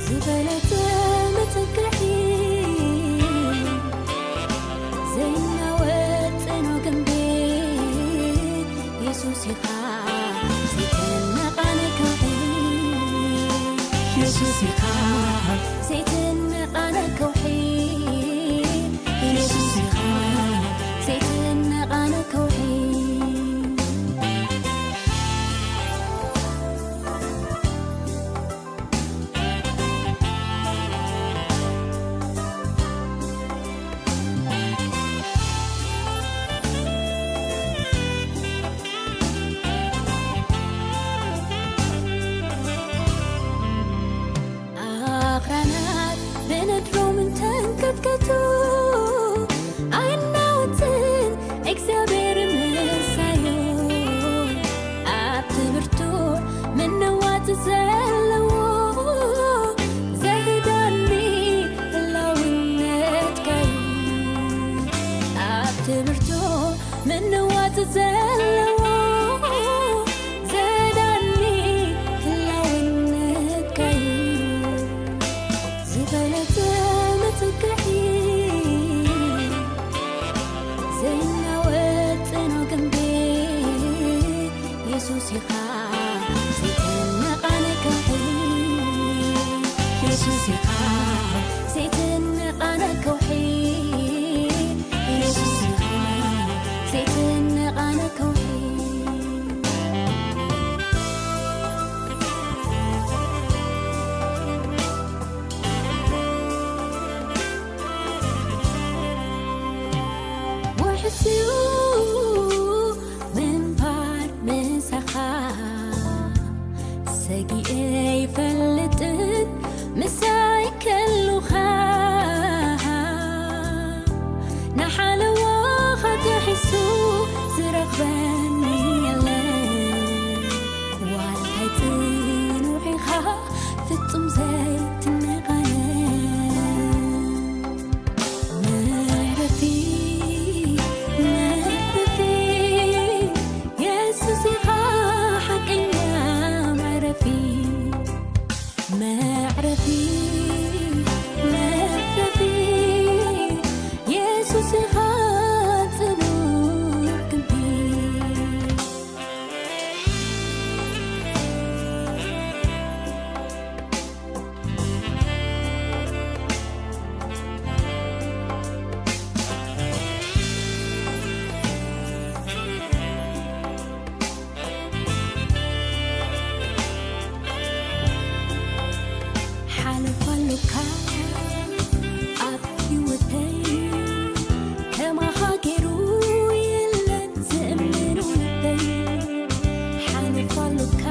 ዝበለጸ መጸግዒ ዘይናወጽ ጽኑ ግንቢ የሱስ ኢኻ ዘይትነቓነቕ ከውሒ። የሱስ ኢኻ ዘይትነቓነቕ ከውሒ። የሱስ ኢኻ ዘይትነቓነቕ ከውሒ። ኣኽራናት ብነድሮም እንተንቀጥቀጡ ኣይናወጽን፣ እግዚኣብሔር ምሳዩ ኣብቲ ብርቱዕ ምንዋጽ ዘለዎ ዘህዳኒ ህላውነትካዩ። ኣብቲ ብርቱዕ ምንዋጽ ዘለዎ ዘህዳኒ ህላውነትካዩ። ዝበለጸ መጸግዒ ዘይናወጽ ጽኑ ግንቢ የሱስ ኢኻ ዘይትነቓነቕ ከውሒ። የሱስ ኢኻ ዘይትነቓነቕ ከውሒ። የሱስ ኢኻ ዘይትነቓነቕ ከውሒ። ውሕስዩ ምንባር ምሳኻ ሰጊኤ ይፈልጥን ምሳይ ከሉኻ ንሓለዋኻ ጥሒሱ ዝረኽበኒ የለን። ዋልታይ ጽኑዕ ኢኻ ፍጹም ዘይትነቓነቕ። መዕረፊ፣ መዕረፊ፣ የሱስ ኢኻ ሓቀኛ መዕረፊ። መዕረፊ፣ መዕረፊ፣ የሱስ ኢኻ ጽኑዕ ግንቢ። ሓለፋ ኣሉካ ኣብ ህይወተይ፣ ከማኻ ገይሩ የለን ዝእምኖ ልበይ። ሓለፋ ኣሉካ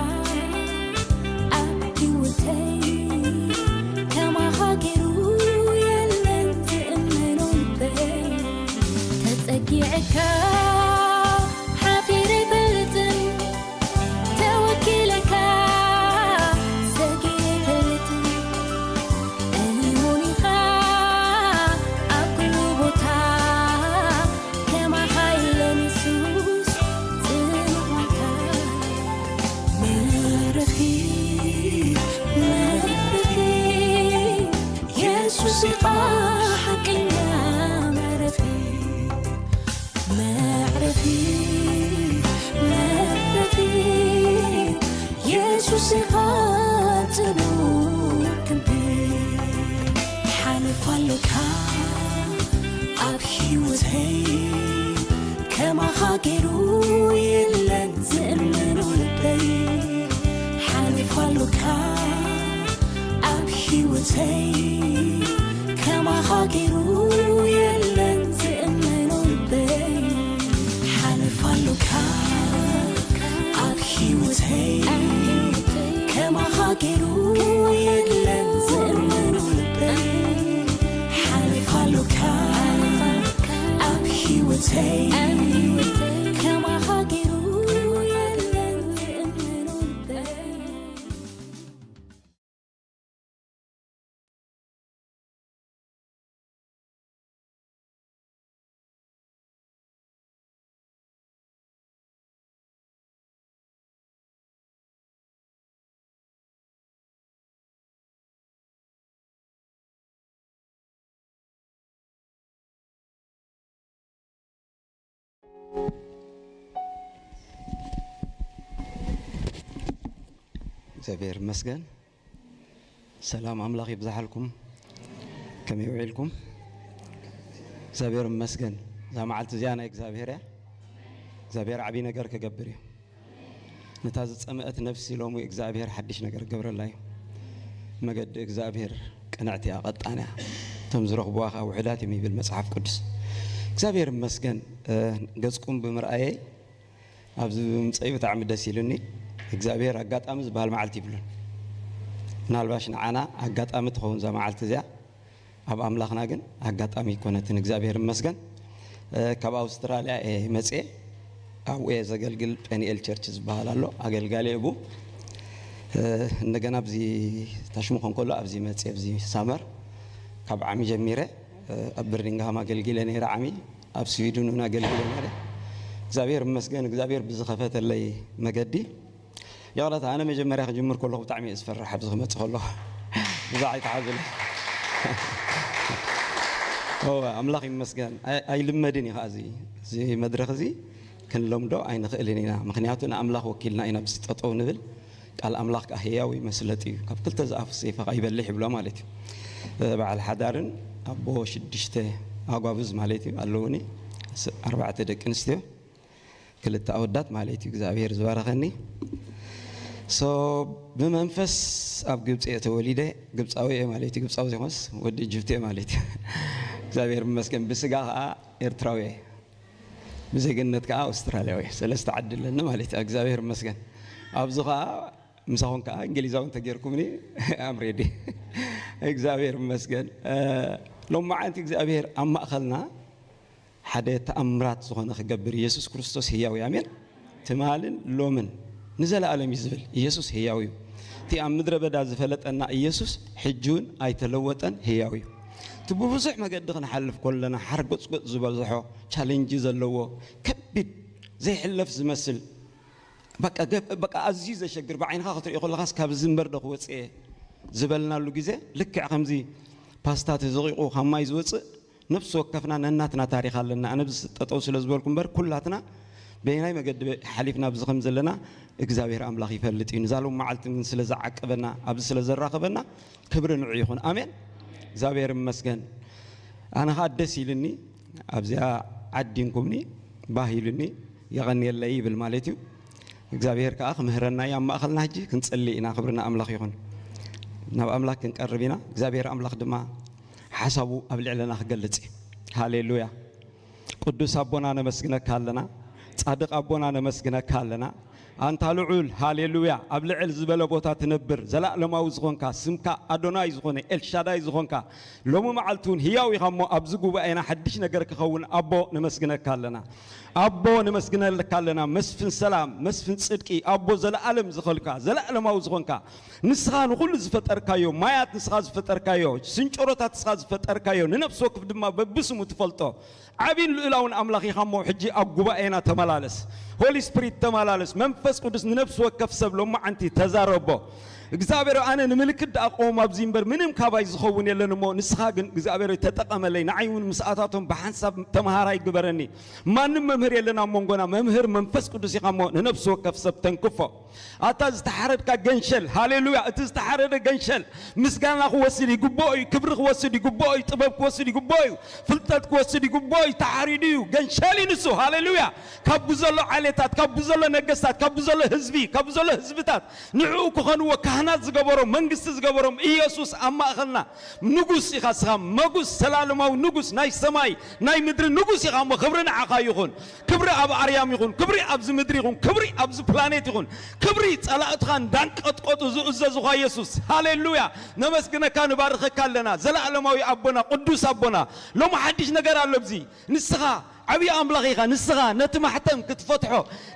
ኣብ ህይወተይ፣ ከማኻ ገይሩ የለን ዝእምኖ ልበይ። ተጸጊዐካ ሓፊረ ኣይፈልጥን፣ ተወኪለካ ሰጊረ ኣይፈልጥን። እሙን ኢኻ ኣብ ኩሉ ቦታ፣ ከማኻ የለን የሱስ ጽኑዕ ዋልታ። መዕረፊ፣ መዕረፊ፣ የሱስ ኢኻ ሓቀኛ መዕረፊ። መዕረፊ፣ መዕረፊ፣ የሱስ ኢኻ ጽኑዕ ግንቢ። ሓለፋ ኣሉካ ኣብ ህይወተይ፣ ከማኻ ገይሩ የለን ዝእምኖ ልበይ። ሓለፋ ኣሉካ ኣብ ህይወተይ፣ ከማኻ ገይሩ የለን ዝእምኖ ልበይ። ሓለፋ ኣሉካ ኣብ ህይወተይ፣ ከማኻ ገይሩ የለን ዝእምኖ ልበይ። ሓለፋ ኣሉካ ኣብ ህይወተይ፣ ከማኻ ገይሩ የለን ዝእምኖ ልበይ። እግዚኣብሔር ይመስገን። ሰላም ኣምላኽ ይብዛሓልኩም። ከመይ ውዒልኩም? እግዚኣብሔር ይመስገን። እዛ መዓልቲ እዚኣ ናይ እግዚኣብሔር እያ። እግዚኣብሔር ዓብዪ ነገር ክገብር እዩ። ነታ ዝጸምአት ነፍሲ ሎሚ እግዚኣብሔር ሓድሽ ነገር ክገብረላ እዩ። መገዲ እግዚኣብሔር ቅንዕቲ እያ፣ ቀጣን እያ። እቶም ዝረኽብዋ ኸኣ ውሑዳት እዮም ይብል መጽሓፍ ቅዱስ። እግዚኣብሔር ይመስገን። እ፣ ገጽኩም ብምርኣየይ ኣብዚ ብምምጸይ ብጣዕሚ ደስ ኢሉኒ። እግዚኣብሔር ኣጋጣሚ ዝበሃል መዓልቲ ይብሉን። ምናልባሽ ንዓና ኣጋጣሚ ትኸውን እዛ መዓልቲ እዚኣ፣ ኣብ ኣምላኽና ግን ኣጋጣሚ ኣይኮነትን። እግዚኣብሔር ይመስገን። እ፣ ካብ ኣውስትራልያ እየ መጽየ። ኣብኡ እየ ዘገልግል፣ ጴንኤል ቸርች ዝበሃል ኣሎ፣ ኣገልጋሊ እቡ። እ፣ እንደገና ኣብዚ ታሽሙ ከንከሎ ኣብዚ መጽየ፣ ኣብዚ ሳመር ካብ ዓሚ ጀሚረ፣ እ፣ ኣብ በርሚንግሃም ኣገልጊለ ነይረ ዓሚ፣ ኣብ ስዊድን እውን ኣገልጊለ ነይረ። እግዚኣብሔር ይመስገን፣ እግዚኣብሔር ብዝኸፈተለይ መገዲ። ይቕረታ፣ ኣነ መጀመርያ ክጅምር ከለኹ ብጣዕሚ እየ ዝፈርሕ፣ ኣብዚ ክመጽእ ከለኹ። ብዛዕ ኣይትሓዙለይ። እወ፣ ኣምላኽ ይመስገን። ኣይ-፣ ኣይልመድን እዩ ኸዓ እዚ፣ እዚ መድረኽ እዚ ክንለምዶ ኣይንኽእልን ኢና። ምኽንያቱ ንኣምላኽ ወኪልና ኢና ኣብዚ ጠጠው ንብል። ቃል ኣምላኽ ከኣ ህያው እዩ፣ መስለጢ እዩ። ካብ ክልተ ዝኣፉ ሰይፈ ኸኣ ይበልሕ ይብሎ ማለት እዩ። እ፣ በዓል ሓዳርን ኣቦ ሽዱሽተ ኣጓብዝ ማለት እዩ ኣለውኒ። ስ-፣ ኣርባዕተ ደቂ ኣንስትዮ፣ ክልተ ኣወዳት ማለት እዩ። እግዚኣብሔር ዝባረኸኒ። ሶ፣ ብመንፈስ ኣብ ግብፂ እየ ተወሊደ። ግብፃዊ እየ ማለት እዩ። ግብፃዊ ዘይኮነስ ወዲ እጅብቲ እየ ማለት እዩ። እግዚኣብሔር ይመስገን። ብስጋ ኸዓ ኤርትራዊ እየ። ብዜግነት ከኣ ኣውስትራልያዊ፣ ሰለስተ ዓዲ ኣለኒ ማለት እዩ። እግዚኣብሔር ይመስገን። ኣብዚ ከኣ ምሳኹም ከኣ እንግሊዛዊ እንተጌርኩምኒ፣ I'm ready። እግዚኣብሔር ይመስገን። እ፣ ሎማዓንቲ እግዚኣብሔር ኣብ ማእኸልና ሓደ ተኣምራት ዝኾነ ክገብር፣ ኢየሱስ ክርስቶስ ህያው እዩ። ኣሜን። ትማልን ሎምን ንዘለኣለም እዩ ዝብል። ኢየሱስ ህያው እዩ። እቲ ኣብ ምድረ በዳ ዝፈለጠና ኢየሱስ ሕጂ እውን ኣይተለወጠን፣ ህያው እዩ። እቲ ብብዙሕ መገዲ ክንሓልፍ ከለና ሓርጎጽጎጽ ዝበዝሖ፣ ቻሌንጅ ዘለዎ፣ ከቢድ፣ ዘይሕለፍ ዝመስል፣ በቃ ገብ-፣ በቃ ኣዝዩ ዘሸግር፣ ብዓይንኻ ክትሪኦ ከለኻስ ካብዚ እምበር ዶ ክወጽእ እየ ዝበልናሉ ግዜ፣ ልክዕ ከምዚ ፓስታ ተዘቒቑ ካብ ማይ ዝወጽእ፣ ነፍሲ ወከፍና ነናትና ታሪኽ ኣለና። ኣነ ብስ-፣ ጠጠው ስለ ዝበልኩ እምበር፣ ኩላትና በየናይ መገዲ ሓሊፍና ኣብዚ ከም ዘለና እግዚኣብሔር ኣምላኽ ይፈልጥ እዩ። ንዛ ሎም መዓልቲ ግን ስለ ዝዓቀበና፣ ኣብዚ ስለ ዘራኸበና፣ ክብሪ ንዑ ይኹን። ኣሜን። እግዚኣብሔር ይመስገን። ኣነ ኸዓ ደስ ኢልኒ፣ ኣብዚኣ ዓዲንኩምኒ፣ ባህ ኢሉኒ፣ የቐንየለይ ይብል ማለት እዩ። እግዚኣብሔር ከኣ ክምህረና እዩ ኣብ ማእኸልና። ሕጂ ክንጸሊ ኢና። ክብሪ ንኣምላኽ ይኹን። ናብ ኣምላኽ ክንቀርብ ኢና። እግዚኣብሔር ኣምላኽ ድማ ሓሳቡ ኣብ ልዕለና ክገልጽ እዩ። ሃሌሉያ። ቅዱስ ኣቦና ነመስግነካ ኣለና። ጻድቕ ኣቦና ነመስግነካ ኣለና። ኣንታ ልዑል፣ ሃሌሉያ፣ ኣብ ልዕል ዝበለ ቦታ ትነብር፣ ዘላእለማዊ ዝኾንካ፣ ስምካ ኣዶናይ ዝኾነ፣ ኤልሻዳይ ዝኾንካ፣ ሎሚ መዓልቲ እውን ህያው ኢኻ እሞ ኣብዚ ጉባኤና ሓድሽ ነገር ክኸውን ኣቦ ነመስግነካ ኣለና። ኣቦ ነመስግነልካ ኣለና። መስፍን ሰላም፣ መስፍን ጽድቂ፣ ኣቦ ዘለኣለም ዝኸልካ፣ ዘለኣለማዊ ዝኾንካ፣ ንስኻ ንኹሉ ዝፈጠርካዮ፣ ማያት ንስኻ ዝፈጠርካዮ፣ ስንጨሮታት ንስኻ ዝፈጠርካዮ፣ ንነፍሲ ወክፍ ድማ በብስሙ ትፈልጦ፣ ዓቢን ልኡላውን ኣምላኽ ኢኻ እሞ፣ ሕጂ ኣብ ጉባኤና ተመላለስ። ሆሊ ስፒሪት ተመላለስ። መንፈስ ቅዱስ ንነፍሲ ወከፍ ሰብ ሎማዓንቲ ተዛረቦ። እግዚኣብሔር፣ ኣነ ንምልክት ደኣ ቆም ኣብዚ እምበር ምንም ካባይ ዝኸውን የለን እሞ፣ ንስኻ ግን እግዚኣብሔር ተጠቐመለይ። ንዓይ እውን ምስኣታቶም ብሓንሳብ ተምሃራይ ግበረኒ። ማንም መምህር የለን ኣብ መንጎና። መምህር መንፈስ ቅዱስ ኢኻ እሞ፣ ንነፍሲ ወከፍ ሰብ ተንክፎ። ኣታ ዝተሓረድካ ገንሸል፣ ሃሌሉያ። እቲ ዝተሓረደ ገንሸል ምስጋና ክወስድ ይግብኦ እዩ፣ ክብሪ ክወስድ ይግብኦ እዩ፣ ጥበብ ክወስድ ይግብኦ እዩ፣ ፍልጠት ክወስድ ይግብኦ እዩ። ተሓሪዱ እዩ፣ ገንሸል እዩ ንሱ። ሃሌሉያ። ካብኡ ዘሎ ዓሌታት፣ ካብኡ ዘሎ ነገስታት፣ ካብኡ ዘሎ ህዝቢ፣ ካብኡ ዘሎ ህዝብታት ንዕኡ ክኾንዎ ካህናት ዝገበሮም፣ መንግስቲ ዝገበሮም ኢየሱስ ኣብ ማእኸልና ንጉስ ኢኻ እስኻ፣ መጉስ፣ ሰላለማዊ ንጉስ፣ ናይ ሰማይ ናይ ምድሪ ንጉስ ኢኻ እሞ፣ ክብሪ ንዓኻ ይኹን። ክብሪ ኣብ ኣርያም ይኹን፣ ክብሪ ኣብዚ ምድሪ ይኹን፣ ክብሪ ኣብዚ ፕላኔት ይኹን፣ ክብሪ ጸላእትኻ እንዳንቀጥቀጡ ዝእዘዙኻ ኢየሱስ። ሃሌሉያ! ነመስግነካ፣ ንባርኸካ ኣለና። ዘለኣለማዊ ኣቦና፣ ቅዱስ ኣቦና፣ ሎሚ ሓድሽ ነገር ኣሎ ኣብዚ። ንስኻ ዓብዪ ኣምላኽ ኢኻ። ንስኻ ነቲ ማሕተም ክትፈትሖ፣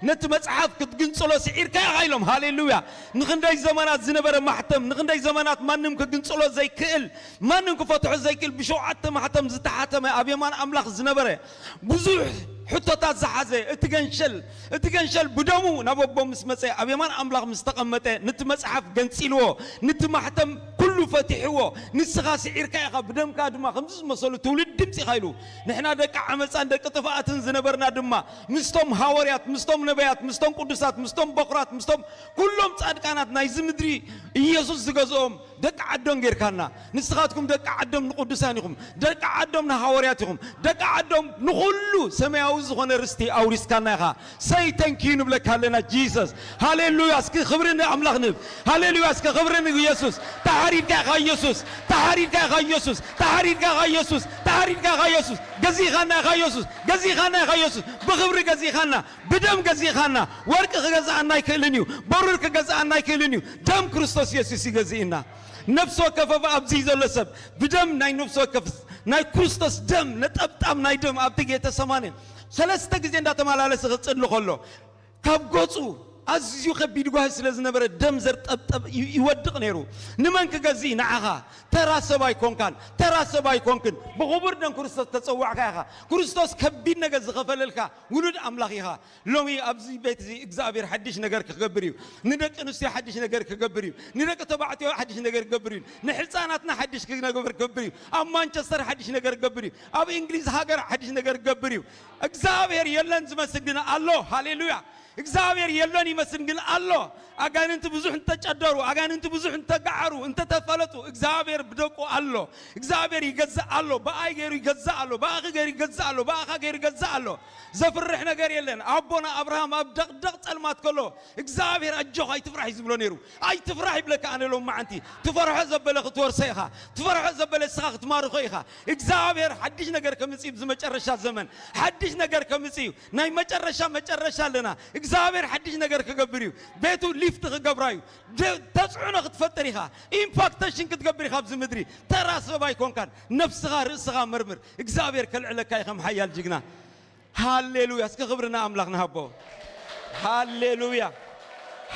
ነቲ መጽሓፍ ክትግንጽሎ ስዒርካ ኢኻ ኢሎም። ሃሌሉያ! ንኽንደይ ዘመናት ዝነበረ ማሕተም፣ ንኽንደይ ዘመናት ማንም ክግንጽሎ ዘይክእል፣ ማንም ክፈትሖ ዘይክእል፣ ብሸውዓተ ማሕተም ዝተሓተመ ኣብ የማን ኣምላኽ ዝነበረ ብዙሕ ሕቶታት ዝሓዘ እቲ ገንሸል፣ እቲ ገንሸል ብደሙ ናብ ኣቦ ምስ መጸ፣ ኣብ የማን ኣምላኽ ምስ ተቐመጠ፣ ነቲ መጽሓፍ ገንጺልዎ፣ ነቲ ማሕተም ኩሉ ፈቲሕዎ፣ ንስኻ ስዒርካ ኢኻ፣ ብደምካ ድማ ከምዚ ዝመሰሉ ትውልዲ ምጺኻ ኢሉ። ንሕና ደቂ ዓመጻን ደቂ ጥፍኣትን ዝነበርና ድማ ምስቶም ሃወርያት፣ ምስቶም ነቢያት፣ ምስቶም ቅዱሳት፣ ምስቶም በኹራት፣ ምስቶም ኩሎም ጻድቃናት ናይዚ ምድሪ ኢየሱስ ዝገዝኦም ደቂ ዓዶም ጌርካና። ንስኻትኩም ደቂ ዓዶም ንቅዱሳን ኢኹም፣ ደቂ ዓዶም ንሃዋርያት ኢኹም፣ ደቂ ዓዶም ንኹሉ ሰማያዊ ዝኾነ ርስቲ ኣውሪስካና ኢኻ። ሰይ ተንኪዩ ንብለካ ኣለና ጂሰስ። ሃሌሉያ። እስኪ ክብሪ ንኣምላኽ ንብ። ሃሌሉያ። እስኪ ክብሪ ንኢየሱስ። ተሓሪድካ ኢኻ ኢየሱስ። ተሓሪድካ ኢኻ ኢየሱስ። ተሓሪድካ ኢኻ ኢየሱስ። ተሓሪድካ ኢኻ ኢየሱስ። ገዚእኻና ኢኻ ኢየሱስ። ገዚእኻና ኢኻ ኢየሱስ። ብኽብሪ ገዚእኻና። ብደም ገዚእኻና። ወርቂ ክገዝኣና ኣይክእልን እዩ። በሩር ክገዝኣና ኣይክእልን እዩ። ደም ክርስቶስ ኢየሱስ ይገዝእና። ነፍሲ ወከፍ ኣብዚ ዘሎ ሰብ ብደም ናይ ነፍሲ ወከፍ ናይ ክርስቶስ ደም ነጠብጣብ ናይ ደም ኣብቲ ጌተሰማኔ ሰለስተ ግዜ እንዳተመላለሰ ክጽሊ ከሎ ካብ ገጹ ኣዝዩ ከቢድ ጓሂ ስለ ዝነበረ ደም ዘርጠብጠብ ይ-፣ ይወድቕ ነይሩ። ንመን ክገዝእ? ንዓኻ። ተራ ሰብ ኣይኮንካን፣ ተራ ሰብ ኣይኮንክን። ብኽቡር ደም ክርስቶስ ተጸዋዕካ ኢኻ። ክርስቶስ ከቢድ ነገር ዝኸፈለልካ ውሉድ ኣምላኽ ኢኻ። ሎሚ ኣብዚ ቤት እዚ እግዚኣብሔር ሓድሽ ነገር ክገብር እዩ። ንደቂ ኣንስትዮ ሓድሽ ነገር ክገብር እዩ። ንደቂ ተባዕትዮ ሓድሽ ነገር ክገብር እዩ። ንሕፃናትና ሓድሽ ክነገር ክገብር እዩ። ኣብ ማንቸስተር ሓድሽ ነገር ክገብር እዩ። ኣብ እንግሊዝ ሃገር ሓድሽ ነገር ክገብር እዩ። እግዚኣብሔር የለን ዝመስል ግን ኣሎ። ሃሌሉያ። እግዚኣብሔር የለን ይመስል ግን ኣሎ። ኣጋንንቲ ብዙሕ እንተጨደሩ፣ ኣጋንንቲ ብዙሕ እንተጋዓሩ፣ እንተተፈለጡ፣ እግዚኣብሔር ብደቁ ኣሎ። እግዚኣብሔር ይገዝእ ኣሎ። ብኣይ ገይሩ ይገዝእ ኣሎ። ብኣኺ ገይሩ ይገዝእ ኣሎ። ብኣኻ ገይሩ ይገዝእ ኣሎ። ዘፍርሕ ነገር የለን። ኣቦና ኣብርሃም ኣብ ደቕደቕ ጸልማት ከሎ እግዚኣብሔር ኣጆኻ ኣይትፍራሕ እዩ ዝብሎ ነይሩ። ኣይትፍራሕ ይብለካ ኣነ ሎም መዓንቲ። ትፈርሖ ዘበለ ክትወርሶ ኢኻ። ትፈርሖ ዘበለ እስኻ ክትማርኾ ኢኻ። እግዚኣብሔር ሓድሽ ነገር ከምጽእ እዩ ኣብዚ መጨረሻ ዘመን። ሓድሽ ነገር ከምጽእ እዩ። ናይ መጨረሻ መጨረሻ ኣለና። እግዚኣብሔር ሓድሽ ነገር ክገብር እዩ። ቤቱ ሊፍት ክገብራ እዩ። ደ-፣ ተጽዕኖ ክትፈጥር ኢኻ። ኢምፓክቴሽን ክትገብር ኢኻ ኣብዚ ምድሪ። ተራ ሰብ ኣይኮንካን። ነፍስኻ ርእስኻ መርምር። እግዚኣብሔር ከልዕለካ እዩ ከም ሓያል ጅግና። ሃሌሉያ። እስከ ክብሪ ንኣምላኽ ንሃቦ። ሃሌሉያ።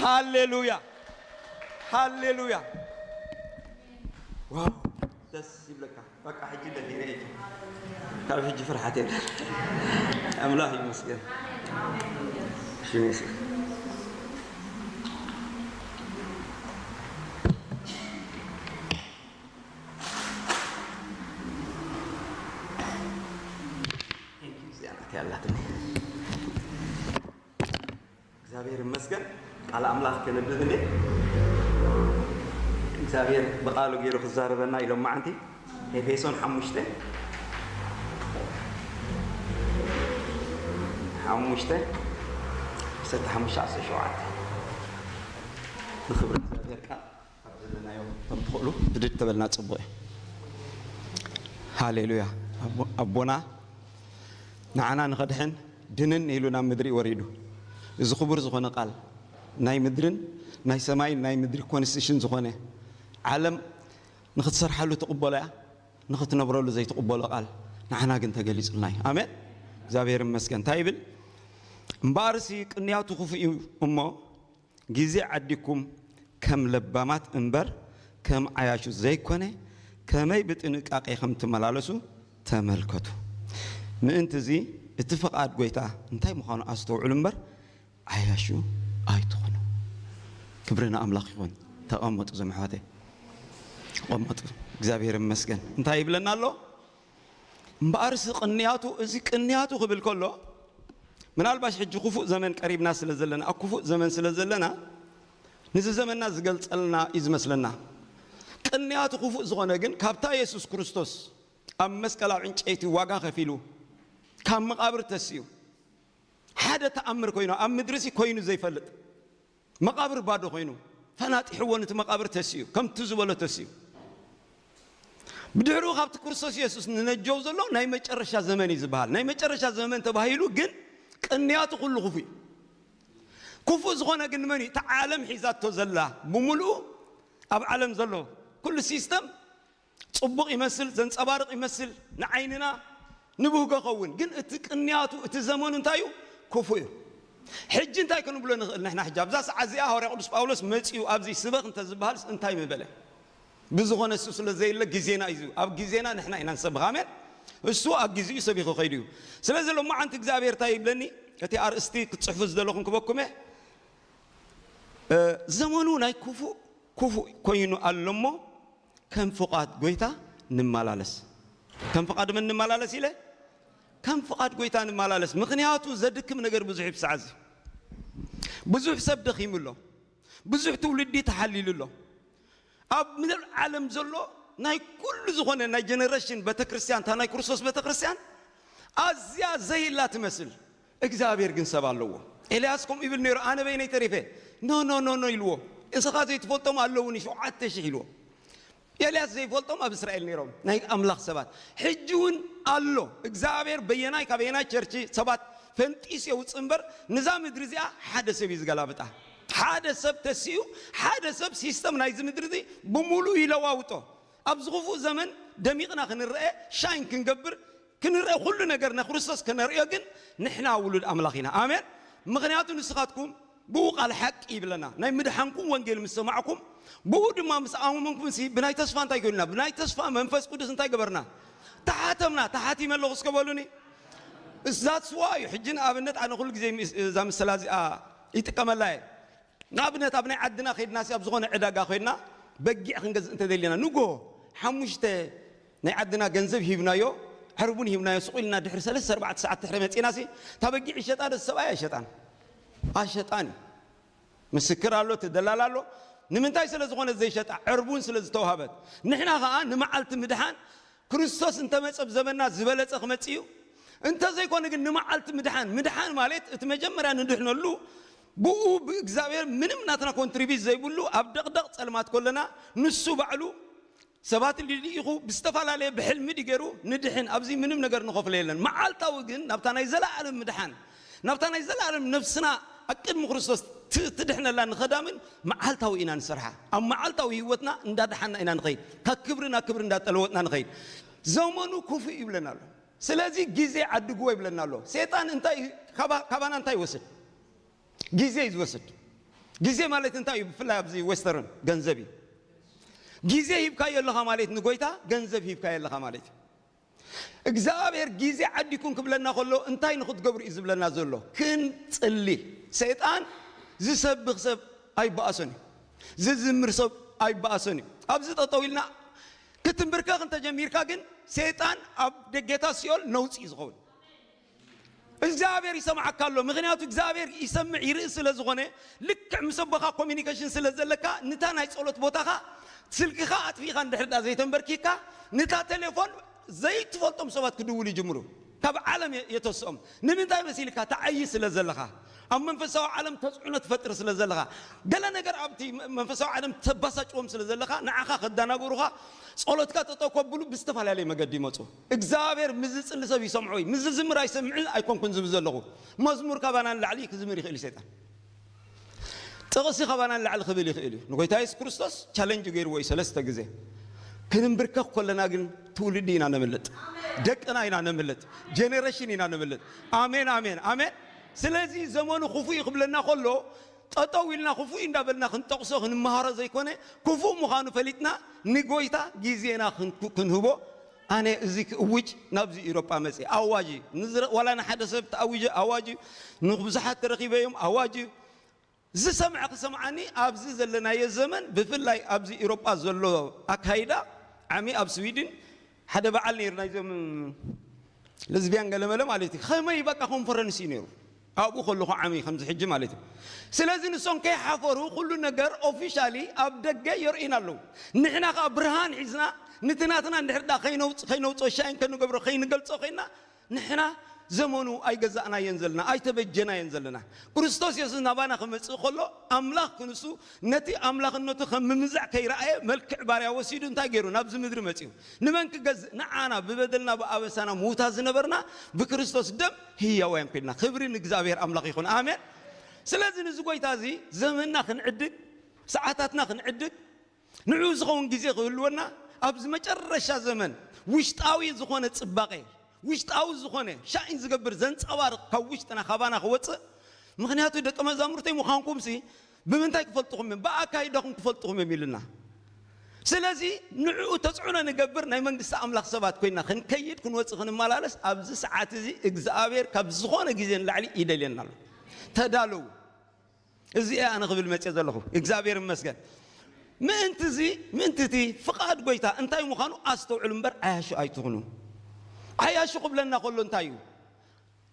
ሃሌሉያ። ሃሌሉያ። ዋው፣ ደስ ይብለካ። በቃ ሕጂ ደፊረ እየ። ካብ ሕጂ ፍርሓት የለን። ኣምላኽ ይመስገን። ሽሙ ይመስገን። እዚኣ ናተይ ኣላትኒ። እግዚኣብሔር ይመስገን። ቃል ኣምላኽ ከነብብ እንዴ? እግዚኣብሔር ብቃሉ ገይሩ ክዛረበና ኢሎም መዓንቲ። ኤፌሶን ሓሙሽተ፣ ሓሙሽተ፣ ዓሰርተ ሓሙሽተ፣ ዓሰርተ ሸውዓተ። ንኽብሪ እግዚኣብሔር ቃል ኣብ ዘለናዮ ከም ትኽእሉ ብድድ ተበልና ጽቡቕ እዩ። ሃሌሉያ። ኣቦ-፣ ኣቦና ንዓና ንኸድሕን ድንን ኢሉ ናብ ምድሪ ወሪዱ። እዚ ክቡር ዝኾነ ቃል ናይ ምድርን ናይ ሰማይን ናይ ምድሪ ኮንስቲቱሽን ዝኾነ ዓለም ንኽትሰርሓሉ ትቕበሎ እያ፣ ንኽትነብረሉ ዘይትቕበሎ ቃል ንዓና ግን ተገሊጹልና እዩ። ኣሜን። እግዚኣብሔር ይመስገን። እንታይ ይብል? እምበኣርሲ ቅንያቱ ክፉእ እዩ እሞ ግዜ ዓዲግኩም ከም ለባማት እምበር ከም ዓያሹ ዘይኮነ፣ ከመይ ብጥንቃቄ ከም ትመላለሱ ተመልከቱ። ምእንቲ እዚ እቲ ፍቓድ ጐይታ እንታይ ምዃኑ ኣስተውዕሉ እምበር ዓያሹ ኣይትኹኑ። ክብሪ ንኣምላኽ ይኹን። ተቐመጡ እዞም ኣሕዋተይ። ተቐመጡ። እግዚኣብሔር ይመስገን። እንታይ ይብለና ኣሎ? እምበኣርሲ ቅንያቱ፣ እዚ ቅንያቱ ክብል ከሎ፣ ምናልባሽ ሕጂ ክፉእ ዘመን ቀሪብና ስለ ዘለና፣ ኣብ ክፉእ ዘመን ስለ ዘለና፣ ነዚ ዘመንና ዝገልጸልና እዩ ዝመስለና። ቅንያቱ ክፉእ ዝኾነ ግን፣ ካብታ የሱስ ክርስቶስ ኣብ መስቀል ኣብ ዕንጨይቲ ዋጋ ከፊሉ፣ ካብ መቓብር ተሲኡ፣ ሓደ ተኣምር ኮይኑ፣ ኣብ ምድሪ ሲ ኮይኑ ዘይፈልጥ፣ መቓብር ባዶ ኮይኑ፣ ፈናጢሕዎ ነቲ መቓብር ተሲኡ፣ ከምቲ ዝበሎ ተሲኡ። ብድሕሪኡ ካብቲ ክርስቶስ የሱስ ንነጀው ዘሎ ናይ መጨረሻ ዘመን እዩ ዝበሃል። ናይ መጨረሻ ዘመን ተባሂሉ ግን ቅንያቱ ኩሉ ክፉእ እዩ። ክፉእ ዝኾነ ግን መን እዩ? እታ ዓለም ሒዛቶ ዘላ ብምሉኡ ኣብ ዓለም ዘሎ ኩሉ ሲስተም ጽቡቕ ይመስል፣ ዘንጸባርቕ ይመስል፣ ንዓይንና ንብህጎ ኸውን። ግን እቲ ቅንያቱ፣ እቲ ዘመኑ እንታይ እዩ? ክፉእ እዩ። ሕጂ እንታይ ክንብሎ ንኽእል ንሕና? ሕጂ ኣብዛ ሰዓት እዚኣ ሃዋርያ ቅዱስ ጳውሎስ መጺኡ ኣብዚ ስበኽ እንተ ዝበሃልስ እንታይ ምበለ? ብዝኾነ እሱ ስለ ዘየለ ግዜና እዩ። ኣብ ግዜና ንሕና ኢና ንሰብኽ። ኣሜን። እሱ ኣብ ግዜኡ ሰቢኹ ከይዱ እዩ። ስለዚ ሎማዓንቲ እግዚኣብሔር እንታይ ይብለኒ? እቲ ኣርእስቲ ክትጽሕፉ ዝደለኹም ክበኩም እየ። እ፣ ዘመኑ ናይ ክፉእ ክፉእ ኮይኑ ኣሎ እሞ፣ ከም ፍቓድ ጎይታ ንመላለስ። ከም ፍቓድ መን ንመላለስ ኢለ? ከም ፍቓድ ጎይታ ንመላለስ። ምኽንያቱ ዘድክም ነገር ብዙሕ እዩ ብሰዓት እዚ። ብዙሕ ሰብ ደኺሙ ኣሎ። ብዙሕ ትውልዲ ተሓሊሉ ኣሎ። ኣብ ምድር ዓለም ዘሎ ናይ ኩሉ ዝኾነ ናይ ጀነሬሽን ቤተክርስትያን፣ እታ ናይ ክርስቶስ ቤተክርስትያን ኣዝያ ዘይላ ትመስል። እግዚኣብሔር ግን ሰብ ኣለዎ። ኤልያስ ከምኡ ይብል ነይሩ፣ "ኣነ በይነይ ተሪፈ?" "ኖ፣ ኖ፣ ኖ፣ ኖ" ኢልዎ። "እስኻ ዘይትፈልጦም ኣለውኒ ሸውዓተ ሽሕ" ኢልዎ። ኤልያስ ዘይፈልጦም ኣብ እስራኤል ነይሮም፣ ናይ ኣምላኽ ሰባት። ሕጂ እውን ኣሎ። እግዚኣብሔር በየናይ ካበየናይ ቸርች ሰባት ፈንጢስ የውፅእ እምበር፣ ንዛ ምድሪ እዚኣ ሓደ ሰብ እዩ ዝገላብጣ። ሓደ ሰብ ተሲኡ፣ ሓደ ሰብ ሲስተም ናይዚ ምድሪ እዚ ብምሉእ ይለዋውጦ። ኣብዚ ክፉእ ዘመን ደሚቕና ክንረአ፣ ሻይን ክንገብር፣ ክንረአ፣ ኩሉ ነገር ንክርስቶስ ከነርእዮ ግን ንሕና ውሉድ ኣምላኽ ኢና። ኣሜን። ምኽንያቱ ንስኻትኩም ብኡ ቃል ሓቂ ይብለና። ናይ ምድሓንኩም ወንጌል ምስ ሰማዕኩም፣ ብኡ ድማ ምስ ኣመንኩም ሲ ብናይ ተስፋ እንታይ ኮይንና? ብናይ ተስፋ መንፈስ ቅዱስ እንታይ ገበርና? ተሓተምና። ተሓቲመ ኣለኹ እስከ በሉኒ። እዛት ስዋ እዩ። ሕጂ ንኣብነት ኣነ ኩሉ ግዜ ምስ-፣ እዛ ምስላ እዚኣ ይጥቀመላ እየ። ንኣብነት ኣብ ናይ ዓድና ከይድና ሲ ኣብ ዝኾነ ዕዳጋ ኮይንና በጊዕ ክንገዝእ እንተደሊና ንጎ ሓሙሽተ ናይ ዓድና ገንዘብ ሂብናዮ፣ ዕርቡን ሂብናዮ፣ ስቕ ኢልና ድሕሪ ሰለስተ ኣርባዕተ ሰዓት ድሕሪ መጺና ሲ እታ በጊዕ ይሸጣ ዶ ሰብኣይ ኣይሸጣን? ኣይሸጣን እዩ። ምስክር ኣሎ፣ እቲ ደላላ ኣሎ። ንምንታይ ስለ ዝኾነ ዘይሸጣ? ዕርቡን ስለ ዝተዋህበት። ንሕና ኸኣ ንመዓልቲ ምድሓን ክርስቶስ እንተመጸ ኣብ ዘመንና ዝበለጸ ክመጽእ እዩ። እንተዘይኮነ ግን ንመዓልቲ ምድሓን፣ ምድሓን ማለት እቲ መጀመርያ ንድሕነሉ፣ ብኡ ብእግዚኣብሔር ምንም ናትና ኮንትሪቢት ዘይብሉ ኣብ ደቕደቕ ጸልማት ከለና ንሱ ባዕሉ ሰባት ልኢኹ ብዝተፈላለየ ብሕልሚ ድዩ ገይሩ ንድሕን፣ ኣብዚ ምንም ነገር ንኸፍሎ የለን። መዓልታዊ ግን ናብታ ናይ ዘለኣለም ምድሓን፣ ናብታ ናይ ዘለኣለም ነፍስና ኣብ ቅድሚ ክርስቶስ ት-፣ ትድሕነላ ንኸዳምን መዓልታዊ ኢና ንሰርሓ። ኣብ መዓልታዊ ህይወትና እንዳደሓና ኢና ንኸይድ። ካብ ክብሪ ናብ ክብሪ እንዳጠለወጥና ንኸይድ። ዘመኑ ክፉእ ይብለና ኣሎ። ስለዚ ግዜ ዓድግዎ ይብለና ኣሎ። ሰይጣን እንታይ ካባ-፣ ካባና እንታይ ይወስድ? ግዜ እዩ ዝወስድ። ግዜ ማለት እንታይ እዩ? ብፍላይ ኣብዚ ዌስተርን ገንዘብ እዩ። ግዜ ሂብካዮ ኣለኻ ማለት ንጎይታ ገንዘብ ሂብካዮ ኣለኻ ማለት እዩ። እግዚኣብሔር ግዜ ዓዲኩም ክብለና ከሎ እንታይ ንክትገብሩ እዩ ዝብለና ዘሎ? ክንጽሊ። ሰይጣን ዝሰብኽ ሰብ ኣይበኣሶን እዩ። ዝዝምር ሰብ ኣይበኣሶን እዩ። ኣብዚ ጠጠው ኢልና ክትንብርከኽ እንተጀሚርካ ግን ሰይጣን ኣብ ደገታት ሲኦል ነውጺ እዩ ዝኸውን። እግዚኣብሔር ይሰምዓካ ኣሎ። ምኽንያቱ እግዚኣብሔር ይሰምዕ ይርኢ ስለ ዝኾነ፣ ልክዕ ምስ ኣቦኻ ኮሚኒኬሽን ስለ ዘለካ፣ ንታ ናይ ጸሎት ቦታኻ ስልክኻ ኣጥፊእኻ እንድሕር ደኣ ዘይተንበርኪካ፣ ንታ ቴሌፎን ዘይትፈልጦም ሰባት ክድውሉ ይጅምሩ። ካብ ዓለም የ-፣ የተስኦም። ንምንታይ መሲልካ? ትዓዪ ስለ ዘለኻ። ኣብ መንፈሳዊ ዓለም ተጽዕኖ ትፈጥር ስለ ዘለኻ። ገለ ነገር ኣብቲ መ-፣ መንፈሳዊ ዓለም ተባሳጭዎም ስለ ዘለኻ፣ ንዓኻ ከዳናግሩኻ፣ ጸሎትካ ጠጠው ከብሉ ብዝተፈላለየ መገዲ ይመጹ። እግዚኣብሔር ምስ ዝጽሊ ሰብ ይሰምዖ እዩ። ምስ ዝዝምር ኣይሰምዕን ኣይኮንኩን ዝብል ዘለኹ። መዝሙር ካባና ንላዕሊ ክዝምር ይኽእል እዩ ሰይጣን። ጥቕሲ ካባና ንላዕሊ ክብል ይኽእል እዩ። ንጎይታ የሱስ ክርስቶስ ቻለንጅ ገይርዎ እዩ ሰለስተ ግዜ። ክንንብርከኽ ከለና ግን ትውልዲ ኢና ነምልጥ። ደቅና ኢና ነምልጥ። ጀነሬሽን ኢና ነምልጥ። ኣሜን፣ ኣሜን፣ ኣሜን። ስለዚ ዘመኑ ክፉእ እዩ ክብለና ከሎ፣ ጠጠው ኢልና ክፉእ እንዳበልና ክንጠቕሶ ክንመሃሮ ዘይኮነ፣ ክፉእ ምዃኑ ፈሊጥና ንጎይታ ግዜና ክን-፣ ክንህቦ። ኣነ እዚ ክእውጅ ናብዚ ኤውሮጳ መጽእ ኣዋጅ እዩ። ንዝረ-፣ ዋላ ንሓደ ሰብ ተኣዊጀ ኣዋጅ እዩ። ንብዙሓት ተረኺበ እዮም ኣዋጅ እዩ። ዝሰምዐ ክሰምዓኒ ኣብዚ ዘለናዮ ዘመን ብፍላይ ኣብዚ ኤውሮጳ ዘሎ ኣካይዳ ዓሚ ኣብ ስዊድን ሓደ በዓል ነይሩ ናይዞም ለዝቢያን ገለመለ ማለት እዩ። ከመይ በቃ ኮንፈረንስ እዩ ነይሩ። ኣብኡ ከለኹ ዓሚ ከምዚ ሕጂ ማለት እዩ። ስለዚ ንሶም ከይሓፈሩ ኩሉ ነገር ኦፊሻሊ ኣብ ደገ የርእዩና ኣለዉ። ንሕና ከኣ ብርሃን ሒዝና ንቲ ናትና እንድሕር ደኣ ከይነውጽ-፣ ከይነውጽኦ ሻይን ከንገብሮ ከይንገልጾ ኮይና ንሕና ዘመኑ ኣይገዛእናዮን ዘለና፣ ኣይተበጀናዮን ዘለና። ክርስቶስ የሱስ ናባና ክመጽእ ከሎ ኣምላኽ ክንሱ ነቲ ኣምላኽነቱ ከም ምምዛዕ ከይረኣየ መልክዕ ባርያ ወሲዱ እንታይ ገይሩ? ናብዚ ምድሪ መጺኡ። ንመን ክገዝእ? ንዓና፣ ብበደልና ብኣበሳና ምዉታት ዝነበርና ብክርስቶስ ደም ህያውያን ኮይንና። ክብሪ ንእግዚኣብሔር ኣምላኽ ይኹን። ኣሜን። ስለዚ ንዚ ጎይታ እዚ ዘመንና ክንዕድግ፣ ሰዓታትና ክንዕድግ፣ ንዕኡ ዝኸውን ግዜ ክህልወና ኣብዚ መጨረሻ ዘመን ውሽጣዊ ዝኾነ ጽባቐ፣ ውሽጣዊ ዝኾነ ሻይን ዝገብር ዘንጸባርቕ ካብ ውሽጥና ካባና ክወጽእ። ምኽንያቱ ደቂ መዛሙርተይ ምዃንኩምሲ ብምንታይ ክፈልጥኹም እዮም? ብኣካይዳኹም ክፈልጥኹም እዮም ኢሉና። ስለዚ ንዕኡ ተጽዕኖ ንገብር ናይ መንግስቲ ኣምላኽ ሰባት ኮይና ክንከይድ፣ ክንወጽእ፣ ክንመላለስ ኣብዚ ሰዓት እዚ እግዚኣብሔር ካብ ዝኾነ ግዜ ንላዕሊ ይደልየና ኣሎ። ተዳለዉ። እዚ እየ ኣነ ክብል መጽእ ዘለኹ። እግዚኣብሔር ይመስገን። ምእንቲ እዚ፣ ምእንቲ እቲ ፍቓድ ጎይታ እንታይ ምዃኑ ኣስተውዕሉ እምበር ዓያሹ ኣይትኹኑ። ዓያሹ ክብለና ከሎ እንታይ እዩ?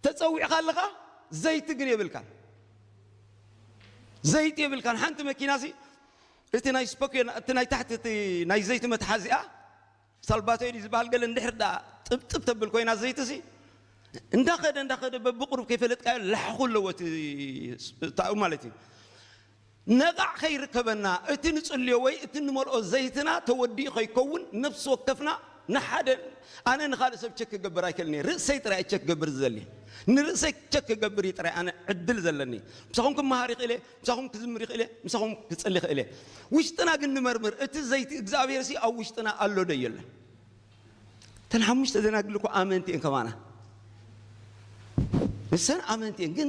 ተጸዊዕካ ኣለኻ፣ ዘይቲ ግን የብልካን። ዘይቲ የብልካን። ሓንቲ መኪና ሲ እቲ ናይ ስፖኪዮ፣ እቲ ናይ ታሕቲ፣ እቲ ናይ ዘይቲ መትሓዚኣ ሳልባቶይድ ዝበሃል ገለ እንድሕር ደኣ ጥብጥብ ተብል ኮይና ዘይቲ ሲ እንዳኸደ እንዳኸደ በብቁሩብ ከይፈለጥካዮ ላሕኹ ኣለዎ እቲ ስ-፣ እታኡ ማለት እዩ። ነቓዕ ከይርከበና እቲ ንጽልዮ ወይ እቲ ንመልኦ ዘይትና ተወዲኡ ከይከውን ነፍሲ ወከፍና ንሓደ፣ ኣነ ንኻልእ ሰብ ቸክ ክገብር ኣይክእልን እየ። ርእሰይ ጥራይ ቸክ ክገብር ዝደሊ። ንርእሰይ ቸክ ክገብር እዩ ጥራይ ኣነ ዕድል ዘለኒ። ምሳኹም ክመሃር ይኽእል እየ፣ ምሳኹም ክዝምር ይኽእል እየ፣ ምሳኹም ክጽሊ ይኽእል እየ። ውሽጥና ግን ንመርምር። እቲ ዘይቲ እግዚኣብሔር ሲ ኣብ ውሽጥና ኣሎ ዶ የለን? እተን ሓሙሽተ ደናግል እኮ ኣመንቲ እየን ከማና። ንሰን ኣመንቲ እየን፣ ግን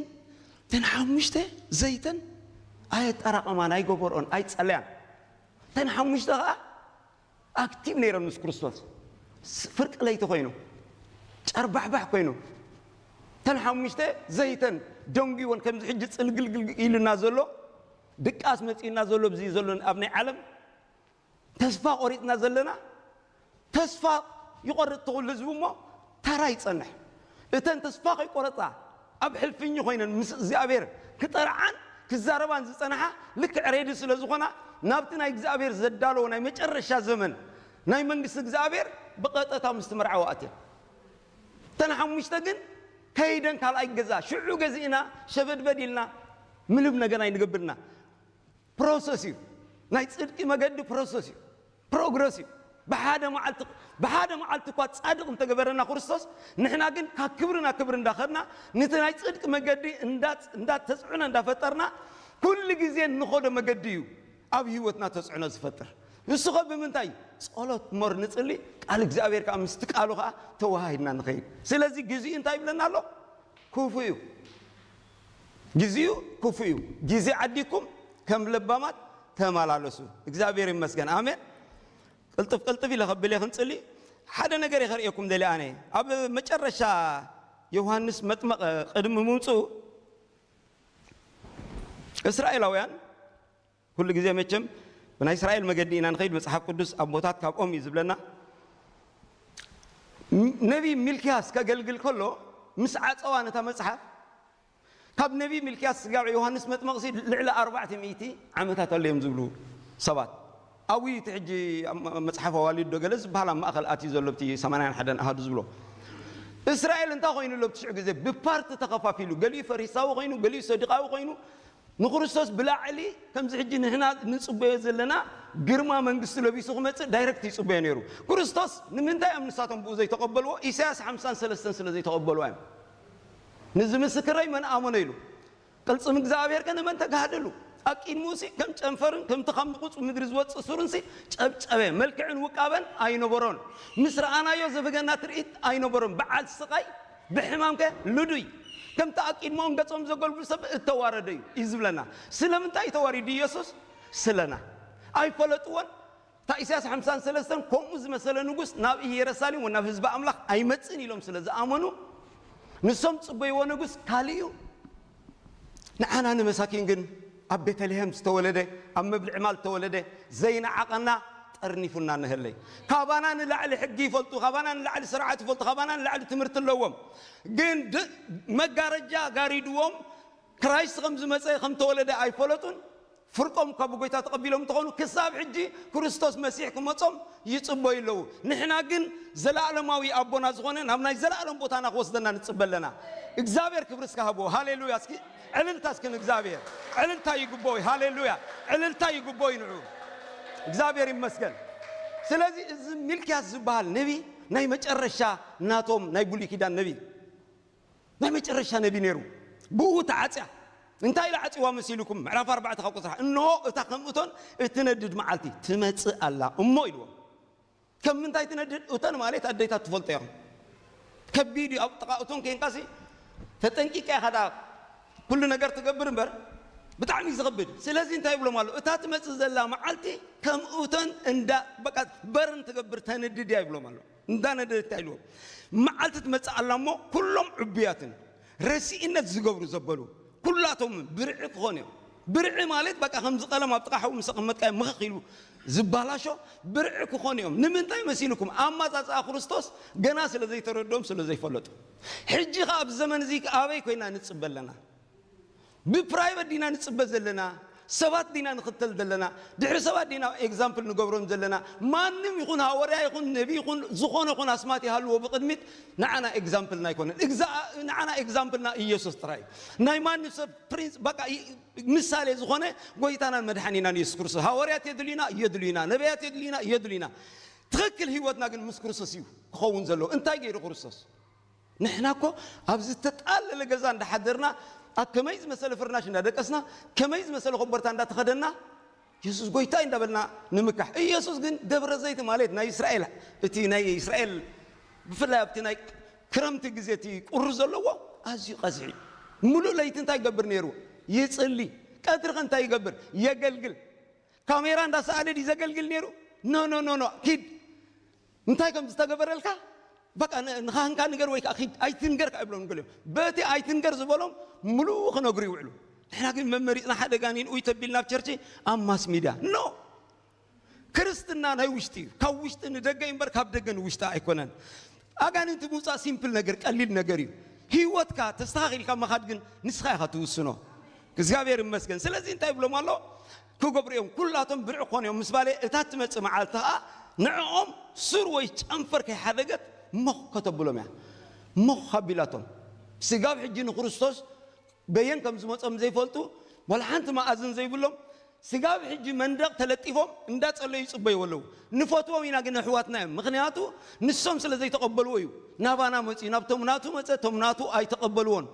እተን ሓሙሽተ ዘይተን ኣየጠራቐማን፣ ኣይገበርኦን፣ ኣይጸለያን። እተን ሓሙሽተ ኸዓ ኣክቲቭ ነይረን ምስ ክርስቶስ። ስ-፣ ፍርቂ ለይቲ ኮይኑ፣ ጨርባሕባሕ ኮይኑ፣ እተን ሓሙሽተ ዘይተን ደንጉይወን ከምዚ ሕጂ ጽልግልግል ኢሉና ዘሎ፣ ድቃስ መጺኡና ዘሎ፣ ኣብዚ ዘሎ ኣብ ናይ ዓለም ተስፋ ቆሪጥና ዘለና፣ ተስፋ ይቆርጥ ትኹል ህዝቢ እሞ ተራ ይጸንሕ። እተን ተስፋ ከይቆረጻ ኣብ ሕልፍኝ ኮይነን ምስ እግዚኣብሔር ክጠርዓን ክዛረባን ዝጸንሓ ልክዕ ሬዲ ስለ ዝኾና ናብቲ ናይ እግዚኣብሔር ዘዳለዎ ናይ መጨረሻ ዘመን ናይ መንግስቲ እግዚኣብሔር ብቐጠታ ምስቲ መርዓዊ ኣትየን። እተን ሓሙሽተ ግን ከይደን ካልኣይ ገዛ ሽዑ ገዚእና ሸበድበድ ኢልና ምንም ነገር ኣይንገብርና። ፕሮሰስ እዩ። ናይ ጽድቂ መገዲ ፕሮሰስ እዩ። ፕሮግረስ እዩ። ብሓደ መዓልቲ፣ ብሓደ መዓልቲ እኳ ጻድቕ እንተገበረና ክርስቶስ፣ ንሕና ግን ካብ ክብሪ ናብ ክብሪ እንዳኸድና፣ ነቲ ናይ ጽድቂ መገዲ እንዳ-፣ እንዳተጽዕኖ እንዳፈጠርና፣ ኩሉ ግዜ እንኸዶ መገዲ እዩ ኣብ ህይወትና ተጽዕኖ ዝፈጥር። ንሱ ኸ ብምንታይ? ጸሎት እምበር ንጽሊ፣ ቃል እግዚኣብሔር ከኣ ምስቲ ቃሉ ኸኣ ተወሃሂድና ንኸይድ። ስለዚ ግዜኡ እንታይ ይብለና ኣሎ? ክፉእ እዩ። ግዜኡ ክፉእ እዩ። ግዜ ዓዲኩም ከም ለባማት ተመላለሱ። እግዚኣብሔር ይመስገን። ኣሜን። ቅልጥፍ ቅልጥፍ ኢለ ከብል እየ ክንጽሊ። ሓደ ነገር እየ ከርእየኩም ደልየ ኣነ። ኣብ መጨረሻ ዮሃንስ መጥመቕ ቅድሚ ምምጽኡ እስራኤላውያን ኩሉ ግዜ መቸም ብናይ እስራኤል መገዲ ኢና ንኸይድ። መጽሓፍ ቅዱስ ኣቦታት ካብኦም እዩ ዝብለና። ም-፣ ነቢ ሚልክያስ ከገልግል ከሎ ምስ ዓጸዋ ነታ መጽሓፍ፣ ካብ ነቢ ሚልክያስ ስጋብ ዮሃንስ መጥመቕሲ ልዕሊ ኣርባዕተ ሚእቲ ዓመታት ኣሎ እዮም ዝብሉ ሰባት። ኣብኡ እዩ እቲ ሕጂ ኣብ መ-፣ መጽሓፍ ኣዋልድ ዶ ገለ ዝበሃል ኣብ ማእከል ኣትዩ ዘሎ፣ ብቲ ሰማንያን ሓደን ኣሃዱ ዝብሎ። እስራኤል እንታይ ኮይኑ ኣሎ? ብትሽዑ ግዜ ብፓርቲ ተኸፋፊሉ፣ ገሊኡ ፈሪሳዊ ኮይኑ፣ ገሊኡ ሰዱቃዊ ኮይኑ፣ ንክርስቶስ ብላዕሊ ከምዚ ሕጂ ንሕና ንጽበዮ ዘለና ግርማ መንግስቲ ለቢሱ ክመጽእ ዳይረክት ይጽበዮ ነይሩ። ክርስቶስ ንምንታይ እዮም ንሳቶም ብኡ ዘይተቐበልዎ? ኢሳያስ ሓምሳን ሰለስተን ስለ ዘይተቐበልዋ እዮም። ንዚ ምስክረይ መን ኣመኖ ኢሉ። ቅልጽም እግዚኣብሔር ከ ንመን ተጋህደሉ? ኣቂድሙሲ ከም ጨንፈርን ከምቲ ካብ ንቑጽ ምድሪ ዝወጽእ ሱርንሲ ጨብጨበ። መልክዕን ውቃበን ኣይነበሮን። ምስ ረኣናዮ ዘብህገና ትርኢት ኣይነበሮን። በዓል ስቓይ ብሕማም ከ ልዱይ፣ ከምቲ ኣቂድሞን ገጾም ዘገልግሉ ሰብ እተዋረደ እዩ፣ እዩ ዝብለና። ስለምንታይ እዩ ተዋሪዱ ኢየሱስ? ስለና። ኣይፈለጥዎን። እታ ኢሳያስ ሓምሳን ሰለስተን ከምኡ ዝመሰለ ንጉስ ናብ ኢየሩሳሌም ወይ ናብ ህዝቢ ኣምላኽ ኣይመጽእን ኢሎም ስለ ዝኣመኑ፣ ንሶም ጽበይዎ ንጉስ ካልእ እዩ። ንዓና ንመሳኪን ግን ኣብ ቤተልሔም ዝተወለደ፣ ኣብ መብልዒ ማል ዝተወለደ፣ ዘይነዓቐና ጠርኒፉና እንሀለይ። ካባና ንላዕሊ ሕጊ ይፈልጡ፣ ካባና ንላዕሊ ስርዓት ይፈልጡ፣ ካባና ንላዕሊ ትምህርቲ ኣለዎም። ግን ድ-፣ መጋረጃ ጋሪድዎም ክራይስት ከም ዝመጸ ከም ተወለደ ኣይፈለጡን። ፍርቆም ካብ ጎይታ ተቐቢሎም እንተኾኑ ክሳብ ሕጂ ክርስቶስ መሲሕ ክመጾም ይጽበዩ ኣለዉ። ንሕና ግን ዘለኣለማዊ ኣቦና ዝኾነ ናብ ናይ ዘለኣለም ቦታና ክወስደና ንጽበ ኣለና። እግዚኣብሔር ክብሪ እስከ ሃቦ። ሃሌሉያ። እስኪ ዕልልታ እስኪ ንእግዚኣብሔር። ዕልልታ ይግቦ እዩ። ሃሌሉያ። ዕልልታ ይግቦ እዩ ንዑ። እግዚኣብሔር ይመስገን። ስለዚ እዚ ሚልክያስ ዝበሃል ነቢ ናይ መጨረሻ ናቶም ናይ ብሉይ ኪዳን ነቢ፣ ናይ መጨረሻ ነቢ ነይሩ። ብኡ ተዓጽያ። እንታይ ኢላ ዓጽዋ መሲልኩም? ምዕራፍ ኣርባዕተ ካብ ቁጽሪ ሓደ፣ "እንሆ እታ ከም እቶን እትነድድ መዓልቲ ትመጽእ ኣላ እሞ" ኢልዎም። ከም ምንታይ ትነድድ? እቶን ማለት ኣደይታት ትፈልጦ እዮም። ከቢድ እዩ። ኣብ ጥቓ እቶን ኬንካሲ ተጠንቂቃ ኢኻ ደኣ ኩሉ ነገር ትገብር እምበር፣ ብጣዕሚ እዩ ዝኸብድ። ስለዚ እንታይ ይብሎም ኣሎ? እታ ትመጽእ ዘላ መዓልቲ ከምኡተን እንዳ በቃ በርን ትገብር ተንድድ እያ ይብሎም ኣሎ። እንዳነደደት እያ ይብሎም። መዓልቲ ትመጽእ ኣላ እሞ ኩሎም ዕቡያትን ረሲእነት ዝገብሩ ዘበሉ ኩላቶም ብርዒ ክኾኑ እዮም። ብርዒ ማለት በቃ ከምዚ ቀለም ኣብ ጥቓ ሓዊ ምስ ኣቐመጥካዮ ምኽኽ ኢሉ ዝባላሾ ብርዒ ክኾኑ እዮም። ንምንታይ መሲልኩም? ኣማጻጽኣ ክርስቶስ ገና ስለ ዘይተረድኦም ስለ ዘይፈለጡ። ሕጂ ኸኣ ኣብዚ ዘመን እዚ ኣበይ ኮይና ንጽበ ኣለና? ብፕራይቨት ዲና ንጽበ ዘለና? ሰባት ዲና ንኽተል ዘለና? ድሕሪ ሰባት ዲና ኤግዛምፕል ንገብሮም ዘለና? ማንም ይኹን ሃወርያ ይኹን ነቢ ይኹን ዝኾነ ይኹን ኣስማት ይሃልዎ ብቕድሚት ንዓና ኤግዛምፕልና ኣይኮነን። ንዓና ኤግዛምፕልና ኢየሱስ ጥራይ እዩ። ናይ ማንም ሰብ ፕሪንስ በቃ ምሳሌ ዝኾነ ጎይታናን መድሓኒናን ኢየሱስ ክርስቶስ። ሃወርያት የድልዩና? የድልዩና። ነቢያት የድልዩና? የድልዩና። ትኽክል ህይወትና ግን ምስ ክርስቶስ እዩ ክኸውን ዘለዎ። እንታይ ገይሩ ክርስቶስ? ንሕና እኮ ኣብ ዝተጣለለ ገዛ እንዳሓደርና ኣብ ከመይ ዝመሰለ ፍርናሽ እንዳደቀስና ከመይ ዝመሰለ ኮበርታ እንዳተኸደና የሱስ ጎይታ እንዳበልና ንምካሕ። ኢየሱስ ግን ደብረ ዘይት ማለት ናይ እስራኤል እቲ ናይ እስራኤል ብፍላይ ኣብቲ ናይ ክረምቲ ግዜ እቲ ቁሪ ዘለዎ ኣዝዩ ቀዝሒ ሙሉእ ለይቲ እንታይ ይገብር ነይሩ? ይጽሊ። ቀትሪ ከ እንታይ ይገብር? የገልግል። ካሜራ እንዳሰኣለ ድዩ ዘገልግል ነይሩ? ኖ ኖ ኖ ኖ ኪድ እንታይ ከም ዝተገበረልካ በቃ ንኻህንካ ንገር ወይ ከዓ ኪድ ኣይትንገር ከዓ ይብሎም ንገሊኦም በቲ ኣይትንገር ዝበሎም ሙሉእ ክነግሩ ይውዕሉ። ንሕና ግን መመሪፅና ሓደ ጋኒን ኡይ ተቢልና ኣብ ቸርች ኣብ ማስ ሚድያ ኖ። ክርስትና ናይ ውሽጢ እዩ። ካብ ውሽጢ ንደገ እዩ እምበር ካብ ደገ ንውሽጢ ኣይኮነን። ኣጋንንቲ ምውፃእ ሲምፕል ነገር ቀሊል ነገር እዩ። ህይወትካ ተስተኻኺልካ ምኻድ ግን ንስኻ ኢኻ ትውስኖ። እግዚኣብሔር ይመስገን። ስለዚ እንታይ ይብሎም ኣሎ? ክገብሩ እዮም ኩላቶም ብርዒ ክኾኑ እዮም ምስ ባለ እታ ትመፅእ መዓልቲ ኸዓ ንዕኦም ሱር ወይ ጨንፈር ከይሓደገት ሞኽ ከተብሎም እያ። ሞኽ ኣቢላቶም ስጋብ ሕጂ ንክርስቶስ በየን ከም ዝመጾም ዘይፈልጡ ዋላ ሓንቲ መኣዝን ዘይብሎም ስጋብ ሕጂ መንደቕ ተለጢፎም እንዳጸለዩ ይጽበዩ ኣለዉ። ንፈትዎም ኢና ግን ኣሕዋትና እዮም። ምኽንያቱ ንሶም ስለ ዘይተቐበልዎ እዩ። ናባና መጺኡ ናብቶም ናቱ መጸ፣ እቶም ናቱ ኣይተቐበልዎን።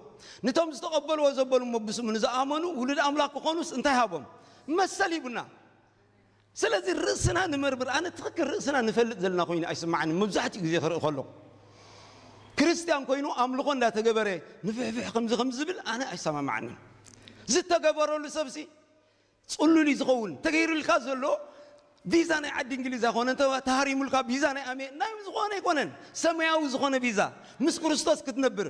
ንቶም ዝተቐበልዎ ዘበሉ እሞ ብስሙ ንዝኣመኑ ውሉድ ኣምላኽ ክኾኑስ እንታይ ሃቦም? መሰል ሂቡና። ስለዚ ርእስና ንመርምር። ኣነ ትኽክል ርእስና ንፈልጥ ዘለና ኮይኑ ኣይስማዓንን። መብዛሕትኡ ግዜ ክርኢ ከለኹ ክርስትያን ኮይኑ ኣምልኾ እንዳተገበረ ንፍሕፍሕ ከምዚ ከምዚ ዝብል ኣነ ኣይሰማማዓንን። ዝተገበረሉ ሰብሲ ጽሉል እዩ ዝኸውን። ተገይሩልካ ዘሎ ቪዛ ናይ ዓዲ እንግሊዝ ኣይኮነን፣ ተሃሪሙልካ ቪዛ ናይ ኣሜ ናይ ዝኾነ ኣይኮነን። ሰማያዊ ዝኾነ ቪዛ ምስ ክርስቶስ ክትነብር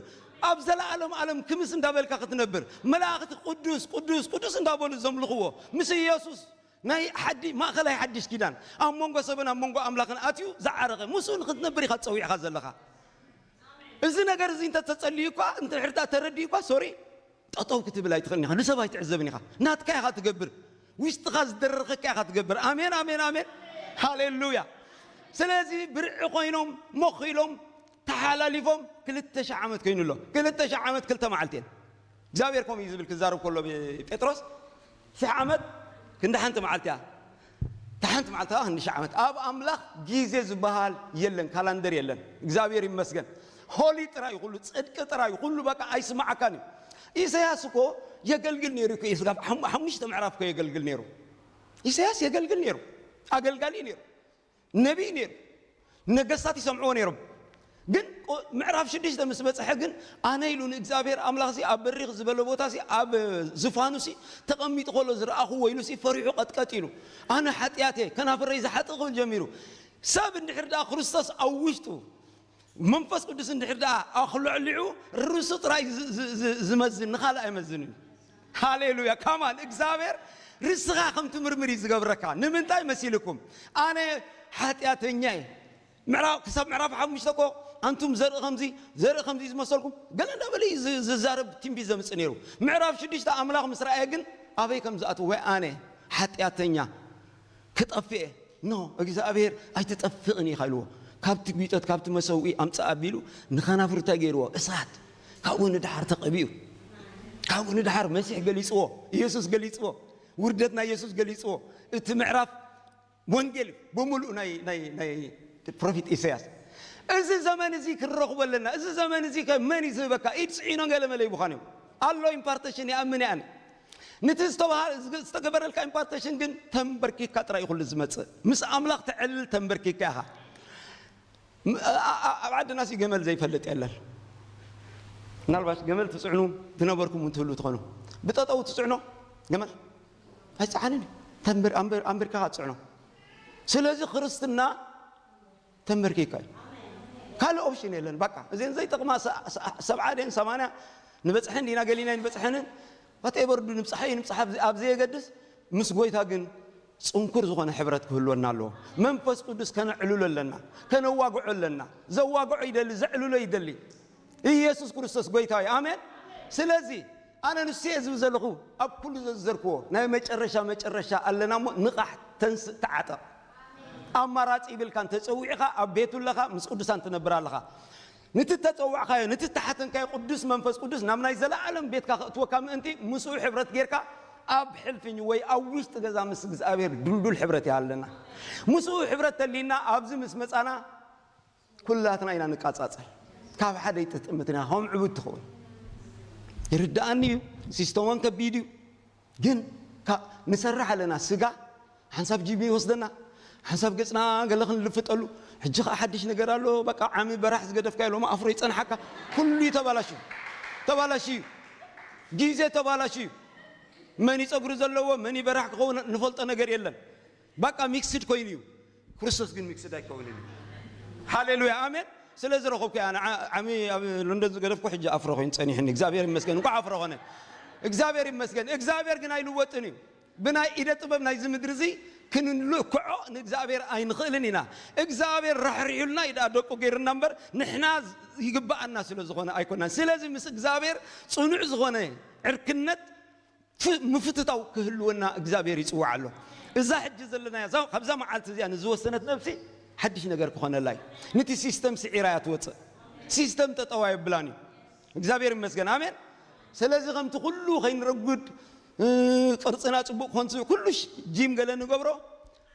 ኣብ ዘለኣለም ኣለም ክምስ እንዳበልካ ክትነብር መላእኽቲ ቅዱስ ቅዱስ ቅዱስ እንዳበሉ ዘምልኽዎ ምስ ኢየሱስ ናይ ሓዲ ማእኸላይ ሓድሽ ኪዳን ኣብ መንጎ ሰብን ኣብ መንጎ ኣምላኽን ኣትዩ ዝዓረቐ ምስኡ ንክትነብር ኢኻ ጸዊዕኻ ዘለኻ። እዚ ነገር እዚ እንተተጸልዩ እኳ እንድሕርታ ተረድዩ እኳ ሶሪ ጠጠው ክትብል ኣይትኽእልን ኢኻ። ንሰብ ኣይትዕዘብን ኢኻ። ናትካ ኢኻ ትገብር። ውሽጥኻ ዝደረኸካ ኢኻ ትገብር። ኣሜን ኣሜን ኣሜን። ሃሌሉያ። ስለዚ ብርዒ ኮይኖም ሞኽ ኢሎም ተሓላሊፎም ክልተ ሺሕ ዓመት ኮይኑ ኣሎ። ክልተ ሺሕ ዓመት ክልተ መዓልቲ እየን። እግዚኣብሔር ከምኡ እዩ ዝብል ክዛረብ ከሎ ጴጥሮስ ሽሕ ዓመት ክንዲ ሓንቲ መዓልቲ እያ። እታ ሓንቲ መዓልቲ ከዓ ክንዲ ሽሕ ዓመት። ኣብ ኣምላኽ ግዜ ዝበሃል የለን፣ ካላንደር የለን። እግዚኣብሔር ይመስገን። ሆሊ ጥራይ እዩ ኩሉ፣ ጽድቂ ጥራይ እዩ ኩሉ። በቃ ኣይስማዓካን እዩ። ኢሳያስ እኮ የገልግል ነይሩ እኮ እዩ። ስጋብ ሓሙ- ሓሙሽተ ምዕራፍ እኮ የገልግል ነይሩ። ኢሳያስ የገልግል ነይሩ፣ ኣገልጋሊ ነይሩ። ነቢይ ነይሩ። ነገስታት ይሰምዕዎ ነይሮም። ግን ቆ- ምዕራፍ ሽዱሽተ ምስ በፅሐ ግን ኣነ ኢሉ ንእግዚኣብሔር ኣምላኽሲ ኣብ በሪኽ ዝበለ ቦታሲ ኣብ ዝፋኑሲ ተቐሚጡ ከሎ ዝረኣኹዎ ኢሉሲ ፈሪሑ ቀጥቀጥ ኢሉ ኣነ ሓጢኣት እየ ከናፍረይ ዝሓጥእ ክብል ጀሚሩ። ሰብ እንድሕር ደኣ ክርስቶስ ኣብ ውሽጡ መንፈስ ቅዱስ እንድሕር ደኣ ኣኽሎዕሊዑ ርእሱ ጥራይ ዝ- ዝ- ዝ- ዝመዝን ንኻልእ ኣይመዝንን። ሃሌሉያ። ካማን እግዚኣብሔር ርስኻ ከም ትምርምር እዩ ዝገብረካ። ንምንታይ መሲልኩም? ኣነ ሓጢኣተኛ እየ። ምዕራፍ ክሳብ ምዕራፍ ሓሙሽተ እኮ ኣንቱም ዘርኢ ከምዚ ዘርኢ ከምዚ ዝመሰልኩም ገለ እንዳበለ እዩ ዝ- ዝዛረብ ትንቢት ዘምፅእ ነይሩ። ምዕራፍ ሽዱሽተ ኣምላኽ ምስ ረኣየ ግን ኣበይ ከም ዝኣትው ወይ ኣነ ሓጢኣተኛ ክጠፍእ እየ። ኖ እግዚኣብሔር ኣይትጠፍእን ኢኻ ኢልዎ። ካብቲ ቢጠት ካብቲ መሰውኢ ኣምፅእ ኣቢሉ ንኸናፍርታ ገይርዎ እሳት ካብኡ ንድሓር ተቐቢኡ ካብኡ ንድሓር መሲሕ ገሊፅዎ ኢየሱስ ገሊፅዎ ውርደት ናይ ኢየሱስ ገሊፅዎ እቲ ምዕራፍ ወንጌል ብምሉእ ናይ ናይ ናይ ፕሮፌት ኢሳያስ እዚ ዘመን እዚ ክንረኽቦ ኣለና። እዚ ዘመን እዚ ከ መን እዩ ዝህበካ? ኢድ ስዒኖ ገለ መለ ይብዃን እዮም ኣሎ ኢምፓርቴሽን ይኣምን እየ ኣነ። ንቲ ዝተባሃ- ዝተገበረልካ ኢምፓርቴሽን ግን ተንበርኪካ ጥራይ እዩ ኩሉ ዝመጽእ። ምስ ኣምላኽ ተዕልል ተንበርኪካ ኢኻ። ም- ኣ- ኣ- ኣብ ዓድና ሲ ገመል ዘይፈልጥ የለን። ምናልባት ገመል ትጽዕኑ ዝነበርኩም እውን ትህሉ ትኾኑ። ብጠጠው ትጽዕኖ ገመል ኣይፀዓንን እዩ። ተንብር ኣንብር ኣንብርካ ትፅዕኖ። ስለዚ ክርስትና ተንበርኪካ እዩ። ካልእ ኦፕሽን የለን። በቃ እዚን ዘይጠቕማ ሰ- ሰ- ሰብዓ ደን ሰማንያ ንበፅሐን ዲና ገሊና ንበፅሐንን ዋቴቨር ዱ ንብፅሓ እዩ ንብፅሓ ኣብዚ- ኣብ ዘየገድስ ምስ ጎይታ ግን ፅንኩር ዝኾነ ሕብረት ክህልወና ኣለዎ። መንፈስ ቅዱስ ከነዕልሎ ኣለና፣ ከነዋግዖ ኣለና። ዘዋግዖ ይደሊ፣ ዘዕልሎ ይደሊ። ኢየሱስ ክርስቶስ ጎይታ እዩ። ኣሜን። ስለዚ ኣነ ንሱ እየ ዝብል ዘለኹ ኣብ ኩሉ ዘዘርክዎ ናይ መጨረሻ መጨረሻ ኣለና እሞ ንቓሕ፣ ተንስእ፣ ተዓጠቕ። ኣማራፂ ይብልካን ተፀዊዕኻ ኣብ ቤቱ ኣለኻ፣ ምስ ቅዱሳን ትነብር ኣለኻ። ንቲ ተፀዋዕካዮ ንቲ ተሓተንካዮ ቅዱስ መንፈስ ቅዱስ ናብ ናይ ዘለኣለም ቤትካ ከእትወካ ምእንቲ ምስኡ ሕብረት ጌርካ ኣብ ሕልፍኝ ወይ ኣብ ውሽጢ ገዛ ምስ እግዚኣብሔር ድልዱል ሕብረት ይሃለና። ምስኡ ሕብረት ተሊና ኣብዚ ምስ መፃና ኩላትና ኢና ንቃፃፀል። ካብ ሓደ ይጥጥምትና ከም ዕቡድ ትኸውን ይርድኣኒ እዩ። ሲስተሞን ከቢድ እዩ። ግን ንሰርሕ ኣለና። ስጋ ሓንሳብ ጂም ይወስደና፣ ሓንሳብ ገፅና ገለ ክንልፍጠሉ። ሕጂ ከዓ ሓድሽ ነገር ኣሎ። በቃ ዓሚ በራሕ ዝገደፍካ ሎማ ኣፍሮ ይፀንሓካ። ኩሉ ተባላሽ ተባላሽ እዩ። ግዜ ተባላሽ እዩ። መን ፀጉሪ ዘለዎ መን በራሕ ክኸውን ንፈልጦ ነገር የለን። በቃ ሚክስድ ኮይኑ እዩ። ክርስቶስ ግን ሚክስድ ኣይከውንን እዩ። ሃሌሉያ ኣሜን። ስለ ዝረኸብኩ ኣነ ዓሚ ኣብ ሎንደን ዝገደፍኩ ሕጂ ኣፍሮ ኮይኑ ፀኒሕኒ። እግዚኣብሔር ይመስገን እንኳዕ ኣፍሮ ኾነ። እግዚኣብሔር ይመስገን። እግዚኣብሔር ግን ኣይልወጥን እዩ። ብናይ ኢደ ጥበብ ናይዚ ምድሪ እዚ ክንልክዖ ንእግዚኣብሔር ኣይንኽእልን ኢና። እግዚኣብሔር ራሕሪሑልና እዩ ደኣ ደቁ ገይርና እምበር ንሕና ይግብኣና ስለ ዝኾነ ኣይኮናን። ስለዚ ምስ እግዚኣብሔር ፅኑዕ ዝኾነ ዕርክነት ምፍትታው ክህልወና እግዚኣብሔር ይፅዋዕ ኣሎ። እዛ ሕጂ ዘለናያ ካብዛ መዓልቲ እዚኣ ንዝወሰነት ነብሲ ሓድሽ ነገር ክኾነላ እዩ። ንቲ ሲስተም ስዒራ እያ ትወፅእ። ሲስተም ጠጠዋ የብላን እዩ። እግዚኣብሔር ይመስገን ኣሜን። ስለዚ ከምቲ ኩሉ ከይንረጉድ ቅርፅና ፅቡቅ ኮንት ኩሉ ጂም ገለ ንገብሮ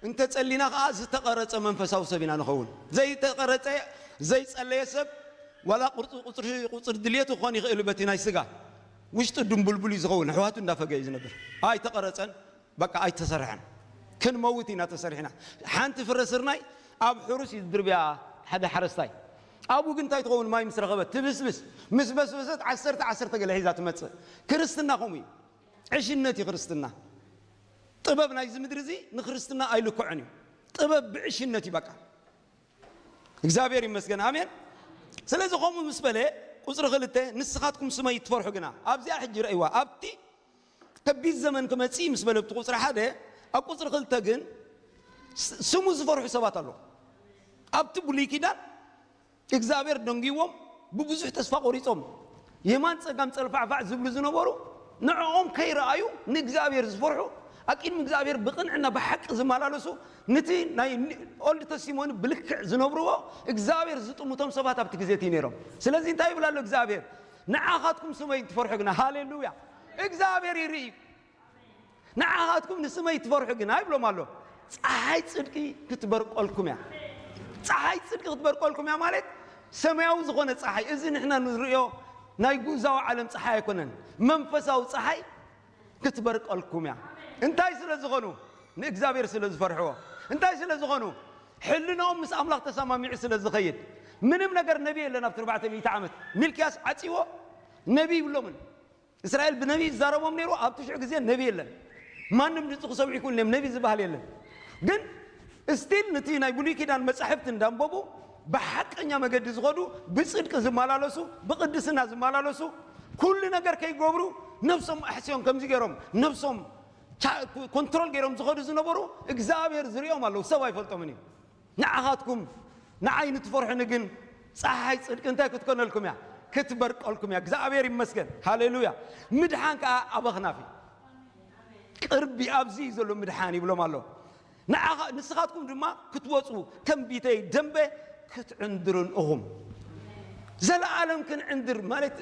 እንተፀሊና ከዓ ዝተቐረፀ መንፈሳዊ ሰብ ኢና ንኸውን። ዘይተቐረፀ ዘይፀለየ ሰብ ዋላ ቁፅሪ ድልየቱ ክኾን ይኽእል በቲ ናይ ስጋ ውሽጡ ድንቡልቡል እዩ ዝኸውን። ኣሕዋቱ እንዳፈገ እዩ ዝነብር። ኣይተቐረፀን፣ በቃ ኣይተሰርሐን። ክንመውት ኢና ተሰሪሕና። ሓንቲ ፍረ ስርናይ ኣብ ሕሩስ እዩ ዝድርብያ ሓደ ሓረስታይ። ኣብኡ ግን እንታይ ትኸውን? ማይ ምስ ረኸበት ትብስብስ። ምስ በስበሰት ዓሰርተ ዓሰርተ ገለ ሒዛ ትመፅእ። ክርስትና ከምኡ እዩ። ዕሽነት እዩ ክርስትና። ጥበብ ናይዚ ምድሪ እዚ ንክርስትና ኣይልክዖን እዩ። ጥበብ ብዕሽነት እዩ በቃ። እግዚኣብሔር ይመስገን ኣሜን። ስለዚ ከምኡ ምስ በለ ቁፅሪ ክልተ ንስኻትኩም ስመይ ትፈርሑ ግና ኣብዚኣ ሕጂ ረእይዋ ኣብቲ ከቢድ ዘመን ክመፅእ ምስ በለ ኣብቲ ቁፅሪ ሓደ ኣብ ቁፅሪ ክልተ ግን ስሙ ዝፈርሑ ሰባት ኣለዉ። ኣብቲ ብሉይ ኪዳን እግዚኣብሔር ደንጊዎም ብብዙሕ ተስፋ ቆሪፆም የማን ፀጋም ፀልፋዕፋዕ ዝብሉ ዝነበሩ ንዕኦም ከይረኣዩ ንእግዚኣብሔር ዝፈርሑ ኣብ ቅድሚ እግዚኣብሔር ብቕንዕና ብሓቂ ዝመላለሱ ንቲ ናይ ኦልድ ተስቲሞኒ ብልክዕ ዝነብርዎ እግዚኣብሔር ዝጥምቶም ሰባት ኣብቲ ግዜ እቲ ነይሮም። ስለዚ እንታይ ይብል ኣሎ እግዚኣብሔር? ንዓኻትኩም ስመይ ትፈርሑ ግና ሃሌሉያ እግዚኣብሔር ይርኢ ንዓኻትኩም ንስመይ ትፈርሑ ግና ይብሎም ኣሎ። ፀሓይ ፅድቂ ክትበርቀልኩም እያ። ፀሓይ ፅድቂ ክትበርቀልኩም እያ ማለት ሰማያዊ ዝኾነ ፀሓይ፣ እዚ ንሕና ንርእዮ ናይ ጉዛዊ ዓለም ፀሓይ ኣይኮነን። መንፈሳዊ ፀሓይ ክትበርቀልኩም እያ። እንታይ ስለ ዝኾኑ? ንእግዚኣብሔር ስለ ዝፈርሕዎ። እንታይ ስለ ዝኾኑ? ሕልንኦም ምስ ኣምላኽ ተሰማሚዑ ስለ ዝኸይድ። ምንም ነገር ነቢ የለን ኣብቲ ኣርባዕተ ሚእቲ ዓመት። ሚልክያስ ዓፂዎ ነቢ ይብሎምን። እስራኤል ብነቢ ይዛረቦም ነይሩ። ኣብቲ ሽዑ ግዜ ነቢ የለን። ማንም ድምፂ ክሰምዑ ይክእሉ እዮም። ነቢ ዝበሃል የለን። ግን ስቲል ንቲ ናይ ብሉይ ኪዳን መጻሕፍቲ እንዳንበቡ ብሓቀኛ መገዲ ዝኸዱ ብፅድቂ ዝመላለሱ ብቅድስና ዝመላለሱ ኩሉ ነገር ከይገብሩ ነብሶም ኣሕስዮም ከምዚ ገይሮም ነብሶም ኮንትሮል ገይሮም ዝኸዱ ዝነበሩ እግዚኣብሔር ዝሪኦም ኣለዉ። ሰብ ኣይፈልጦምን እዩ። ንዓኻትኩም ንዓይ ንትፈርሑኒ ግን ፀሓይ ፅድቂ እንታይ ክትኮነልኩም እያ? ክትበርቀልኩም እያ። እግዚኣብሔር ይመስገን። ሃሌሉያ። ምድሓን ከዓ ኣብ ኣኽናፊ ቅርቢ ኣብዚ እዩ ዘሎ ምድሓን ይብሎም ኣሎ። ንስኻትኩም ድማ ክትወፁ ከም ቢተይ ደንበ ክትዕንድሩን እኹም ዘለዓለም ክንዕንድር ማለት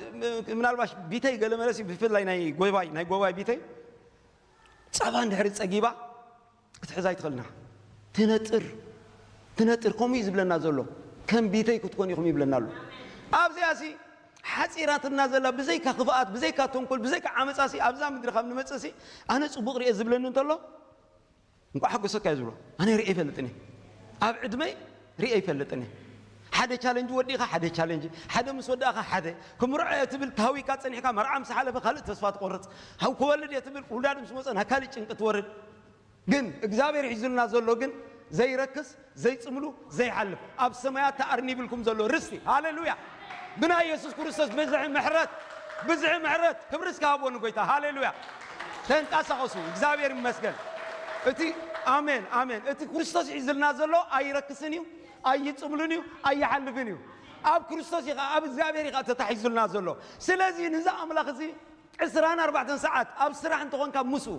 ምናልባሽ ቢተይ ገለመለሲ ብፍላይ ናይ ጎባይ ናይ ጎባይ ቢተይ ፀባ እንድሕሪ ፀጊባ ክትሕዛ ኣይትኽእልና። ትነጥር ትነጥር ከምኡ እዩ ዝብለና ዘሎ። ከም ቢተይ ክትኮን ኢኹም ይብለና ኣሎ። ኣብዚኣ ሲ ሓፂራትና ዘላ ብዘይካ ክፍኣት ብዘይካ ተንኮል ብዘይካ ዓመፃ ሲ ኣብዛ ምድሪ ካብ ንመፅእ ሲ ኣነ ፅቡቅ ርኤ ዝብለኒ እንተሎ እንኳ ሓጎሰካ እዩ ዝብሎ። ኣነ ርኤ ይፈልጥኒ ኣብ ዕድመይ ርኤ ይፈልጥኒ። ሓደ ቻለንጅ ወዲኻ ሓደ ቻለንጅ፣ ሓደ ምስ ወዳእኻ ሓደ፣ ክምርዖ እየ ትብል፣ ተሃዊካ ጸኒሕካ፣ መርዓ ምስ ሓለፈ ካልእ ተስፋ ትቆርጽ፣ ሃው ክወልድ እየ ትብል፣ ውላድ ምስ መጸ ናብ ካልእ ጭንቂ ትወርድ። ግን እግዚኣብሔር ሒዙልና ዘሎ ግን ዘይረክስ፣ ዘይጽምሉ፣ ዘይሓልፍ፣ ኣብ ሰማያት ተኣርኒ ይብልኩም ዘሎ ርስቲ። ሃሌሉያ! ብናይ የሱስ ክርስቶስ ብዝሒ ምሕረት፣ ብዝሒ ምሕረት። ክብሪ እስከ ሃብዎ ንጎይታ። ሃሌሉያ! ተንቀሳቐሱ። እግዚኣብሔር ይመስገን። እቲ ኣሜን፣ ኣሜን። እቲ ክርስቶስ ሒዝልና ዘሎ ኣይረክስን እዩ፣ ኣይጽምሉን እዩ፣ ኣይሓልፍን እዩ። ኣብ ክርስቶስ ኢኻ፣ ኣብ እግዚኣብሔር ኢኻ ተታሒዙልና ዘሎ። ስለዚ ንዚ ኣምላኽ እዚ ዕስራን ኣርባዕተን ሰዓት ኣብ ስራሕ እንተኾንካ ምስኡ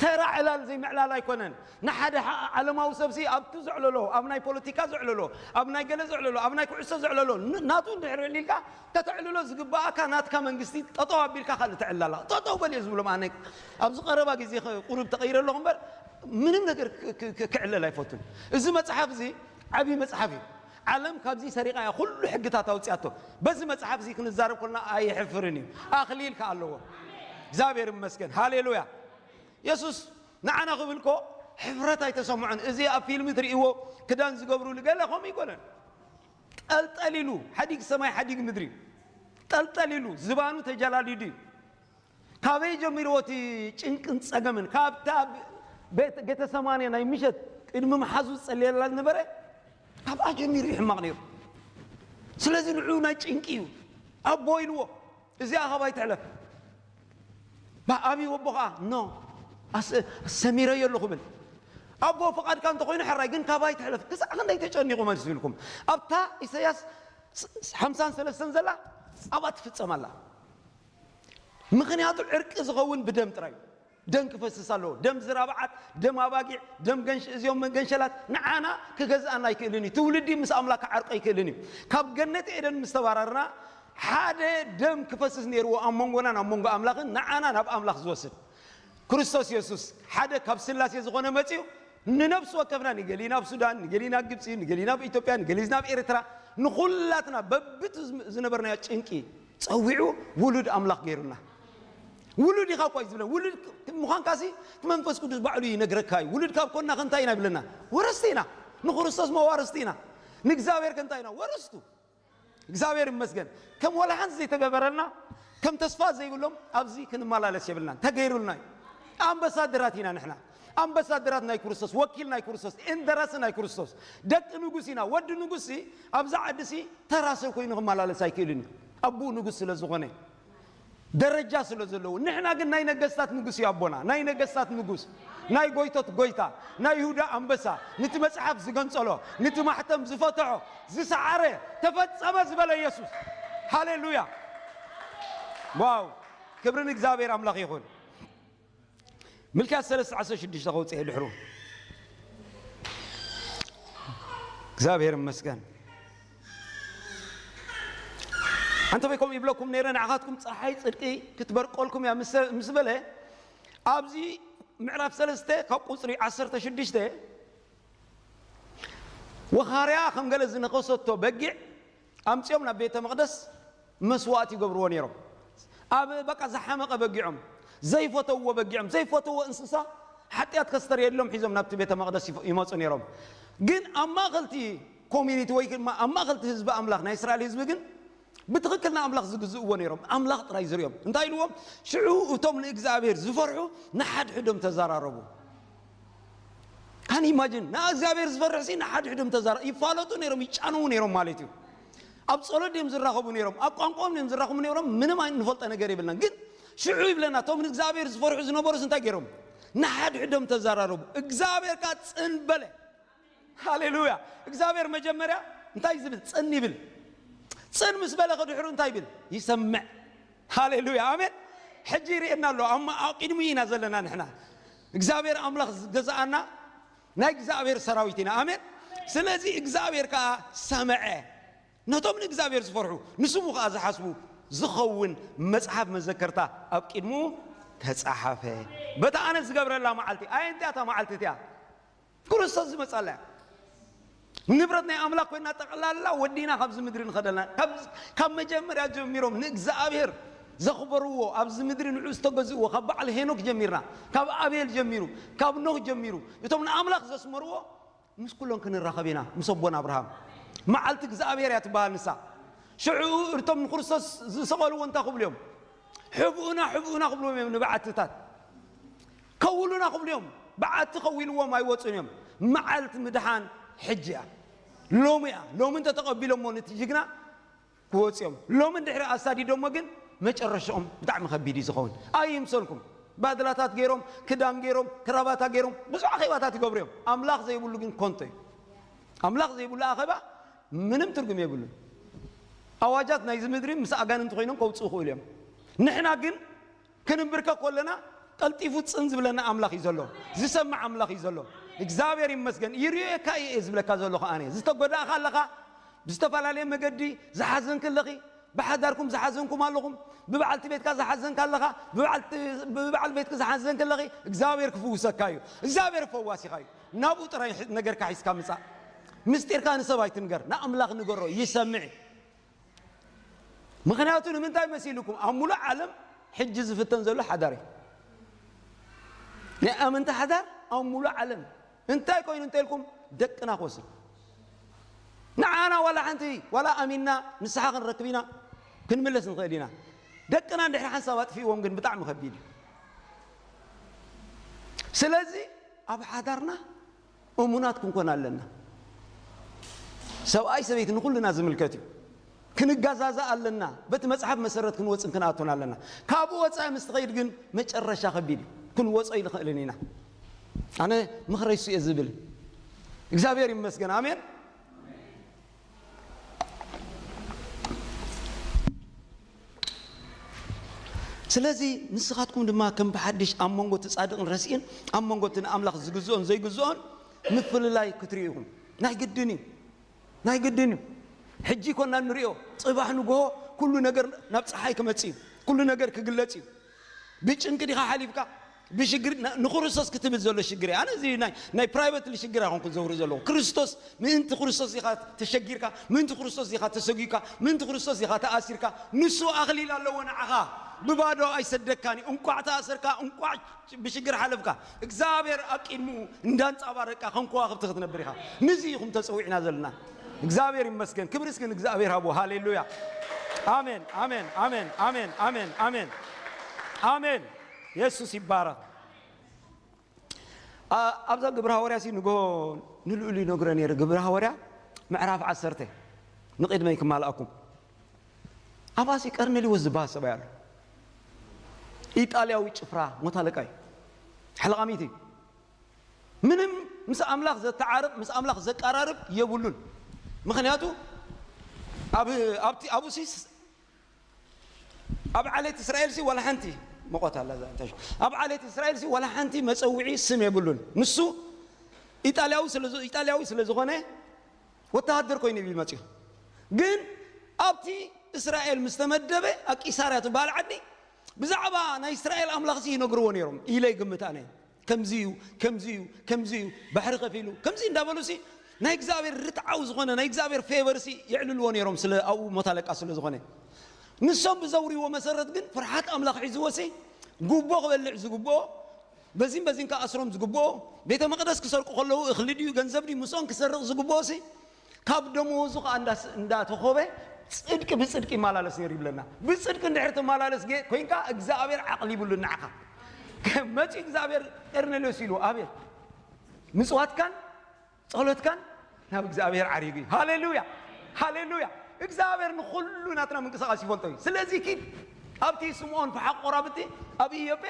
ተራ ዕላል ዘይምዕላል ኣይኮነን። ንሓደ ሓ-፣ ዓለማዊ ሰብሲ ኣብቲ ዘዕለሎ፣ ኣብ ናይ ፖለቲካ ዘዕለሎ፣ ኣብ ናይ ገለ ዘዕለሎ፣ ኣብ ናይ ኩዕሶ ዘዕለሎ፣ ን-፣ ናቱ እንድሕር ዕሊልካ ከተዕልሎ ዝግባኣካ ናትካ መንግስቲ ጠጠው ኣቢልካ ካልእ ተዕላላ። ጠጠው በል እየ ዝብሎም ኣነ። ኣብዚ ቀረባ ግዜ ከ-፣ ቁሩብ ተቐይረ ኣለኹ እምበር ምንም ነገር ክ-፣ ክ-፣ ክ-፣ ክዕለል ኣይፈቱን። እዚ መጽሓፍ እዚ ዓብዪ መጽሓፍ እዩ። ዓለም ካብዚ ሰሪቓ እያ ኩሉ ሕግታት ኣውፅያቶ። በዚ መጽሓፍ እዚ ክንዛረብ ከለና ኣይሕፍርን እዩ። ኣኽሊል ከ ኣለዎ። እግዚኣብሔር ይመስገን። ሃሌሉያ። የሱስ ንዓና ክብል ኮ ሕፍረት ኣይተሰምዖን። እዚ ኣብ ፊልም ትርእይዎ ክዳን ዝገብሩሉ ገለ ከምኡ ይኮነን። ጠልጠል ኢሉ ሓዲግ ሰማይ ሓዲግ ምድሪ ጠልጠል ኢሉ ዝባኑ ተጀላሊዱ እዩ። ካበይ ጀሚርዎ እቲ ጭንቅን ጸገምን? ካብታ ቤት ጌተሰማኔ ናይ ምሸት ቅድሚ መሓዙ ዝጸልየላ ዝነበረ ካብኣ ጀሚሩ እዩ ሕማቕ ነይሩ። ስለዚ ንዑ ናይ ጭንቂ እዩ። ኣቦ ኢልዎ እዚኣ ካባይ ትሕለፍ። ባ-፣ ኣብይ ወቦ ኸዓ ኖ ኣስ-፣ ሰሚረዮ ኣለኹ ብል። ኣቦ ፍቓድካ እንተኾይኑ ሕራይ ግን ካባይ ትሕለፍ። ክሳዕ ክንደይ ተጨኒቑ መልሲ ኢልኩም። ኣብታ ኢሳያስ ስ-፣ ስ-፣ ሓምሳን ሰለስተን ዘላ ኣብኣ ትፍጸም ኣላ። ምኽንያቱ ዕርቂ ዝኸውን ብደም ጥራይ እዩ። ደም ክፈስስ ኣለዎ። ደም ዝራብዓት፣ ደም ኣባጊዕ፣ ደም ገንሽ-፣ እዚኦም ገንሸላት ንዓና ክገዝኣና ኣይክእልን እዩ። ትውልዲ ምስ ኣምላኽ ክዓርቆ ኣይክእልን እዩ። ካብ ገነት ኤደን ምስ ተባረርና ሓደ ደም ክፈስስ ነይርዎ ኣብ መንጎናን ኣብ መንጎ ኣምላኽን ንዓና ናብ ኣምላኽ ዝወስድ። ክርስቶስ የሱስ ሓደ ካብ ስላሴ ዝኾነ መጺኡ ንነፍሲ ወከፍና ንገሊና ኣብ ሱዳን፣ ንገሊና ኣብ ግብጺ፣ ንገሊና ኣብ ኢትዮጵያ፣ ንገሊና ኣብ ኤርትራ፣ ንኹላትና በብቲ ዝም-፣ ዝነበርናዮ ጭንቂ ጸዊዑ ውሉድ ኣምላኽ ገይሩና። ውሉድ ኢኻ እኳ እዩ ዝብለን። ውሉድ ክ-፣ ምዃንካሲ እቲ መንፈስ ቅዱስ ባዕሉ ይነግረካ እዩ። ውሉድ ካብ ኮንና ከ እንታይ ኢና ይብለና? ወረስቲ ኢና። ንክርስቶስ መዋርስቲ ኢና። ንእግዚኣብሔር ከ እንታይ ኢና? ወረስቱ። እግዚኣብሔር ይመስገን። ከም ወላ ሓንቲ ዘይተገበረልና፣ ከም ተስፋ ዘይብሎም ኣብዚ ክንመላለስ የብልናን። ተገይሩልና እዩ። ኣምባሳደራት ኢና ንሕና። ኣምባሳደራት ናይ ክርስቶስ፣ ወኪል ናይ ክርስቶስ፣ እንደራሲ ናይ ክርስቶስ፣ ደቂ ንጉስ ኢና። ወዲ ንጉስ ሲ ኣብዛ ዓዲ ሲ ተራ ሰብ ኮይኑ ክመላለስ ኣይክእልን እዩ። ኣቦኡ ንጉስ ስለ ዝኾነ፣ ደረጃ ስለ ዘለዎ። ንሕና ግን ናይ ነገስታት ንጉስ እዩ ኣቦና። ናይ ነገስታት ንጉስ፣ ናይ ጎይቶት ጎይታ፣ ናይ ይሁዳ ኣንበሳ፣ ነቲ መጽሓፍ ዝገንጸሎ፣ ነቲ ማሕተም ዝፈትሖ፣ ዝሰዓረ፣ ተፈጸመ ዝበለ የሱስ። ሃሌሉያ! ዋው! ክብሪ ንእግዚኣብሔር ኣምላኽ ይኹን። ሚልክያስ ሰለስተ ዓሰርተ ሽዱሽተ ከውፅእ ድሕሩ። እግዚኣብሔር ይመስገን። ኣንተ ወይ ከምኡ ይብለኩም ነይረ፣ ንዓኻትኩም ፀሓይ ጽድቂ ክትበርቀልኩም እያ ምስ፣ ምስ በለ፣ ኣብዚ ምዕራፍ ሰለስተ ካብ ቁፅሪ ዓሰርተ ሽዱሽተ፣ ወኻርያ ከም ገለ ዝነኸሰቶ በጊዕ ኣምጺኦም ናብ ቤተ መቕደስ መስዋእቲ ይገብርዎ ነይሮም። ኣብ በቃ ዝሓመቐ በጊዖም፣ ዘይፈተውዎ በጊዖም፣ ዘይፈተውዎ እንስሳ፣ ሓጢኣት ከስተርእየሎም ሒዞም ናብቲ ቤተ መቕደስ ይፈ-፣ ይመጹ ነይሮም። ግን ኣብ ማእከልቲ ኮሚኒቲ ወይ ድማ ኣብ ማእከልቲ ህዝቢ ኣምላኽ፣ ናይ እስራኤል ህዝቢ ግን ብትኽክል ንኣምላኽ ዝግዝእዎ ነይሮም። ኣምላኽ ጥራይ ዝርእዮም። እንታይ ኢልዎም? ሽዑ እቶም ንእግዚኣብሔር ዝፈርሑ ንሓድሕዶም ተዘራረቡ። ካን ኢማጂን? ንእግዚኣብሔር ዝፈርሕ ሲ ንሓድሕዶም ተዛረ-፣ ይፋለጡ ነይሮም፣ ይጫነዉ ነይሮም ማለት እዩ። ኣብ ጸሎት ድዮም ዝራኸቡ ነይሮም፣ ኣብ ቋንቋኦም ድዮም ዝራኸቡ ነይሮም፣ ምንም ኣይ-፣ ንፈልጦ ነገር የብልናን። ግን ሽዑ ይብለና፣ እቶም ንእግዚኣብሔር ዝፈርሑ ዝነበሩስ እንታይ ገይሮም? ንሓድሕዶም ተዛራረቡ። እግዚኣብሔር ከኣ ጽን በለ። ሃሌሉያ። እግዚኣብሔር መጀመርያ እንታይ ዝብል? ጽን ይብል። ጽን ምስ በለ ከድሕሩ እንታይ ይብል? ይሰምዕ። ሃሌሉያ። ኣሜን። ሕጂ ይርእየና ኣሎ። ኣብ፣ ኣብ ቅድሚኡ ኢና ዘለና ንሕና። እግዚኣብሔር ኣምላኽ ዝገዝኣና ናይ እግዚኣብሔር ሰራዊት ኢና። ኣሜን። ስለዚ እግዚኣብሔር ከኣ ሰምዐ። ነቶም ንእግዚኣብሔር ዝፈርሑ፣ ንስሙ ከኣ ዝሓስቡ ዝኸውን መጽሓፍ መዘከርታ ኣብ ቅድሚኡ ተጻሓፈ። በታ ኣነ ዝገብረላ መዓልቲ፣ ኣየንቲያ እታ መዓልቲ እቲኣ? ክርስቶስ ዝመጻላ እያ። ንብረት ናይ ኣምላኽ ኮይና ጠቕላላ ወዲና ካብዚ ምድሪ ንኸደልና። ካብ፣ ካብ መጀመርያ ጀሚሮም ንእግዚኣብሔር ዘኽበርዎ፣ ኣብዚ ምድሪ ንዑ ዝተገዝእዎ፣ ካብ በዓል ሄኖክ ጀሚርና፣ ካብ ኣቤል ጀሚሩ፣ ካብ ኖህ ጀሚሩ፣ እቶም ንኣምላኽ ዘስመርዎ፣ ምስ ኩሎም ክንራኸብ ኢና፣ ምስ ኣቦና ኣብርሃም። መዓልቲ እግዚኣብሔር እያ ትበሃል ንሳ። ሽዑ እቶም ንክርስቶስ ዝሰቐልዎ እንታይ ክብሉ እዮም? ሕብኡና፣ ሕብኡና ክብልዎም እዮም ንበዓትታት። ከውሉና ክብሉ እዮም። በዓቲ ከዊልዎም ኣይወፁን እዮም። መዓልቲ ምድሓን ሕጂ እያ። ሎሚ እያ። ሎሚ እንተተቐቢሎሞ ነቲ ጅግና ክወፁ እዮም። ሎሚ እንድሕሪ ኣሳዲዶሞ ግን መጨረሻኦም ብጣዕሚ ከቢድ እዩ ዝኸውን። ኣይምሰልኩም። ባድላታት ገይሮም፣ ክዳን ገይሮም፣ ክራባታ ገይሮም፣ ብዙሕ ኣኼባታት ይገብሩ እዮም። ኣምላኽ ዘይብሉ ግን ኮንቶ እዩ። ኣምላኽ ዘይብሉ ኣኼባ ምንም ትርጉም የብሉን። ኣዋጃት ናይዚ ምድሪ ምስ ኣጋንንቲ ኮይኖም ከውፅኡ ይኽእሉ እዮም። ንሕና ግን ክንንብርከ ከለና ቀልጢፉ ጽን ዝብለና ኣምላኽ እዩ ዘሎ። ዝሰምዕ ኣምላኽ እዩ ዘሎ። እግዚኣብሔር ይመስገን። ይርእየካ እየ ዝብለካ ዘለኹ ኣነ። ዝተጎዳእካ ኣለኻ፣ ብዝተፈላለየ መገዲ ዝሓዘንክ ኣለኺ፣ ብሓዳርኩም ዝሓዘንኩም ኣለኹም፣ ብበዓልቲ ቤትካ ዝሓዘንካ ኣለኻ፣ ብበዓልቲ-፣ ብበዓል ቤትክ ዝሓዘንክ ኣለኺ። እግዚኣብሔር ክፍውሰካ እዩ። እግዚኣብሔር ፈዋሲኻ እዩ። ናብኡ ጥራይ ሕ-፣ ነገርካ ሒዝካ ምጻእ። ምስጢርካ ንሰብ ኣይትንገር፣ ንኣምላኽ ንገሮ፣ ይሰምዕ እዩ። ምኽንያቱ ንምንታይ መሲልኩም? ኣብ ሙሉእ ዓለም ሕጂ ዝፍተን ዘሎ ሓዳር እዩ። ናይ ኣመንቲ ሓዳር ኣብ ሙሉእ ዓለም እንታይ ኮይኑ እንተልኩም፣ ደቅና ክወስድ። ንዓና ዋላ ሓንቲ፣ ዋላ ኣሚንና ንስሓ ክንረክብ ኢና፣ ክንምለስ ንኽእል ኢና። ደቅና እንድሕሪ ሓንሳብ ኣጥፊእዎም ግን ብጣዕሚ ከቢድ እዩ። ስለዚ ኣብ ሓዳርና እሙናት ክንኮን ኣለና። ሰብኣይ ሰበይቲ ንኹልና ዝምልከት እዩ። ክንጋዛዛእ ኣለና። በቲ መጽሓፍ መሰረት ክንወጽን ክንኣቱን ኣለና። ካብኡ ወጻኢ ምስ ትኸይድ ግን መጨረሻ ከቢድ እዩ። ክንወጾ ኣይንኽእልን ኢና። ኣነ ምኽረይ እሱ እየ ዝብል። እግዚኣብሔር ይመስገን። ኣሜን። ስለዚ ንስኻትኩም ድማ ከም ብሓድሽ ኣብ መንጎ እቲ ጻድቕን ረሲእን፣ ኣብ መንጎ እቲ ንኣምላኽ ዝግዝኦን ዘይግዝኦን ምፍልላይ ክትርእዩ ኢኹም። ናይ ግድን እዩ። ናይ ግድን እዩ። ሕጂ ኮና ንሪኦ፣ ጽባሕ ንግሆ ኩሉ ነገር ናብ ጸሓይ ክመጽእ እዩ። ኩሉ ነገር ክግለጽ እዩ። ብጭንቂ ዲኻ ሓሊፍካ? ብሽግር፣ ን-፣ ንክርስቶስ ክትብል ዘሎ ሽግር እየ። ኣነ እዚ ናይ፣ ናይ ፕራይቨትሊ ሽግር ኣይኮንኩን ዘውሪ ዘለኹ። ክርስቶስ፣ ምእንቲ ክርስቶስ ኢኻ ተሸጊርካ፣ ምእንቲ ክርስቶስ ኢኻ ተሰጒካ፣ ምእንቲ ክርስቶስ ኢኻ ተኣሲርካ። ንሱ ኣኽሊል ኣለዎ ንዓኻ። ብባዶ ኣይሰደካን እዩ። እንቋዕ ተኣሰርካ፣ እንቋዕ ብሽግር ሓለፍካ። እግዚኣብሔር ኣብ ቅድሚኡ እንዳንጻባረቅካ ከም ከዋኽብቲ ክትነብር ኢኻ። ንዚ ኢኹም ተጸዊዕና ዘለና። እግዚኣብሔር ይመስገን። ክብሪ እስኪ ንእግዚኣብሔር ሃቡ። ሃሌሉያ። ኣሜን፣ ኣሜን፣ ኣሜን፣ ኣሜን፣ ኣሜን፣ ኣሜን፣ ኣሜን። የሱስ ይባረኽ። ኣ-፣ ኣብዛ ግብረ ሃዋርያ ሲ ንግሆ ንልኡል ይነግሮ ነይሩ። ግብረ ሃዋርያ ምዕራፍ ዓሰርተ ንቕድመይ ክማልኣኩም። ኣብኣ ሲ ቀርኔሌዎስ ዝበሃል ሰብኣይ ኣሎ። ኢጣልያዊ ጭፍራ ሞት ኣለቃ እዩ። ሓለቓ ሚእቲ እዩ። ምንም ምስ ኣምላኽ ዘተዓርቕ፣ ምስ ኣምላኽ ዘቀራርብ የብሉን። ምኽንያቱ ኣብ፣ ኣብቲ፣ ኣብኡ ሲ ኣብ ዓሌት እስራኤል ሲ ዋላ ሓንቲ መቆት ኣላ እዛ እንታይ ሽሙ? ኣብ ዓሌት እስራኤል ሲ ዋላ ሓንቲ መጸውዒ ስም የብሉን። ንሱ ኢጣልያዊ ስለ ዝ-፣ ኢጣልያዊ ስለ ዝኾነ ወተሃደር ኮይኑ እዩ መጺኡ። ግን ኣብቲ እስራኤል ምስ ተመደበ ኣብ ቂሳርያ ትበሃል ዓዲ ብዛዕባ ናይ እስራኤል ኣምላኽ ሲ ይነግርዎ ነይሮም ኢለ ይግምት ኣነ። ከምዚ እዩ፣ ከምዚ እዩ፣ ከምዚ እዩ፣ ባሕሪ ከፊሉ፣ ከምዚ እንዳበሉ ሲ ናይ እግዚኣብሔር ርትዓዊ ዝኾነ ናይ እግዚኣብሔር ፌቨር ሲ የዕልልዎ ነይሮም፣ ስለ ኣብኡ ሞት ኣለቃ ስለ ዝኾነ። ንሶም ብዘውርዎ መሰረት ግን ፍርሓት ኣምላኽ ሒዝዎ ሲ ጉቦ ክበልዕ ዝግብኦ፣ በዚን በዚን ከኣስሮም ዝግብኦ፣ ቤተ መቕደስ ክሰርቁ ከለዉ እኽሊ ድዩ ገንዘብ ድዩ ምስኦም ክሰርቕ ዝግብኦ ሲ ካብ ደመወዙ ኸዓ እንዳስ-፣ እንዳተኾበ ጽድቂ ብጽድቂ ይመላለስ ነይሩ ይብለና። ብጽድቂ እንድሕር ትመላለስ ጌ-፣ ኮይንካ እግዚኣብሔር ዓቕሊብሉ ንዓኻ። መጺኡ እግዚኣብሔር ቀርኔሌዎስ ኢሉ፣ ኣቤት ምጽዋትካን ጸሎትካን ናብ እግዚኣብሔር ዓሪጉ እዩ። ሃሌሉያ! ሃሌሉያ! እግዚኣብሔር ንኹሉ ናትና ምንቅስቓስ ይፈልጦ እዩ። ስለዚ ኪድ ኣብቲ ስምዖን ፈሓቕ ቆራብቲ ኣብ ኢዮጴ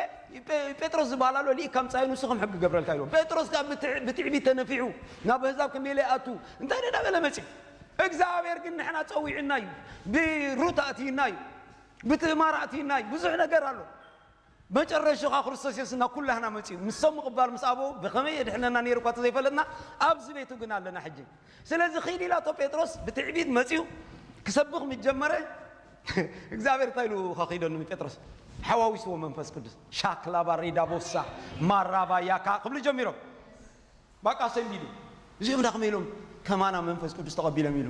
ጴ-፣ ጴጥሮስ ዝበሃል ኣሎ፣ ልኢካ ምጻዩ ንሱ ከም ሕጊ ገብረልካ ኢልዎ። ጴጥሮስ ከኣ ብትዕ-፣ ብትዕቢት ተነፊሑ ናብ ኣህዛብ ከመይ ኢለ ይኣቱ እንታይ እንዳበለ መጺኡ። እግዚኣብሔር ግን ንሕና ጸዊዕና እዩ፣ ብሩት ኣእትዩና እዩ፣ ብትእማር ኣእትዩና እዩ። ብዙሕ ነገር ኣሎ። መጨረሻ ኸኣ ክርስቶስ የሱስና ኩላህና መጺኡ። ንሶም ምቕባል ምስ ኣበው ብኸመይ የድሕነና ነይሩ እኳ ተዘይፈለጥና ኣብዚ ቤቱ ግን ኣለና ሕጂ። ስለዚ ኺድ ኢላቶ ጴጥሮስ ብትዕቢት መጺኡ ክሰብኽ ምስ ጀመረ እግዚኣብሔር እንታይ ኢሉ ኸኺዶ ንጴጥሮስ? ሓዋዊስዎ መንፈስ ቅዱስ። ሻክላ ባሪዳ ቦሳ ማራባ ያካ ክብሉ ጀሚሮም። ባቃ ሰንቢዱ። እዚኦም ዳ ከመይ ኢሎም ከማና መንፈስ ቅዱስ ተቐቢሎም ኢሉ።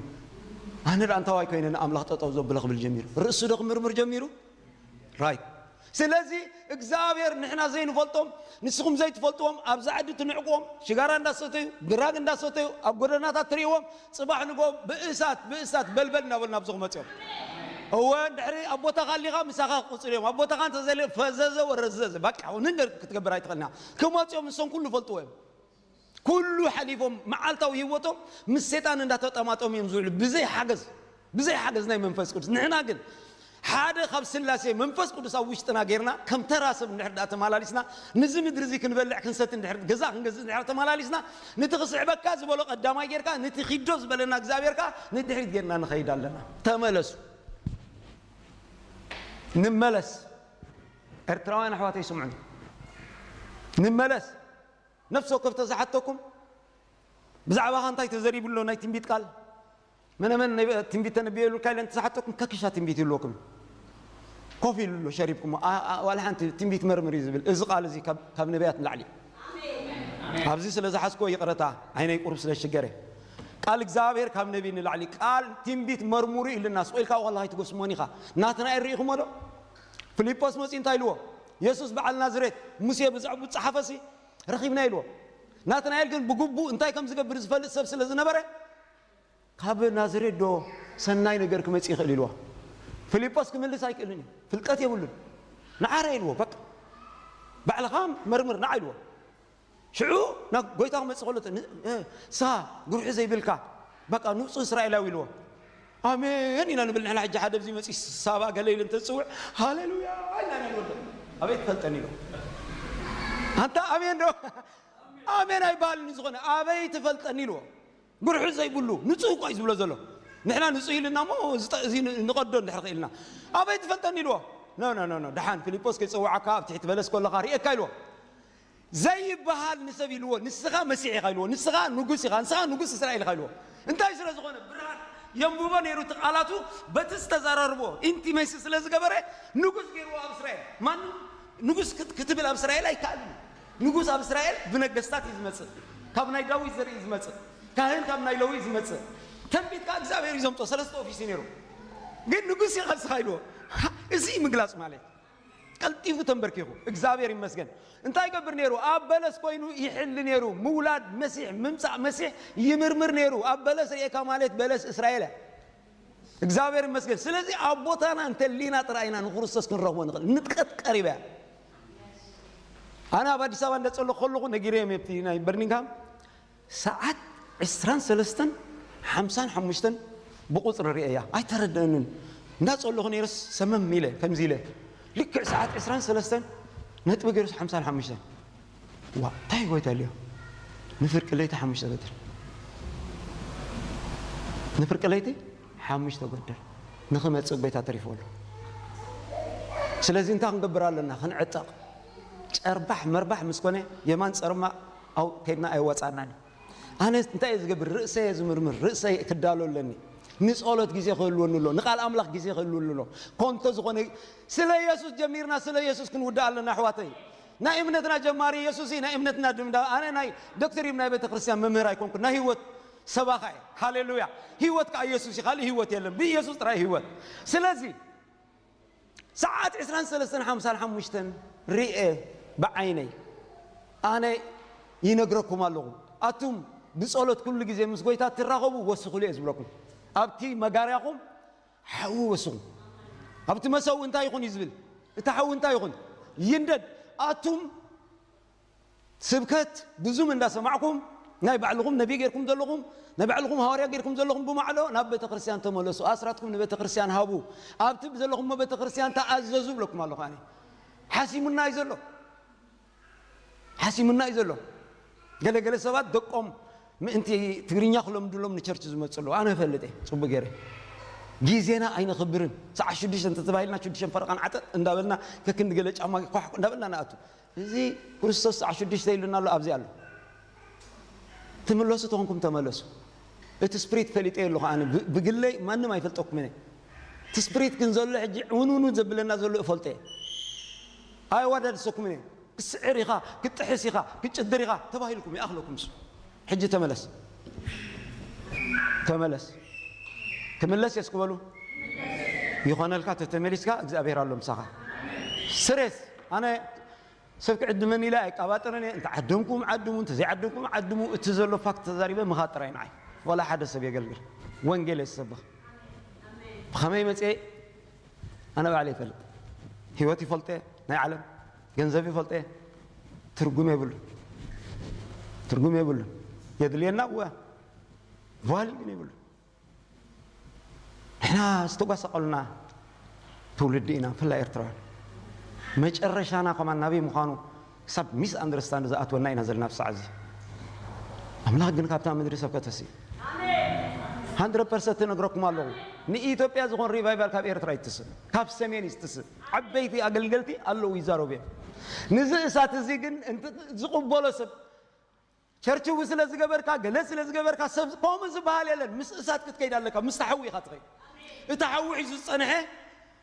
ኣነ ዳ እንታዋይ ኮይነ ንኣምላኽ ጠጠው ዘብሎ ክብል ጀሚሩ። ርእሱ ዶ ክምርምር ጀሚሩ? ራይት። ስለዚ እግዚኣብሔር ንሕና ዘይንፈልጦም ንስኹም ዘይትፈልጥዎም ኣብዚ ዓዲ ትንዕቅዎም ሽጋራ እንዳሰተዩ ድራግ እንዳሰተዩ ኣብ ጎደናታት ትርእዎም ጽባሕ ንጎ ብእሳት ብእሳት በልበል እናበሉ ናብዚ ክመፅኦም እወ ድሕሪ ኣብ ቦታኻ ኣሊኻ ምሳኻ ክቁፅር እዮም ኣብ ቦታኻ እንተዘለ ፈዘዘ ወረዘዘ በቃ ንንገር ክትገብር ኣይትኽእልና ክመፅኦም ንሶም ኩሉ ፈልጥዎ እዮም ኩሉ ሓሊፎም መዓልታዊ ህይወቶም ምስ ሰይጣን እንዳተጠማጠሙ እዮም ዝውዕሉ ብዘይ ሓገዝ ብዘይ ሓገዝ ናይ መንፈስ ቅዱስ ንሕና ግን ሓደ ካብ ስላሴ መንፈስ ቅዱስ ኣብ ውሽጥና ጌርና ከም ተራ ሰብ እንድሕር ዳ ተመላሊስና ንዚ ምድሪ እዚ ክንበልዕ ክንሰቲ እንድሕር ገዛ ክንገዝእ እንድሕር ተመላሊስና ንቲ ክስዕበካ ዝበሎ ቀዳማይ ጌርካ ንቲ ኪዶ ዝበለና እግዚኣብሔር ከኣ ንድሕሪት ጌርና ንኸይድ ኣለና ተመለሱ ንመለስ ኤርትራውያን ኣሕዋተይ ስምዑኒ ንመለስ ነፍሲ ወከፍ ተዝሓተኩም ብዛዕባኻ እንታይ ተዘሪቡ ኣሎ ናይ ትንቢት ቃል መነመን ትንቢት ተነቢየሉካ ኢለ እንተዝሓተኩም ከክሻ ትንቢት ይብልወኩም ኮፍ ኢሉ ኣሎ ሸሪብኩም ዋላ ሓንቲ ትንቢት መርምር እዩ ዝብል እዚ ቃል እዚ ካብ ነቢያት ንላዕሊ ኣብዚ ስለ ዝሓዝኮ ይቕረታ ዓይነይ ቁሩብ ስለ ዝሽገረ ቃል እግዚኣብሔር ካብ ነቢይ ንላዕሊ ቃል ትንቢት መርሙሩ ኢልና ስቆኢልካ ዋላ ኣይትጎስሞን ኢኻ ናትናኤል ርኢኹሞ ዶ ፊልጶስ መፂኡ እንታይ ኢልዎ የሱስ በዓል ናዝሬት ሙሴ ብዛዕቡ ዝፀሓፈሲ ረኺብና ኢልዎ ናትናኤል ግን ብግቡእ እንታይ ከም ዝገብር ዝፈልጥ ሰብ ስለ ዝነበረ ካብ ናዝሬት ዶ ሰናይ ነገር ክመጽእ ይኽእል ኢልዎ ፊልጶስ ክምልስ ኣይክእልን እዩ ፍልጠት የብሉን ንዓረ ኢልዎ በቃ ባዕልኻ መርምር ንዓ ኢልዎ ሽዑ ናብ ጎይታ ክመጽእ ከሎ ንስኻ ጉርሒ ዘይብልካ በቃ ንጹህ እስራኤላዊ ኢልዎ ኣሜን ኢና ንብል ንሕና ሕጂ ሓደ ብዚ መጺ ሳባ ገለ ኢሉ እንተዝጽውዕ ሃሌሉያ ኢና ንብል ኣበይ ትፈልጠኒ ኢልዎ ኣንታ ኣሜን ዶ ኣሜን ኣይበሃልን እዩ ዝኾነ ኣበይ ትፈልጠኒ ኢልዎ ብርሑ ዘይብሉ ንጹህ እኮ እዩ ዝብሎ ዘሎ ንሕና ንጹህ ኢልና እሞ እዚ ንቐዶ እንድሕር ክኢልና ኣበይ ትፈልጠኒ ኢልዎ ኖ ኖ ኖ ደሓን ፊልጶስ ከይጸውዓካ ኣብ ትሕቲ በለስ ከለኻ ርእየካ ኢልዎ ዘይበሃል ንሰብ ኢልዎ ንስኻ መሲሕ ኢኻ ኢልዎ ንስኻ ንጉስ ኢኻ ንስኻ ንጉስ እስራኤል ኢኻ ኢልዎ እንታይ ስለ ዝኾነ ብርሃን የንብቦ ነይሩ እቲ ቃላቱ በቲ ዝተዘራርቦ ኢንቲሜሲ ስለ ዝገበረ ንጉስ ገይርዎ ኣብ እስራኤል ማንም ንጉስ ክትብል ኣብ እስራኤል ኣይከኣልን ንጉስ ኣብ እስራኤል ብነገስታት እዩ ዝመፅእ ካብ ናይ ዳዊት ዘርኢ እዩ ዝመፅእ ካህን ካብ ናይ ለዊ እዩ ዝመፅእ ተንቢት ከዓ እግዚኣብሔር እዩ ዘምፆ ሰለስተ ኦፊስ እዩ ነይሩ ግን ንጉስ ኢኻ ንስኻ ኢልዎ እዚ ምግላፅ ማለት ቀልጢፉ ተንበርኪኹ እግዚኣብሔር ይመስገን እንታይ ይገብር ነይሩ ኣብ በለስ ኮይኑ ይሕሊ ነይሩ ምውላድ መሲሕ ምምፃእ መሲሕ ይምርምር ነይሩ ኣብ በለስ ርእካ ማለት በለስ እስራኤል እግዚኣብሔር ይመስገን ስለዚ ኣብ ቦታና እንተሊና ጥራይ ኢና ንክርስቶስ ክንረኽቦ ንኽእል ንጥቀት ቀሪባ ኣነ ኣብ ኣዲስ ኣበባ እንዳፀለኹ ከለኹ ነጊረዮም የብቲ ናይ በርኒንግሃም ሰዓት ዕስራን ሰለስተን ሓምሳን ሓሙሽተን ብቁፅሪ ርእያ ኣይተረደአንን እንዳፀለኹ ነይረስ ሰመም ኢለ ከምዚ ኢለ ልክዕ ሰዓት ዕስራን ሰለስተን ነጥቢ ገይሩስ ሓምሳን ሓሙሽተን ዋ እንታይ ጎይታ ልዮ ንፍርቂ ለይቲ ሓሙሽተ ገድል ንፍርቂ ለይቲ ሓሙሽተ ገድል ንኽመፅእ ጎይታ ተሪፎ ኣሎ ስለዚ እንታይ ክንገብር ኣለና ክንዕጠቕ ጨርባሕ መርባሕ ምስ ኮነ የማን ፀርማ ከይድና ኣይወፃናን ኣነ እንታይ እየ ዝገብር ርእሰ እየ ዝምርምር ርእሰ ክዳሎ ኣለኒ ንፀሎት ግዜ ክህልወኒ ኣሎ ንቃል ኣምላኽ ግዜ ክህልወኒ ኣሎ ኮንቶ ዝኾነ ስለ የሱስ ጀሚርና ስለ የሱስ ክንውዳእ ኣለና ኣሕዋተይ ናይ እምነትና ጀማሪ የሱስ እዩ ናይ እምነትና ድምዳ ኣነ ናይ ዶክትሪን ናይ ቤተ ክርስቲያን መምህር ኣይኮንኩ ናይ ህይወት ሰባኻ እየ ሃሌሉያ ህይወት ከዓ የሱስ እዩ ካልእ ህይወት የለን ብኢየሱስ ጥራይ ህይወት ስለዚ ሰዓት ዕስራን ሰለስተን ሓምሳን ሓሙሽተን ርኤ ብዓይነይ ኣነ ይነግረኩም ኣለኹ ኣቱም ብጸሎት ኩሉ ግዜ ምስ ጎይታ ትራኸቡ ወስኹሉ እየ ዝብለኩም ኣብቲ መጋርያኹም ሓዊ ወስኹ ኣብቲ መሰው እንታይ ይኹን እዩ ዝብል እቲ ሓዊ እንታይ ይኹን ይንደድ ኣቱም ስብከት ብዙም እንዳሰማዕኩም ናይ ባዕልኹም ነቢ ጌርኩም ዘለኹም ናይ ባዕልኹም ሃዋርያ ጌርኩም ዘለኹም ብማዕዶ ናብ ቤተክርስትያን ተመለሱ ኣስራትኩም ንቤተክርስትያን ሃቡ ኣብቲ ዘለኹሞ ቤተክርስትያን ተኣዘዙ ብለኩም ኣለኹ ኣነ ሓሲሙና እዩ ዘሎ ሓሲሙና እዩ ዘሎ ገለገለ ሰባት ደቆም ምእንቲ ትግርኛ ክለምድሎም ንቸርች ዝመፁ ኣለዉ ኣነ እፈልጥ እየ ፅቡቅ ገይረ ግዜና ኣይነኽብርን ሰዓ ሽዱሽተ እንተተባሂልና ሽዱሽተ ፈረቃን ዓጠጥ እንዳበልና ከክንዲ ገለ ጫማ ኳሕ እንዳበልና ንኣቱ እዚ ክርስቶስ ሰዓ ሽዱሽተ ኢሉና ኣሎ ኣብዚ ኣሎ ትምለሱ ተኾንኩም ተመለሱ እቲ ስፕሪት ፈሊጠ ኣለኹ ኣነ ብግለይ ማንም ኣይፈልጠኩም እየ እቲ ስፕሪት ግን ዘሎ ሕጂ ዕውንውኑ ዘብለና ዘሎ እፈልጦ እየ ኣይዋዳድሰኩም እየ ክስዕር ኢኻ ክጥሕስ ኢኻ ክጭድር ኢኻ ተባሂልኩም ይኣኽለኩም እሱ ሕጂ ተመለስ ተመለስ ክምለስ የስክበሉ ይኾነልካ ተተመሊስካ እግዚኣብሔር ኣሎ ምሳኻ ስሬስ ኣነ ሰብ ክዕድመኒ ኢለ ኣይቃባጠረን እየ። እንተ ዓደምኩም ዓድሙ፣ እንተ ዘይዓደምኩም ዓድሙ። እቲ ዘሎ ፋክት ተዛሪበ ምኻድ ጥራይ ንዓይ። ዋላ ሓደ ሰብ የገልግል፣ ወንጌል የሰብኽ። ብኸመይ መጽኤ? ኣነ ባዕለ ይፈልጥ። ህይወት ይፈልጠ፣ ናይ ዓለም ገንዘብ ይፈልጠ፣ ትርጉም የብሉ፣ ትርጉም የብሉ። የድልየና እወ፣ ቫልዩ ግን የብሉ። ንሕና ዝተጓሳቐሉና ትውልዲ ኢና፣ ብፍላይ ኤርትራውያን። መጨረሻና ከማን ናበይ ምዃኑ ክሳብ ሚስ ኣንደርስታንድ ዝኣትወና ኢና ዘለና ኣብ ሰዓት እዚ። ኣምላኽ ግን ካብታ ምድሪ ሰብ ከተሲ። ሃንድረድ ፐርሰንት እነግረኩም ኣለኹ፣ ንኢትዮጵያ ዝኾን ሪቫይቫል ካብ ኤርትራ ይትስእ፣ ካብ ሰሜን ይትስእ። ዓበይቲ ኣገልገልቲ ኣለዉ ይዛረቡ እዮም። ንዚ እሳት እዚ ግን እንት-፣ ዝቕበሎ ሰብ ቸርችዊ ስለ ዝገበርካ፣ ገለ ስለ ዝገበርካ ሰብ ከምኡ ዝበሃል የለን። ምስ እሳት ክትከይድ ኣለካ፣ ምስ ሓዊ ኢኻ ትኸይድ። እቲ ሓዊ ሒዙ ዝጸንሐ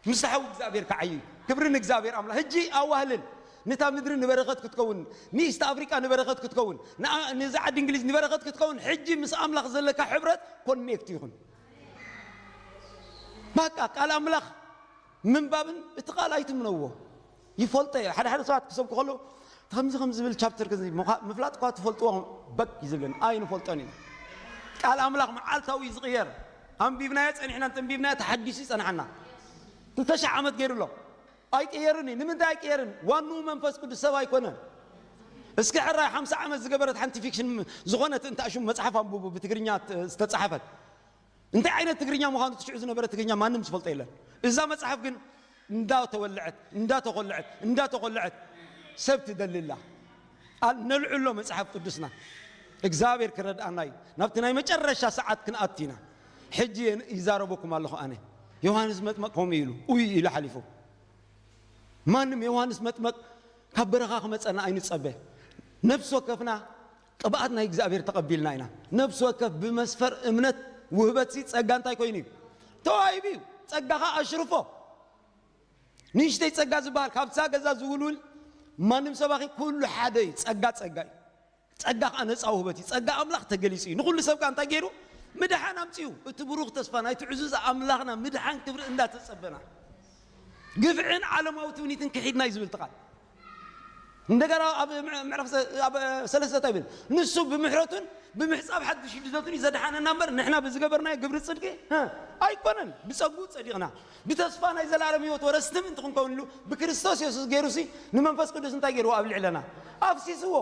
ምስ ሓዊ እግዚኣብሔር ክዓዩ እዩ። ክብሪ ንእግዚኣብሔር ኣምላኽ። ሕጂ ኣዋህልል፣ ነታ ምድሪ ንበረኸት ክትከውን፣ ንኢስት ኣፍሪቃ ንበረኸት ክትከውን፣ ንኣ-፣ ነዛ ዓዲ እንግሊዝ ንበረኸት ክትከውን፣ ሕጂ ምስ ኣምላኽ ዘለካ ሕብረት ኮኔክት ይኹን። በቃ ቃል ኣምላኽ ምንባብን እቲ ቃል ኣይትምነዎ። ይፈልጦ እየ። ሓደ ሓደ ሰባት ክሰብኩ ከለዉ፣ ከምዚ ከምዚ ዝብል ቻፕተር፣ ከምዚ ምዃ-፣ ምፍላጥ እኳ ትፈልጥዎ በቅ እዩ ዝብለኒ። ኣይንፈልጦን ኢና። ቃል ኣምላኽ መዓልታዊ እዩ ዝቕየር። ኣንቢብናዮ ጸኒሕና፣ እንተንቢብናዮ ተሓዲሱ ይጸንሓና። ክልተ ሽሕ ዓመት ገይሩ ኣሎ። ኣይቅየርን እዩ። ንምንታይ ኣይቅየርን? ዋንኡ መንፈስ ቅዱስ ሰብ ኣይኮነን። እስኪ ሕራይ ሓምሳ ዓመት ዝገበረት ሓንቲ ፊክሽን ዝኾነት እንታ ሽም መጽሓፍ ኣንብቡ፣ ብትግርኛ ት-፣ ዝተጻሕፈት። እንታይ ዓይነት ትግርኛ ምዃኑ ትሽዑ ዝነበረ ትግርኛ ማንም ዝፈልጦ የለን። እዛ መጽሓፍ ግን እንዳተወልዐት፣ እንዳተኾልዐት፣ እንዳተኾልዐት ሰብ ትደልላ። ኣል-፣ ነልዕሎ መጽሓፍ ቅዱስና። እግዚኣብሔር ክረድኣና እዩ። ናብቲ ናይ መጨረሻ ሰዓት ክንኣቱ ኢና። ሕጂ ይዛረበኩም ኣለኹ ኣነ። ዮሃንስ መጥመቅ ከምኡ ኢሉ፣ ኡይ ኢሉ ሓሊፉ። ማንም ዮሃንስ መጥመቅ ካብ በረኻ ክመጸና ኣይንጸበ። ነፍሲ ወከፍና ቅብኣት ናይ እግዚኣብሔር ተቐቢልና ኢና። ነፍሲ ወከፍ ብመስፈር እምነት ውህበትሲ ጸጋ እንታይ ኮይኑ እዩ? ተዋሂቡ እዩ። ጸጋኻ ኣሽርፎ። ንእሽተይ ጸጋ ዝበሃል ካብዛ ገዛ ዝውልውል ማንም ሰባኺ ኩሉ ሓደ እዩ። ጸጋ ጸጋ እዩ። ጸጋ ኸኣ ነጻ ውህበት እዩ። ጸጋ ኣምላኽ ተገሊጹ እዩ። ንኹሉ ሰብ ከኣ እንታይ ገይሩ? ምድሓን ኣምጺኡ። እቲ ብሩኽ ተስፋ ናይቲ ዕዙዝ ኣምላኽና ምድሓን ክብሪ እንዳተጸበና፣ ግፍዕን ዓለማዊ ትምኒትን ክሒድና እዩ ዝብል እቲ ቃል። እንደገና ኣብ ምዕ-፣ ምዕራፍ ሰ-፣ ኣብ ሰለስተ እንታይ ይብል? ንሱ ብምሕረቱን ብምሕጻብ ሓድሽ ልደቱን እዩ ዘድሓነና እምበር፣ ንሕና ብዝገበርናዮ ግብሪ ጽድቂ፣ ሀ፣ ኣይኮነን። ብጸግኡ ጸዲቕና። ብተስፋ ናይ ዘላለም ህይወት ወረስቲ ምእንቲ ክንከውን ኢሉ ብክርስቶስ የሱስ ገይሩሲ ንመንፈስ ቅዱስ እንታይ ገይርዎ? ኣብ ልዕለና ኣፍሲስዎ።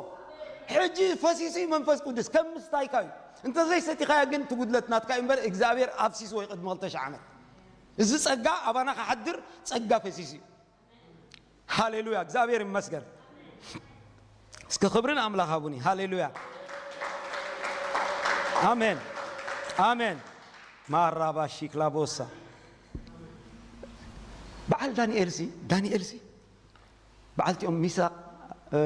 ሕጂ ፈሲሱ እዩ መንፈስ ቅዱስ፣ ከም ምስታይካ እዩ። እንተ ዘይሰቲኻያ ግን ትጉድለት ናትካ እዩ እምበር እግዚኣብሔር ኣፍሲስዎ እዩ ቅድሚ ክልተ ሽሕ ዓመት። እዚ ጸጋ ኣባና ክሓድር ጸጋ ፈሲሱ እዩ። ሃሌሉያ፣ እግዚኣብሔር ይመስገን። እስከ ክብርን ኣምላኽ ሃቡኒ። ሃሌሉያ፣ ኣሜን፣ ኣሜን። ማራባ ሺክላቦሳ። በዓል ዳንኤል ሲ፣ ዳንኤል ሲ በዓልቲኦም ሚሳቅ፣ እ፣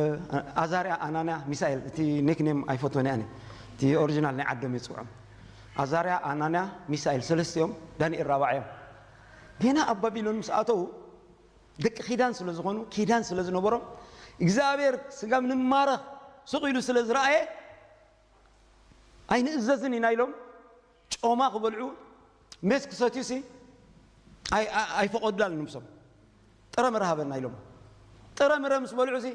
ኣዛርያ፣ ኣናንያ፣ ሚሳኤል፣ እቲ ኒክኔም ኣይፈትወን እየ ኣነ። እቲ ኦሪጂናል ናይ ዓዶም እየ ዝጽውዖም። ኣዛርያ፣ ኣናንያ፣ ሚሳኤል ሰለስቲኦም፣ ዳንኤል ራብዓዮም። ገና ኣብ ባቢሎን ምስ ኣተዉ ደቂ ኪዳን ስለ ዝኾኑ፣ ኪዳን ስለ ዝነበሮም፣ እግዚኣብሔር ስጋብ ንማረኽ ስቕ ኢሉ ስለ ዝረኣየ ኣይንእዘዝን ኢና ኢሎም ጮማ ክበልዑ፣ ሜስ ክሰትዩሲ ኣይ-፣ ኣይ-፣ ኣይፈቐዱላን ንሶም። ጥረ ምረ ሃበና ኢሎም። ጥረ ምረ ምስ በልዑሲ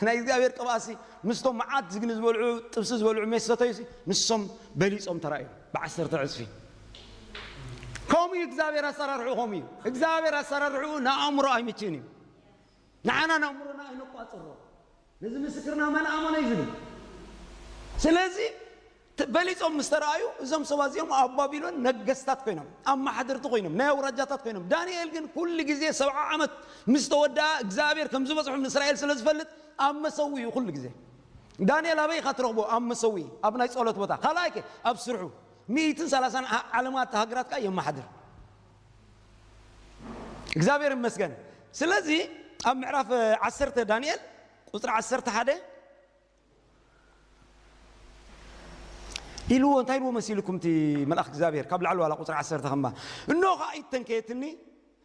ናይ እግዚኣብሔር ቅብኣትሲ ምስቶም መዓት ዝግኒ ዝበልዑ፣ ጥብሲ ዝበልዑ፣ ሜስ ዝሰተዩሲ ንሶም በሊጾም ተራእዮም ብዓሰርተ ዕጽፊ። ከምኡ እዩ እግዚኣብሔር ኣሰራርሑ፣ ከምኡ እዩ እግዚኣብሔር ኣሰራርሑ። ንኣእምሮ ኣይምችን እዩ። ንዓና ንኣእምሮና ኣይነቋጽሮ። ነዚ ምስክርና መን ኣመነ እዩ ዝብል። ስለዚ ት-፣ በሊጾም ምስ ተረኣዩ፣ እዞም ሰባት እዚኦም ኣብ ባቢሎን ነገስታት ኮይኖም፣ ኣመሓደርቲ ኮይኖም፣ ናይ ኣውራጃታት ኮይኖም። ዳንኤል ግን ኩሉ ግዜ ሰብዓ ዓመት ምስ ተወድኣ እግዚኣብሔር ከም ዝበጽሖም ንእስራኤል ስለ ዝፈልጥ ኣብ መሰውኢ እዩ ኩሉ ግዜ። ዳንኤል ኣበይ ኢኻ ትረኽቦ? ኣብ መሰውኢ፣ ኣብ ናይ ጸሎት ቦታ። ካልኣይ ከ ኣብ ስርሑ። ሚእትን ሰላሳን ዓ-፣ ዓለማት ሃገራት ከኣ የመሓድር። እግዚኣብሔር ይመስገን። ስለዚ ኣብ ምዕራፍ ዓሰርተ ዳንኤል ቁጽሪ ዓሰርተ ሓደ ኢልዎ፣ እንታይ ኢልዎ መሲልኩም እቲ መልኣኽ እግዚኣብሔር? ካብ ላዕሊ ዋላ ቁጽሪ ዓሰርተ ከማ፣ እንሆ ኸኣ ኢድ ተንከየትኒ፣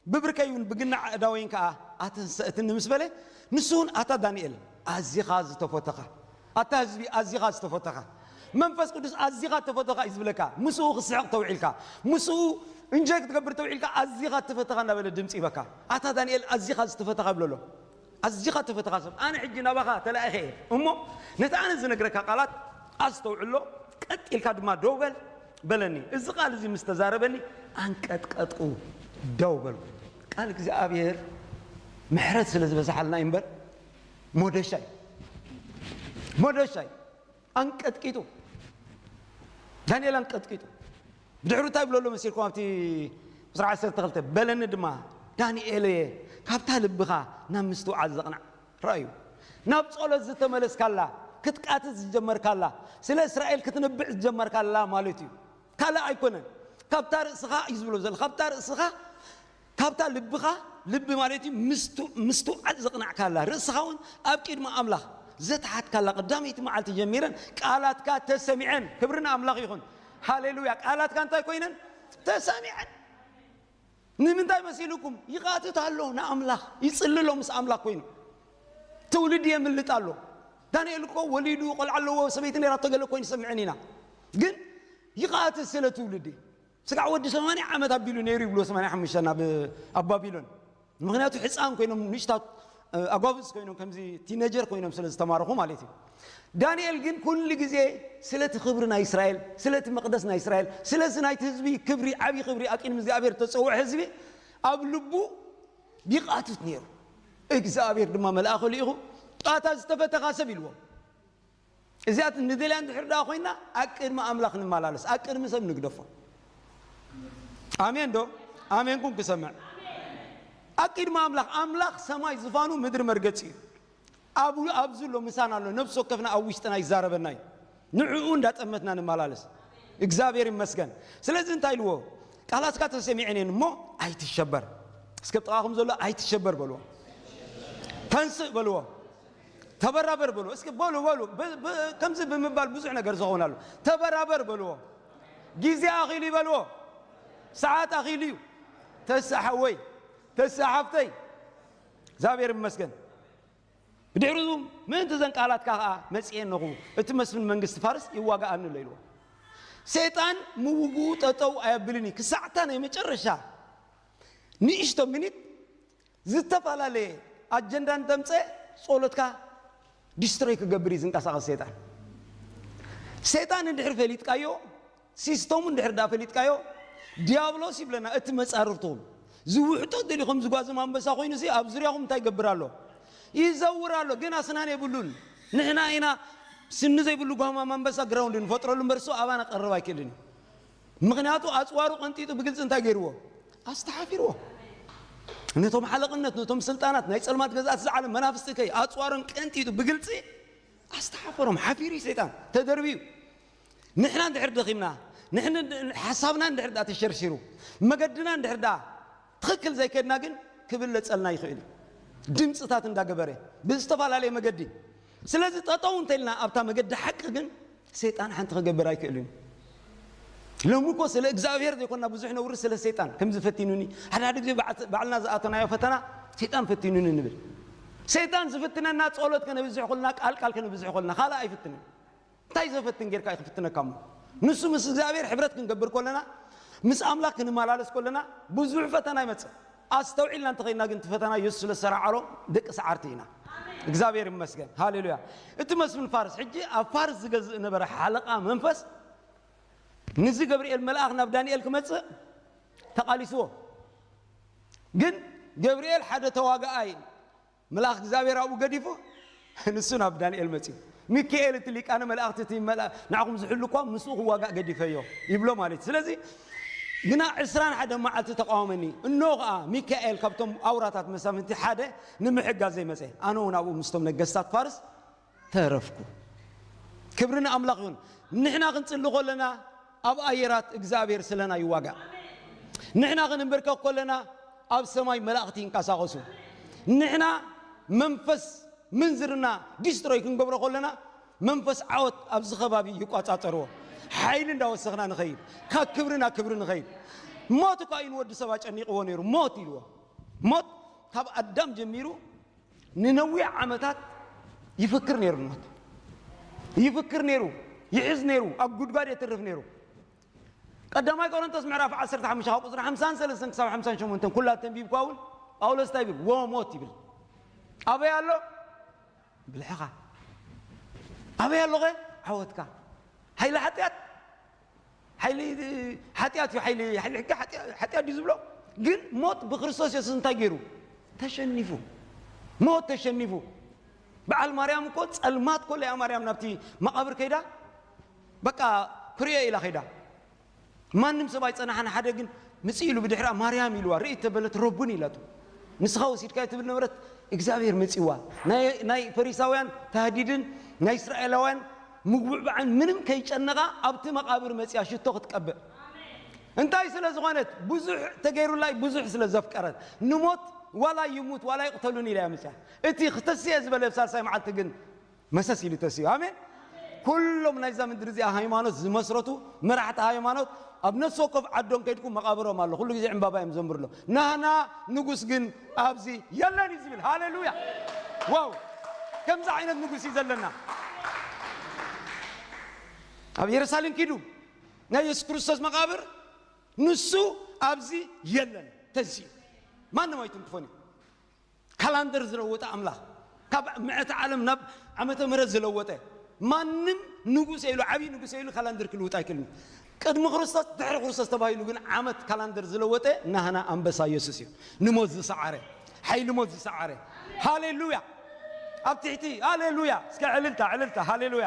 ብብርከይ እውን ብግናዕ ኣእዳወይን ከኣ ኣተንሰእትኒ ምስ በለ፣ ንሱ እውን ኣታ ዳንኤል ኣዚኻ ዝተፈተኻ፣ ኣታ ህዝቢ ኣዚኻ ዝተፈተኻ፣ መንፈስ ቅዱስ ኣዚኻ ዝተፈተኻ እዩ ዝብለካ። ምስኡ ክስሕቕ ተውዒልካ፣ ምስኡ እንጆይ ክትገብር ተውዒልካ ኣዚኻ ዝተፈተኻ እናበለ ድምፂ ይበካ። ኣታ ዳንኤል ኣዚኻ ዝተፈተኻ ይብሎ ኣሎ። ኣዝኻ ተፈተኻ ሰብ፣ ኣነ ሕጂ ናባኻ ተላኢኸ እየ እሞ፣ ነቲ ኣነ ዝነግረካ ቃላት ኣስተውዕሎ፣ ቀጥ ኢልካ ድማ ደው በል በለኒ። እዚ ቃል እዚ ምስ ተዛረበኒ፣ ኣንቀጥቀጥኩ፣ ደው በልኩ። ቃል እግዚኣብሔር ምሕረት ስለ ዝበዝሓልና እዩ እምበር፣ ሞደሻይ፣ ሞደሻይ ኣንቀጥቂጡ፣ ዳንኤል ኣንቀጥቂጡ። ብድሕሩ እንታይ ብሎ ኣሎ መሲልኩም? ኣብቲ ቁጽሪ ዓሰርተ ክልተ፣ በለኒ ድማ፣ ዳንኤል እየ፣ ካብታ ልብኻ ናብ ምስትውዓል ዘቕናዕ። ረኣዩ፣ ናብ ጸሎት ዝተመለስካላ፣ ክትቃትት ዝጀመርካላ፣ ስለ እስራኤል ክትንብዕ ዝጀመርካላ ማለት እዩ። ካልእ ኣይኮነን። ካብታ ርእስኻ እዩ ዝብሎ ዘሎ፣ ካብታ ርእስኻ፣ ካብታ ልብኻ፣ ልቢ ማለት እዩ ምስቱ-፣ ምስትውዓል ዘቕናዕካላ፣ ርእስኻ እውን ኣብ ቅድሚ ኣምላኽ ዘትሓትካላ ቀዳመይቲ መዓልቲ ጀሚረን ቃላትካ ተሰሚዐን። ክብሪ ንኣምላኽ ይኹን። ሃሌሉያ። ቃላትካ እንታይ ኮይነን? ተሰሚዐን። ንምንታይ መሲልኩም? ይቓትት ኣሎ ንኣምላኽ፣ ይጽሊ ኣሎ ምስ ኣምላኽ ኮይኑ። ትውልዲ የምልጥ ኣሎ። ዳንኤል እኮ ወሊዱ፣ ቆልዓ ኣለዎ፣ ሰበይቲ ነይራቶ፣ ገለ ኮይኑ ይሰምዐን ኢና። ግን ይቓትት ስለ ትውልዲ። ስጋዕ ወዲ ሰማንያ ዓመት ኣቢሉ ነይሩ ይብልዎ፣ ሰማንያ ሓሙሽተ ናብ፣ ኣብ ባቢሎን። ምኽንያቱ ሕፃን ኮይኖም፣ ንእሽታት፣ እ፣ ኣጓብዝ ኮይኖም፣ ከምዚ ቲነጀር ኮይኖም ስለ ዝተማረኹ ማለት እዩ። ዳንኤል ግን ኩሉ ግዜ ስለቲ ክብሪ ናይ እስራኤል፣ ስለቲ መቕደስ ናይ እስራኤል፣ ስለዚ ናይቲ ህዝቢ ክብሪ፣ ዓብዪ ክብሪ ኣቂድሚ እግዚኣብሔር ተጸውዐ ህዝቢ ኣብ ልቡ ይቓትት ነይሩ። እግዚኣብሔር ድማ መልኣኹ ልኢኹ፣ "ኣታ ዝተፈተኻ ሰብ" ኢልዎ። እዚኣት ንደልያ እንድሕር ደኣ ኮይና፣ ኣብ ቅድሚ ኣምላኽ ንመላለስ፣ ኣብ ቅድሚ ሰብ ንግደፎ። ኣሜን ዶ? ኣሜንኩም ክሰምዕ። ኣብ ቅድሚ ኣምላኽ፣ ኣምላኽ ሰማይ ዝፋኑ፣ ምድሪ መርገጺ እዩ። ኣብ-፣ ኣብዚ ኣሎ፣ ምሳና ኣሎ፣ ነብሲ ወከፍና ኣብ ውሽጥና ይዛረበና እዩ። ንዕኡ እንዳጠመትና ንመላለስ። እግዚኣብሔር ይመስገን። ስለዚ እንታይ ኢልዎ? "ቃላትካ ተሰሚዐን እየን እሞ ኣይትሸበር።" እስከ ጥቓኹም ዘሎ "ኣይትሸበር" በልዎ። "ተንስእ" በልዎ። "ተበራበር" በልዎ። እስኪ በሉ፣ በሉ። ብ-፣ ብ-፣ ከምዚ ብምባል ብዙሕ ነገር ዝኸውን ኣሎ። "ተበራበር" በልዎ። "ግዜ ኣኺሉ" እዩ በልዎ። "ሰዓት ኣኺሉ እዩ። ተስእ ሓወይ፣ ተስእ ሓፍተይ።" እግዚኣብሔር ይመስገን። ብድሕሪኡ ምእንቲ እዘን ቃላትካ ኸኣ መጺኤ ኣለኹ፣ እቲ መስፍን መንግስቲ ፋርስ ይዋጋኣኒ ኣሎ ኢልዎ። ሰይጣን ምውግኡ ጠጠው ኣየብልን እዩ። ክሳዕታ ናይ መጨረሻ ንእሽቶ ሚኒት ዝተፈላለየ ኣጀንዳ እንተምፀ ጸሎትካ ዲስትሮይ ክገብር እዩ ዝንቀሳቐስ ሰይጣን። ሰይጣን እንድሕር ፈሊጥካዮ፣ ሲስተሙ እንድሕር ዳ ፈሊጥካዮ፣ ዲያብሎስ ይብለና፣ እቲ መጻርርትኹም ዝውሕጦ ደሊኹም ዝጓዝም ኣንበሳ ኮይኑ ሲ ኣብ ዙርያኹም እንታይ ይገብር ኣሎ? ይዘውር ኣሎ። ግን ኣስናን የብሉን። ንሕና ኢና ስኒ ዘይብሉ ጓማም ኣንበሳ ግራውንድ ንፈጥረሉ እምበር እሱ ኣባና ቀርብ ኣይክእልን እዩ። ምኽንያቱ ኣጽዋሩ ቀንጢጡ ብግልጺ እንታይ ገይርዎ? ኣስተሓፊርዎ። ነቶም ሓለቕነት፣ ነቶም ስልጣናት፣ ናይ ጸልማት ገዛእቲ ዝዓለም መናፍስቲ ከይ ኣጽዋሮም ቀንጢጡ ብግልጺ ኣስተሓፈሮም። ሓፊሩ እዩ ሰይጣን፣ ተደርብዩ። ንሕና እንድሕር ደኺምና፣ ንሕና እንድ-፣ ሓሳብና እንድሕር ደኣ ተሸርሺሩ፣ መገድና እንድሕር ደኣ ትኽክል ዘይከድና ግን ክብለጸልና ይኽእል እዩ። ድምፅታት እንዳገበረ ብዝተፈላለየ መገዲ። ስለዚ ጠጠው እንተልና ኣብታ መገዲ ሓቂ ግን ሰይጣን ሓንቲ ክገብር ኣይክእልን እዩ። ሎሚ እኮ ስለ እግዚኣብሔር ዘይኮንና ብዙሕ ነውሪ ስለ ሰይጣን ከምዚ ፈቲኑኒ፣ ሓደ ሓደ ግዜ ባዕ-፣ ባዕልና ዝኣተናዮ ፈተና ሰይጣን ፈቲኑኒ ንብል። ሰይጣን ዝፍትነና ጸሎት ከነብዝሕ ኮልና፣ ቃል ቃል ከነብዝሕ ኮልና፣ ካልእ ኣይፍትንን። እንታይ ዘፈትን ጌርካ እዩ ክፍትነካ እሞ? ንሱ ምስ እግዚኣብሔር ሕብረት ክንገብር ኮለና፣ ምስ ኣምላኽ ክንመላለስ ኮለና ብዙሕ ፈተና ይመጽእ። ኣስተውዒልና እንተኸይና ግን እቲ ፈተና የሱስ ስለ ዝሰራዓሎ ደቂ ሰዓርቲ ኢና። እግዚኣብሔር ይመስገን። ሃሌሉያ። እቲ መስፍን ፋርስ ሕጂ ኣብ ፋርስ ዝገዝእ ነበረ ሓለቓ መንፈስ፣ ንዚ ገብርኤል መልኣኽ ናብ ዳንኤል ክመጽእ ተቓሊስዎ። ግን ገብርኤል ሓደ ተዋጋኣይ መልኣኽ እግዚኣብሔር ኣብኡ ገዲፉ ንሱ ናብ ዳንኤል መጺኡ። ሚካኤል እቲ ሊቃነ መላእኽቲ እቲ መልኣ-፣ ንዓኹም ዝሕሉ እኳ ምስኡ ክዋጋእ ገዲፈዮ ይብሎ ማለት እዩ። ስለዚ ግና ዕስራን ሓደን መዓልቲ ተቃወመኒ። እንሆ ኸኣ ሚካኤል ካብቶም ኣውራታት መሳፍንቲ ሓደ ንምሕጋዘይ መጸ። ኣነ እውን ኣብኡ ምስቶም ነገስታት ፋርስ ተረፍኩ። ክብሪ ንኣምላኽ ይኹን። ንሕና ክንጽሊ ከለና ኣብ ኣየራት እግዚኣብሔር ስለና ይዋጋእ። ንሕና ክንንበርከኽ ከለና ኣብ ሰማይ መላእኽቲ ይንቀሳቐሱ። ንሕና መንፈስ ምንዝርና ዲስትሮይ ክንገብሮ ከለና መንፈስ ዓወት ኣብዚ ከባቢ ይቋጻጸርዎ። ሓይሊ እንዳወሰኽና ንኸይድ፣ ካብ ክብሪ ናብ ክብሪ ንኸይድ። ሞት እኳ እዩ ንወዲ ሰብ ኣጨኒቕዎ ነይሩ። ሞት ኢልዎ። ሞት ካብ ኣዳም ጀሚሩ ንነዊሕ ዓመታት ይፍክር ነይሩ። ሞት ይፍክር ነይሩ፣ ይሕዝ ነይሩ፣ ኣብ ጉድጓድ የትርፍ ነይሩ። ቀዳማይ ቆሮንቶስ ምዕራፍ ዓሰርተ ሓሙሽተ ካብ ቁጽሪ ሓምሳን ሰለስተን ክሳብ ሓምሳን ሸሞንተን ኩላ ተንቢብኳ እውን ጳውሎስ እንታይ ይብል? "ዎ ሞት" ይብል። ኣበይ ኣሎ ብልሕኻ? ኣበይ ኣሎ ኸ ዓወትካ? ሓይሊ ሓጢኣት፣ ሓይሊ ሓጢኣት እዩ። ሓይሊ ሓይሊ ሕጊ ሓጢኣ- ሓጢኣት ድዩ ዝብሎ? ግን ሞት ብክርስቶስ የሱስ እንታይ ገይሩ? ተሸኒፉ። ሞት ተሸኒፉ። በዓል ማርያም እኮ ጸልማት ኮለ እያ ማርያም ናብቲ መቓብር ከይዳ፣ በቃ ክርእዮ ኢላ ከይዳ። ማንም ሰብ ኣይጸናሓን። ሓደ ግን ምጽእ ኢሉ ብድሕሪኣ ማርያም ኢልዋ፣ ርኢ ተበለት ረቡን ኢላቱ። ንስኻ ወሲድካዮ ትብል ነበረት፣ እግዚኣብሔር መጺዋ። ናይ ናይ ፈሪሳውያን ታህዲድን ናይ እስራኤላውያን ምጉብዕባዕን ምንም ከይጨነቓ ኣብቲ መቓብር መጺኣ ሽቶ ክትቀብእ። እንታይ ስለ ዝኾነት? ብዙሕ ተገይሩላይ፣ ብዙሕ ስለ ዘፍቀረት። ንሞት ዋላ ይሙት ዋላ ይቕተሉን ኢላ እያ መጺኣ። እቲ ክተስየ ዝበለ ሳልሳይ መዓልቲ ግን መሰስ ኢሉ ተስዩ። ኣሜን። ኩሎም ናይዛ ምድሪ እዚኣ ሃይማኖት ዝመስረቱ መራሕቲ ሃይማኖት ኣብ ነፍሲ ወከፍ ዓዶም ከይድኩም መቓብሮም ኣሎ። ኩሉ ግዜ ዕምባባ እዮም ዘንብርሎ። ናህና ንጉስ ግን ኣብዚ የለን እዩ ዝብል። ሃሌሉያ። ዋው፣ ከምዚ ዓይነት ንጉስ እዩ ዘለና። ኣብ ኢየሩሳሌም ኪዱ ናይ የሱስ ክርስቶስ መቓብር ንሱ ኣብዚ የለን፣ ተንስኡ። ማንም ኣይትንክፎን እዩ። ካላንደር ዝለወጠ ኣምላኽ፣ ካብ ምዕተ ዓለም ናብ ዓመተ ምህረት ዝለወጠ። ማንም ንጉስ ኢሉ፣ ዓብዪ ንጉስ ኢሉ ካላንደር ክልውጥ ኣይክእልን። ቅድሚ ክርስቶስ ድሕሪ ክርስቶስ ተባሂሉ ግን ዓመት ካላንደር ዝለወጠ ናህና ኣንበሳ ኢየሱስ እዩ። ንሞት ዝሰዓረ፣ ሓይሊ ሞት ዝሰዓረ። ሃሌሉያ። ኣብ ትሕቲ ሃሌሉያ። እስከ ዕልልታ፣ ዕልልታ። ሃሌሉያ።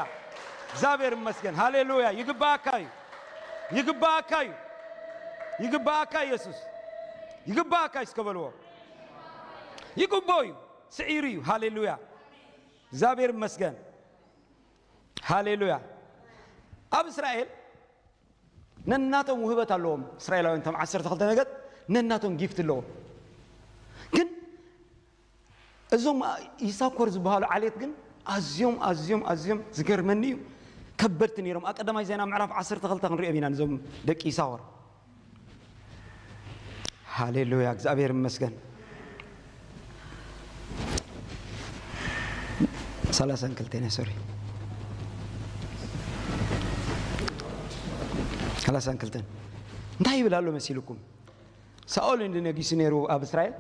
እግዚኣብሔር ይመስገን። ሃሌሉያ። ይግባኣካ እዩ። ይግባኣካ እዩ። ይግባኣካ ኢየሱስ። ይግባኣካ እዩ እስከ በልዎ። ይግቦ እዩ። ስዒሩ እዩ። ሃሌሉያ። እግዚኣብሔር ይመስገን። ሃሌሉያ። ኣብ እስራኤል ነናቶም ውህበት ኣለዎም። እስራኤላውያን እቶም ዓሰርተ ክልተ ነገድ ነናቶም ጊፍት ኣለዎም። ግን እዞም ይሳኮር ዝበሃሉ ዓሌት ግን ኣዝዮም፣ ኣዝዮም፣ ኣዝዮም ዝገርመኒ እዩ። ከበድቲ ነይሮም። ኣብ ቀዳማይ ዜና ምዕራፍ ዓሰርተ ክልተ ክንሪኦም ኢና፣ እዞም ደቂ ይሳኮር። ሃሌሉያ፣ እግዚኣብሔር ይመስገን። ሰላሳን ክልተን፣ ሶሪ፣ ሰላሳን ክልተን። እንታይ ይብል ኣሎ መሲልኩም? ሳኦል እንዲ ነጊሱ ነይሩ ኣብ እስራኤል።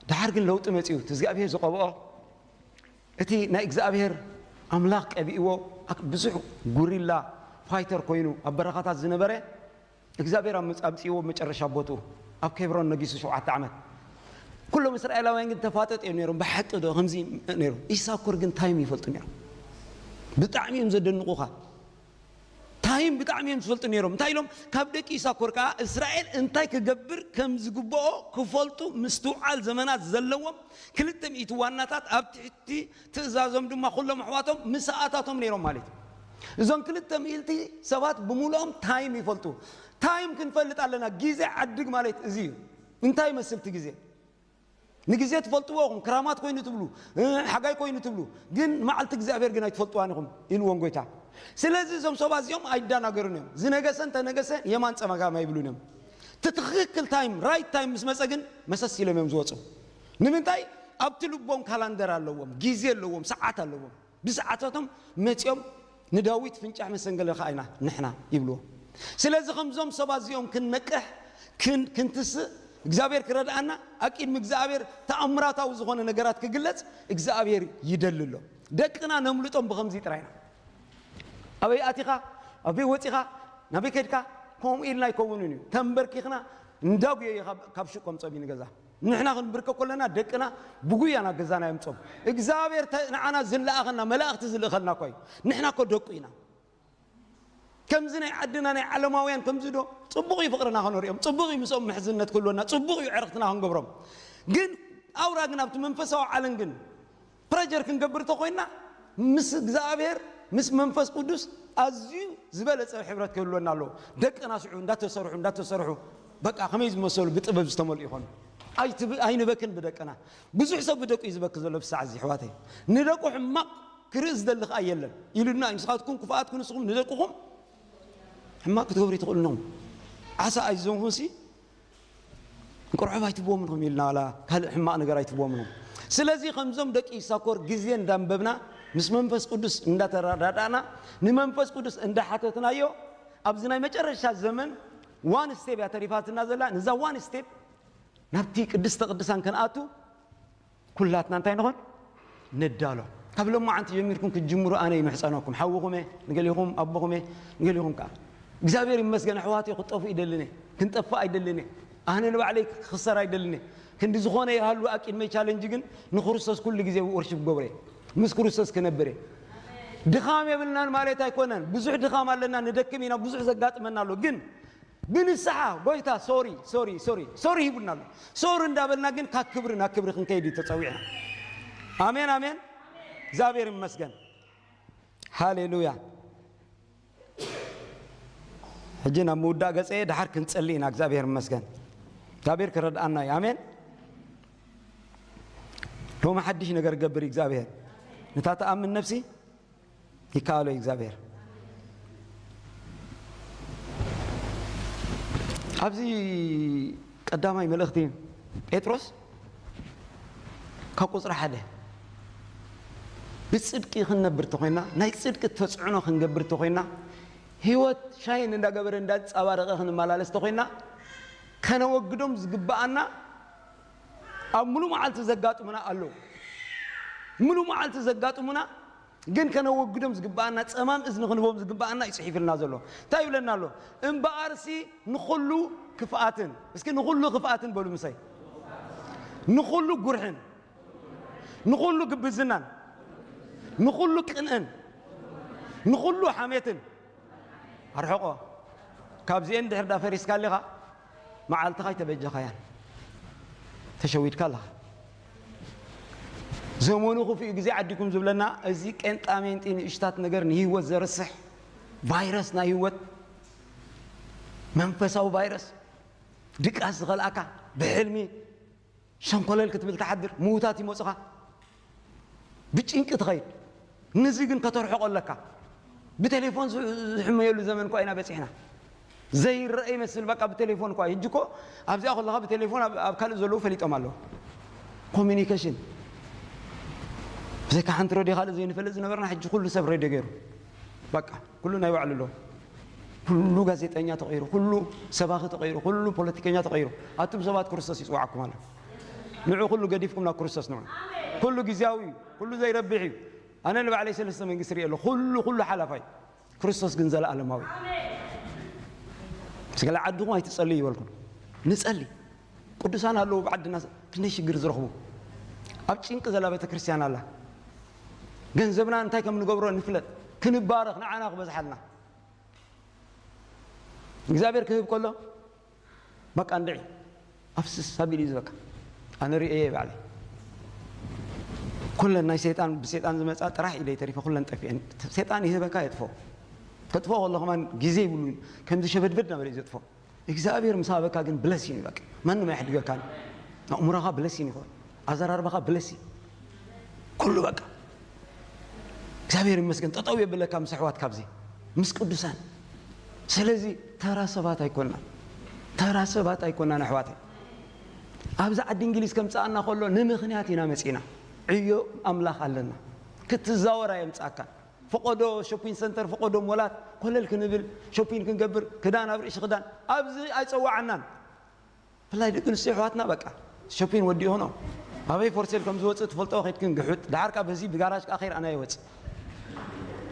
ደሓር ግን ለውጢ መጺኡ፣ እቲ እግዚኣብሔር ዝቐብኦ፣ እቲ ናይ እግዚኣብሔር ኣምላኽ ቀቢእዎ፣ ኣክ-፣ ብዙሕ ጉሪላ ፋይተር ኮይኑ ኣብ በረኻታት ዝነበረ፣ እግዚኣብሔር ኣብ መጽ-፣ ኣምጽእዎ ኣብ መጨረሻ ቦትኡ ኣብ ኬብሮን ነጊሱ ሸውዓተ ዓመት። ኩሎም እስራኤላውያን ግን ተፋጠጥ እዮም ነይሮም። ብሓቂ ዶ ከምዚ ነይሩ? ኢሳኮር ግን ታይም ይፈልጡ ነይሮም። ብጣዕሚ እዮም ዘደንቑኻ። ታይም ብጣዕሚ እዮም ዝፈልጡ ነይሮም። እንታይ ኢሎም? ካብ ደቂ ይሳኮር ከኣ እስራኤል እንታይ ክገብር ከም ዝግብኦ ክፈልጡ ምስትውዓል ዘመናት ዘለዎም ክልተ ሚእቲ ዋናታት፣ ኣብ ትሕቲ ትእዛዞም ድማ ኩሎም ኣሕዋቶም ምስ ኣታቶም ነይሮም ማለት እዩ። እዞም ክልተ ሚእቲ ሰባት ብምሉኦም ታይም ይፈልጡ። ታይም ክንፈልጥ ኣለና። ግዜ ዓድግ ማለት እዚ እዩ። እንታይ ይመስል እቲ ግዜ? ንግዜ ትፈልጥዎ ኢኹም፣ ክራማት ኮይኑ ትብሉ፣ እ፣ ሓጋይ ኮይኑ ትብሉ፣ ግን መዓልቲ እግዚኣብሔር ግን ኣይትፈልጥዋን ኢኹም ኢልዎም ጎይታ። ስለዚ እዞም ሰባት እዚኦም ኣይዳናገሩን እዮም። ዝነገሰ እንተነገሰ የማን ጸማጋም ኣይብሉን እዮም። እቲ ትኽክል ታይም፣ ራይት ታይም ምስ መጸ ግን መሰስ ኢሎም እዮም ዝወጹ። ንምንታይ? ኣብቲ ልቦም ካላንደር ኣለዎም፣ ግዜ ኣለዎም፣ ሰዓት ኣለዎም። ብሰዓታቶም መጺኦም ንዳዊት ፍንጫሕ መሰንገለ ከኣ ኢና ንሕና ይብልዎ። ስለዚ ከምዞም ሰባት እዚኦም ክንነቅሕ፣ ክን-፣ ክንትስእ፣ እግዚኣብሔር ክረድኣና፣ ኣብ ቅድሚ እግዚኣብሔር ተኣምራታዊ ዝኾነ ነገራት ክግለጽ እግዚኣብሔር ይደሊ ኣሎ። ደቅና ነምልጦም ብኸምዚ ጥራይ ኢና። ኣበይ ኣቲኻ፣ ኣበይ ወጺኻ፣ ናበይ ከድካ፣ ከምኡ ኢልና ኣይከውንን እዩ። ተንበርኪኽና እንዳጉየየ ካብ፣ ካብ ሹቅ ከምጾም እዩ ንገዛ። ንሕና ክንብርከ ከለና ደቅና ብጉያ ናብ ገዛና የምጾም። እግዚኣብሔር ተ-፣ ንዓና ዝለኣኸና መላእኽቲ ዝልእኸልና እኮ እዩ። ንሕና እኮ ደቁ ኢና። ከምዚ ናይ ዓድና ናይ ዓለማውያን ከምዚ ዶ ጽቡቕ እዩ ፍቕርና ከነርእዮም፣ ጽቡቕ እዩ ምስኦም ምሕዝነት ክህልወና፣ ጽቡቕ እዩ ዕርኽትና ክንገብሮም። ግን ኣውራ ግን ኣብቲ መንፈሳዊ ዓለም ግን ፕረጀር ክንገብር ተኾይንና ምስ እግዚኣብሔር ምስ መንፈስ ቅዱስ ኣዝዩ ዝበለጸ ሕብረት ክህልወና ኣለዎ። ደቅና ስዑ እንዳተሰርሑ እንዳተሰርሑ በቃ ከመይ ዝመሰሉ ብጥበብ ዝተመልኡ ይኾኑ። ኣይትብ-፣ ኣይንበክን ብደቅና። ብዙሕ ሰብ ብደቁ እዩ ዝበክ ዘሎ ብሳዕ እዚ ኣሕዋተይ። ንደቁ ሕማቕ ክርኢ ዝደሊ ከኣ የለን ኢሉና እዩ። ንስኻትኩም ክፉኣት ክንስኹም ንደቅኹም ሕማቕ ክትገብሩ ትኽእሉ ኣለኹም። ዓሳ ኣይዘንኹምሲ እንቁርዖብ ኣይትብዎም ኢኹም ኢልና ዋላ ካልእ ሕማቕ ነገር ኣይትብዎም ኢኹም። ስለዚ ከምዞም ደቂ ይሳኮር ግዜ እንዳንበብና ምስ መንፈስ ቅዱስ እንዳተረዳዳእና ንመንፈስ ቅዱስ እንዳሓተትናዮ ኣብዚ ናይ መጨረሻ ዘመን ዋን ስቴፕ እያ ተሪፋትና ዘላ። ንዛ ዋን ስቴፕ ናብቲ ቅድስተ ቅዱሳን ከንኣቱ ኩላትና እንታይ ንኾን? ንዳሎ። ካብ ሎማዓንቲ ጀሚርኩም ክትጅምሩ ኣነ ይምሕጸነኩም። ሓውኹም እየ፣ ንገሊኹም ኣቦኹም እየ፣ ንገሊኹም ከኣ። እግዚኣብሔር ይመስገን ኣሕዋተይ፣ ክትጠፍኡ ኣይደልን እየ። ክንጠፍእ ኣይደልን እየ። ኣነ ንባዕለይ ክኽሰር ኣይደልን እየ። ክንዲ ዝኾነ ይሃሉ ኣብ ቅድመይ ቻለንጅ ግን ንክርስቶስ ኩሉ ግዜ ወርሺፕ ክገብር እየ። ምስ ክርስቶስ ክነብር እየ። ድኻም የብልናን ማለት ኣይኮነን። ብዙሕ ድኻም ኣለና፣ ንደክም ኢና፣ ብዙሕ ዘጋጥመና ኣሎ። ግን ብንስሓ ጎይታ ሶሪ ሶሪ ሶሪ ሶሪ ሂቡና ኣሎ። ሶሪ እንዳበልና ግን ካብ ክብሪ ናብ ክብሪ ክንከይድ እዩ ተጸዊዕና። ኣሜን ኣሜን። እግዚኣብሔር ይመስገን። ሃሌሉያ። ሕጂ ናብ ምውዳእ ገጸ ድሓር ክንጸሊ ኢና። እግዚኣብሔር ይመስገን። እግዚኣብሔር ክረድኣና እዩ። ኣሜን። ሎሚ ሓድሽ ነገር ገብር እዩ እግዚኣብሔር። ነታ ትኣምን ነፍሲ ይከኣሎ እዩ እግዚኣብሔር። ኣብዚ ቀዳማይ መልእኽቲ ጴጥሮስ ካብ ቁጽሪ ሓደ ብጽድቂ ክንነብር ተኾይና፣ ናይ ጽድቂ ተጽዕኖ ክንገብር ተኾይና፣ ህይወት ሻይን እንዳገበረ እንዳንጸባረቐ ክንመላለስ ተኾይና፣ ከነወግዶም ዝግብኣና ኣብ ሙሉ መዓልቲ ዘጋጥሙና ኣለዉ። ሙሉ መዓልቲ ዘጋጥሙና ግን ከነወግዶም ዝግብኣና፣ ጸማም እዝኒ ክንቦም ዝግብኣና እዩ ጽሒፍልና ዘሎ። እንታይ ይብለና ኣሎ? እምበኣርሲ ንኹሉ ክፍኣትን፣ እስኪ ንኹሉ ክፍኣትን በሉ ምሳይ። ንኹሉ ጉርሕን፣ ንኹሉ ግብዝናን፣ ንኹሉ ቅንእን፣ ንኹሉ ሓሜትን ኣርሕቆ። ካብዚኤን ድሕር ዳ ፈሪስካ ኣለኻ፣ መዓልትኻ ኣይተበጀኻያን። ተሸዊድካ ኣለኻ። ዘመኑ ክፉእ ግዜ ዓዲኩም ዝብለና፣ እዚ ቄንጣ ሜንጢ ንእሽታት ነገር ንህይወት ዘርስሕ ቫይረስ ናይ ህይወት፣ መንፈሳዊ ቫይረስ፣ ድቃስ ዝኸልኣካ፣ ብሕልሚ ሸንኮለል ክትብል ትሓድር፣ ምዉታት ይመጹኻ፣ ብጭንቂ ትኸይድ። ነዚ ግን ከተርሕቆ ኣለካ። ብቴሌፎን ዝ-፣ ዝሕመየሉ ዘመን እኳ ኢና በጺሕና። ዘይረአ ይመስል፣ በቃ ብቴሌፎን እኳ። ሕጂ እኮ ኣብዚኣ ከለኻ ብቴሌፎን ኣብ፣ ኣብ ካልእ ዘለዉ ፈሊጦም ኣለዉ። ኮሚኒኬሽን። ብዘይካ ሓንቲ ሬድዮ ካልእ ዘይንፈልጥ ዝነበርና፣ ሕጂ ኩሉ ሰብ ሬድዮ ገይሩ። በቃ ኩሉ ናይ ባዕሉ ኣለዎ። ኩሉ ጋዜጠኛ ተቐይሩ፣ ኩሉ ሰባኺ ተቐይሩ፣ ኩሉ ፖለቲከኛ ተቐይሩ። ኣቱም ሰባት ክርስቶስ ይጽውዓኩም ኣሎ። ንዑ ኩሉ ገዲፍኩም ናብ ክርስቶስ ንዑ። ኩሉ ግዝያዊ እዩ፣ ኩሉ ዘይረብሕ እዩ። ኣነ ንባዕለይ ሰለስተ መንግስቲ ርእየ ኣለኹ። ኩሉ፣ ኩሉ ሓላፋይ። ክርስቶስ ግን ዘለኣለማዊ። ስለ ዓድኹም ኣይትጸልዩ ይበልኩም። ንጸሊ። ቅዱሳን ኣለዉ ብዓድና ክንደይ ሽግር ዝረኽቡ። ኣብ ጭንቂ ዘላ ቤተክርስትያን ኣላ። ገንዘብና እንታይ ከም ንገብሮ ንፍለጥ። ክንባረኽ ንዓና ክበዝሓልና። እግዚኣብሔር ክህብ ከሎ በቃ እንድዒ ኣፍስስ ኣቢሉ እዩ ዝበካ። ኣነ ርእየ ባዕለይ። ኩለን ናይ ሰይጣን፣ ብሰይጣን ዝመጻ ጥራሕ ኢለ ተሪፈ፣ ኩለን ጠፊአን። ሰይጣን ይህበካ የጥፎ። ከጥፎ ከሎ ከማን ግዜ ይብሉ፣ ከምዚ ሸበድበድ እናበለ እዩ ዘጥፎ። እግዚኣብሔር ምስ ሃበካ ግን ብለሲን እዩ በቃ። ማንም ኣይሕድገካን። ኣእምሮኻ ብለሲን ይኾን። ኣዘራርባኻ ብለሲን። ኩሉ በቃ። እግዚኣብሔር ይመስገን፣ ጠጠው የብለካ ምስ ኣሕዋት ካብዚ፣ ምስ ቅዱሳን። ስለዚ ተራ ሰባት ኣይኮንና። ተራ ሰባት ኣይኮንናን ኣሕዋተይ። ኣብዚ ዓዲ እንግሊዝ ከምጽኣና ከሎ ንምኽንያት ኢና መጺእና። ዕዮ ኣምላኽ ኣለና። ክትዛወር ኣየምጽኣካን። ፈቆዶ ሾፒንግ ሰንተር፣ ፈቆዶ ሞላት ኮለል ክንብል፣ ሾፒንግ ክንገብር፣ ክዳን ኣብ ርእሲ ክዳን፣ ኣብዚ ኣይጸዋዓናን። ብፍላይ ደቂ ኣንስትዮ ኣሕዋትና በቃ ሾፒንግ ወዲኡ ኾኖ ኣበይ ፎርሴል ከም ዝወጽእ ትፈልጦ፣ ከይድክን ግሑጥ፣ ደሓር ካብ በዚ ብጋራጅ ከኣ ከይር ኣና ይወጽእ።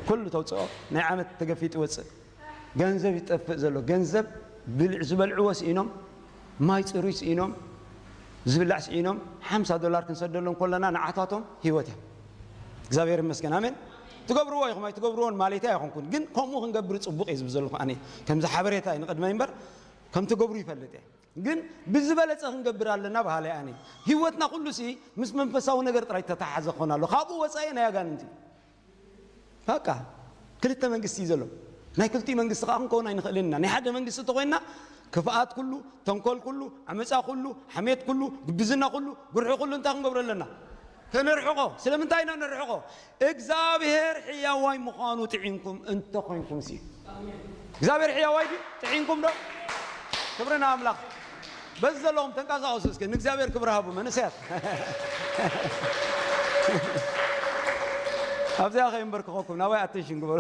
ኩሉ ተውጽኦ ናይ ዓመት ተገፊጡ ይወጽእ። ገንዘብ ይጠፍእ ዘሎ፣ ገንዘብ ብልዕ ዝበልዕዎ ስኢኖም፣ ማይ ጽሩይ ስኢኖም፣ ዝብላዕ ስኢኖም፣ ሓምሳ ዶላር ክንሰደሎም ከለና ንዓታቶም ህይወት እያ። እግዚኣብሔር ይመስገን። ኣሜን። ትገብርዎ ኢኹም ኣይትገብርዎን ማለተይ ኣይኮንኩን፣ ግን ከምኡ ክንገብር ጽቡቕ እየ ዝብል ዘለኹ ኣነ። ከምዚ ሓበሬታ እዩ ንቕድመይ እምበር፣ ከም ትገብሩ ይፈልጥ እየ። ግን ብዝበለጸ ክንገብር ኣለና በሃላይ ኣነ። ህይወትና ኩሉ ሲ ምስ መንፈሳዊ ነገር ጥራይ ተተሓሓዘ ክኾን ኣሎ። ካብኡ ወጻኢ ናይ ኣጋንንቲ እዩ። በቃ ክልተ መንግስቲ እዩ ዘሎ። ናይ ክልቲኡ መንግስቲ ከዓ ክንከውን ኣይንኽእልን ኢና። ናይ ሓደ መንግስቲ እንተኾይንና ክፍኣት ኩሉ፣ ተንኮል ኩሉ፣ ዓመፃ ኩሉ፣ ሓሜት ኩሉ፣ ግብዝና ኩሉ፣ ጉርሒ ኩሉ እንታይ ክንገብሮ ኣለና? ከነርሕቆ። ስለምንታይ ኢና ነርሕቆ? እግዚኣብሔር ሕያዋይ ምዃኑ ጥዒምኩም እንተኾይንኩም ሲ። እግዚኣብሔር ሕያዋይ ድዩ? ጥዒምኩም ዶ? ክብሪ ንኣምላኽ። በዚ ዘለኹም ተንቀሳቐሱ እስኪ፣ ንእግዚኣብሔር ክብሪ ሃቡ መንእሰያት። ኣብዚኣ ከይንበርክኸኩም፣ ናባይ ኣቴንሽን ግበሩ።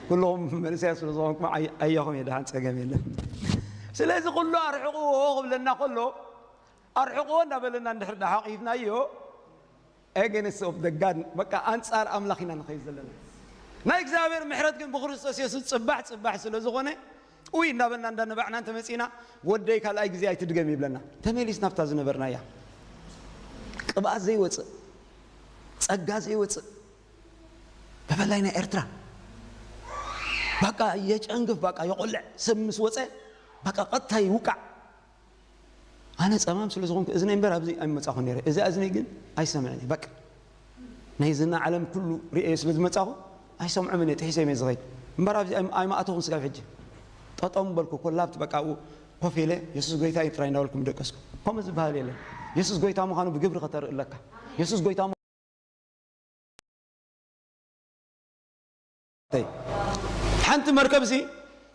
ኩልኹም መንእሰያት ስለ ዝኾንኩም ኣይ-፣ ኣያኹም እየ፣ ደሓን ጸገም የለን። ስለዚ ኩሉ ኣርሕቕዎ ክብለና ከሎ፣ ኣርሕቕዎ እንዳበለና እንድሕር ደሓቒፍናዮ፣ against of the God፣ በቃ ኣንጻር ኣምላኽ ኢና ንኸይድ ዘለና። ናይ እግዚኣብሔር ምሕረት ግን ብክርስቶስ የሱስ ጽባሕ ጽባሕ ስለ ዝኾነ፣ ውይ እንዳበልና እንዳነባዕና እንተመጺእና፣ "ወደይ ካልኣይ ግዜ ኣይትድገም" ይብለና። ተመሊስ ናብታ ዝነበርናያ። ቅብኣት ዘይወጽእ፣ ጸጋ ዘይወጽእ፣ ተፈላይ ናይ ኤርትራ፣ በቃ የጨንግፍ፣ በቃ የቆልዕ፣ ሰብ ምስ ወጸ በቃ ቀጥታ ይውቃዕ። ኣነ ጸማም ስለ ዝኾንኩ እዝነይ እምበር ኣብዚ ኣይመጻኹ ነይረ። እዚ እዝነይ ግን ኣይሰምዕን እዩ። በቃ ናይ ዝና ዓለም ኩሉ ርእየ ስለ ዝመጻኹ ኣይሰምዖምን እየ፣ ጥሒሰ እየ ዝኸይድ። እምበር ኣብዚ ኣይ-፣ ኣይማእተኹን ስጋብ ሕጂ። ጠጠው በልኩ፣ ኮላብት በቃ ኣብኡ ኮፍ ኢለ፣ "የሱስ ጎይታ እዩ" ጥራይ እንዳበልኩ ምደቀስኩ። ከምኡ ዝበሃል የለን። የሱስ ጎይታ ምዃኑ ብግብሪ ከተርኢ ኣለካ። የሱስ ጎይታ ሓንቲ መርከብሲ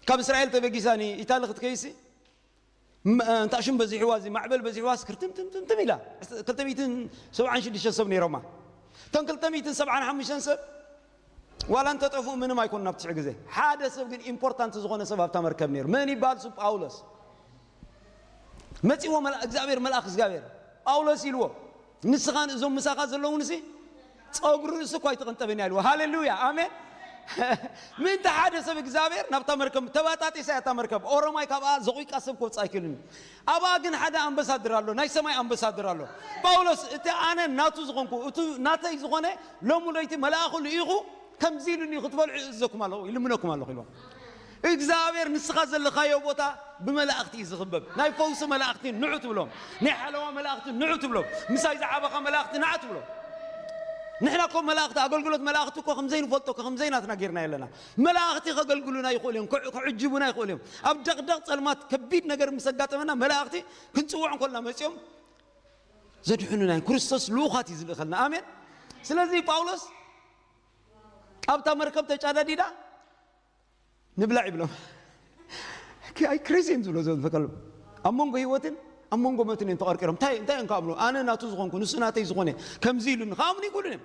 ካብ እስራኤል ተበጊሳ ንኢታሊ ክትከይሲ፣ ም-፣ እንታ ሽም በዚሕዋ፣ እዚ ማዕበል በዚሕዋስ ክርትምትምትምትም ኢላ። ክልተ ሚእትን ሰብዓን ሽዱሽተ ሰብ ነይሮማ። እቶም ክልተ ሚእትን ሰብዓን ሓሙሽተን ሰብ ዋላ እንተጠፍኡ ምንም ኣይኮኑ ኣብ ትሽዕ ግዜ። ሓደ ሰብ ግን ኢምፖርታንት ዝኾነ ሰብ ኣብታ መርከብ ነይሩ። መን ይበሃል? እሱ ጳውሎስ። መጺዎ መላ-፣ እግዚኣብሔር መልኣኽ እግዚኣብሔር ጳውሎስ ኢልዎ፣ "ንስኻን እዞም ምሳኻ ዘለዉንሲ ጸጉሪ ርእሲ እኳ ኣይትቕንጠብን እያ" ኢልዎ። ሃሌሉያ፣ ኣሜን። ምእንቲ ሓደ ሰብ እግዚኣብሔር ናብታ መርከብ ተባጣጢሳ እያ እታ መርከብ። ኦሮማይ ካብኣ ዘቑቃ ሰብ ክወጽእ ኣይክእልን እዩ። ኣብኣ ግን ሓደ ኣምበሳድር ኣሎ፣ ናይ ሰማይ ኣምበሳድር ኣሎ። ጳውሎስ፣ "እቲ ኣነ ናቱ ዝኾንኩ፣ እቲ ናተይ ዝኾነ ሎሚ ለይቲ መልኣኹ ልኢኹ ከምዚ ኢሉኒ ክትበልዑ እእዘኩም ኣለኹ፣ ይልምነኩም ኣለኹ" ኢልዎም። እግዚኣብሔር ንስኻ ዘለኻዮ ቦታ ብመላእኽቲ እዩ ዝኽበብ። ናይ ፈውሲ መላእኽቲ ንዑ ትብሎም፣ ናይ ሓለዋ መላእኽቲ ንዑ ትብሎም፣ ምሳይ ዝዓበኻ መላእኽቲ ንዓ ትብሎም። ንሕና እኮ መላእኽቲ፣ ኣገልግሎት መላእኽቲ እኮ ከም ዘይንፈልጦ እኮ ከም ዘይናትና ጌርና የለና። መላእኽቲ ከገልግሉና ይኽእሉ እዮም፣ ክዕ-፣ ክዕጅቡና ይኽእሉ እዮም። ኣብ ደቕደቕ ጸልማት ከቢድ ነገር ምስ ኣጋጠመና መላእኽቲ ክንጽውዕ እንኮልና መጺኦም ዘድሕኑና እዮም። ክርስቶስ ልኡኻት እዩ ዝልእኸልና። ኣሜን። ስለዚ ጳውሎስ ኣብታ መርከብ ተጫዳዲዳ ንብላዕ ይብሎም። ኣይ ክሬዚ እዮም ዝብሎ ዘንፈቀሉ። ኣብ መንጎ ህይወትን ኣብ መንጎ ሞትን እዮም ተቐርቂሮም። እንታይ፣ እንታይ እዮም ክኣምኑ? ኣነ ናቱ ዝኾንኩ፣ ንሱ ናተይ ዝኾነ፣ ከምዚ ኢሉኒ፣ ክኣምኑ ይኽእሉን እዮም።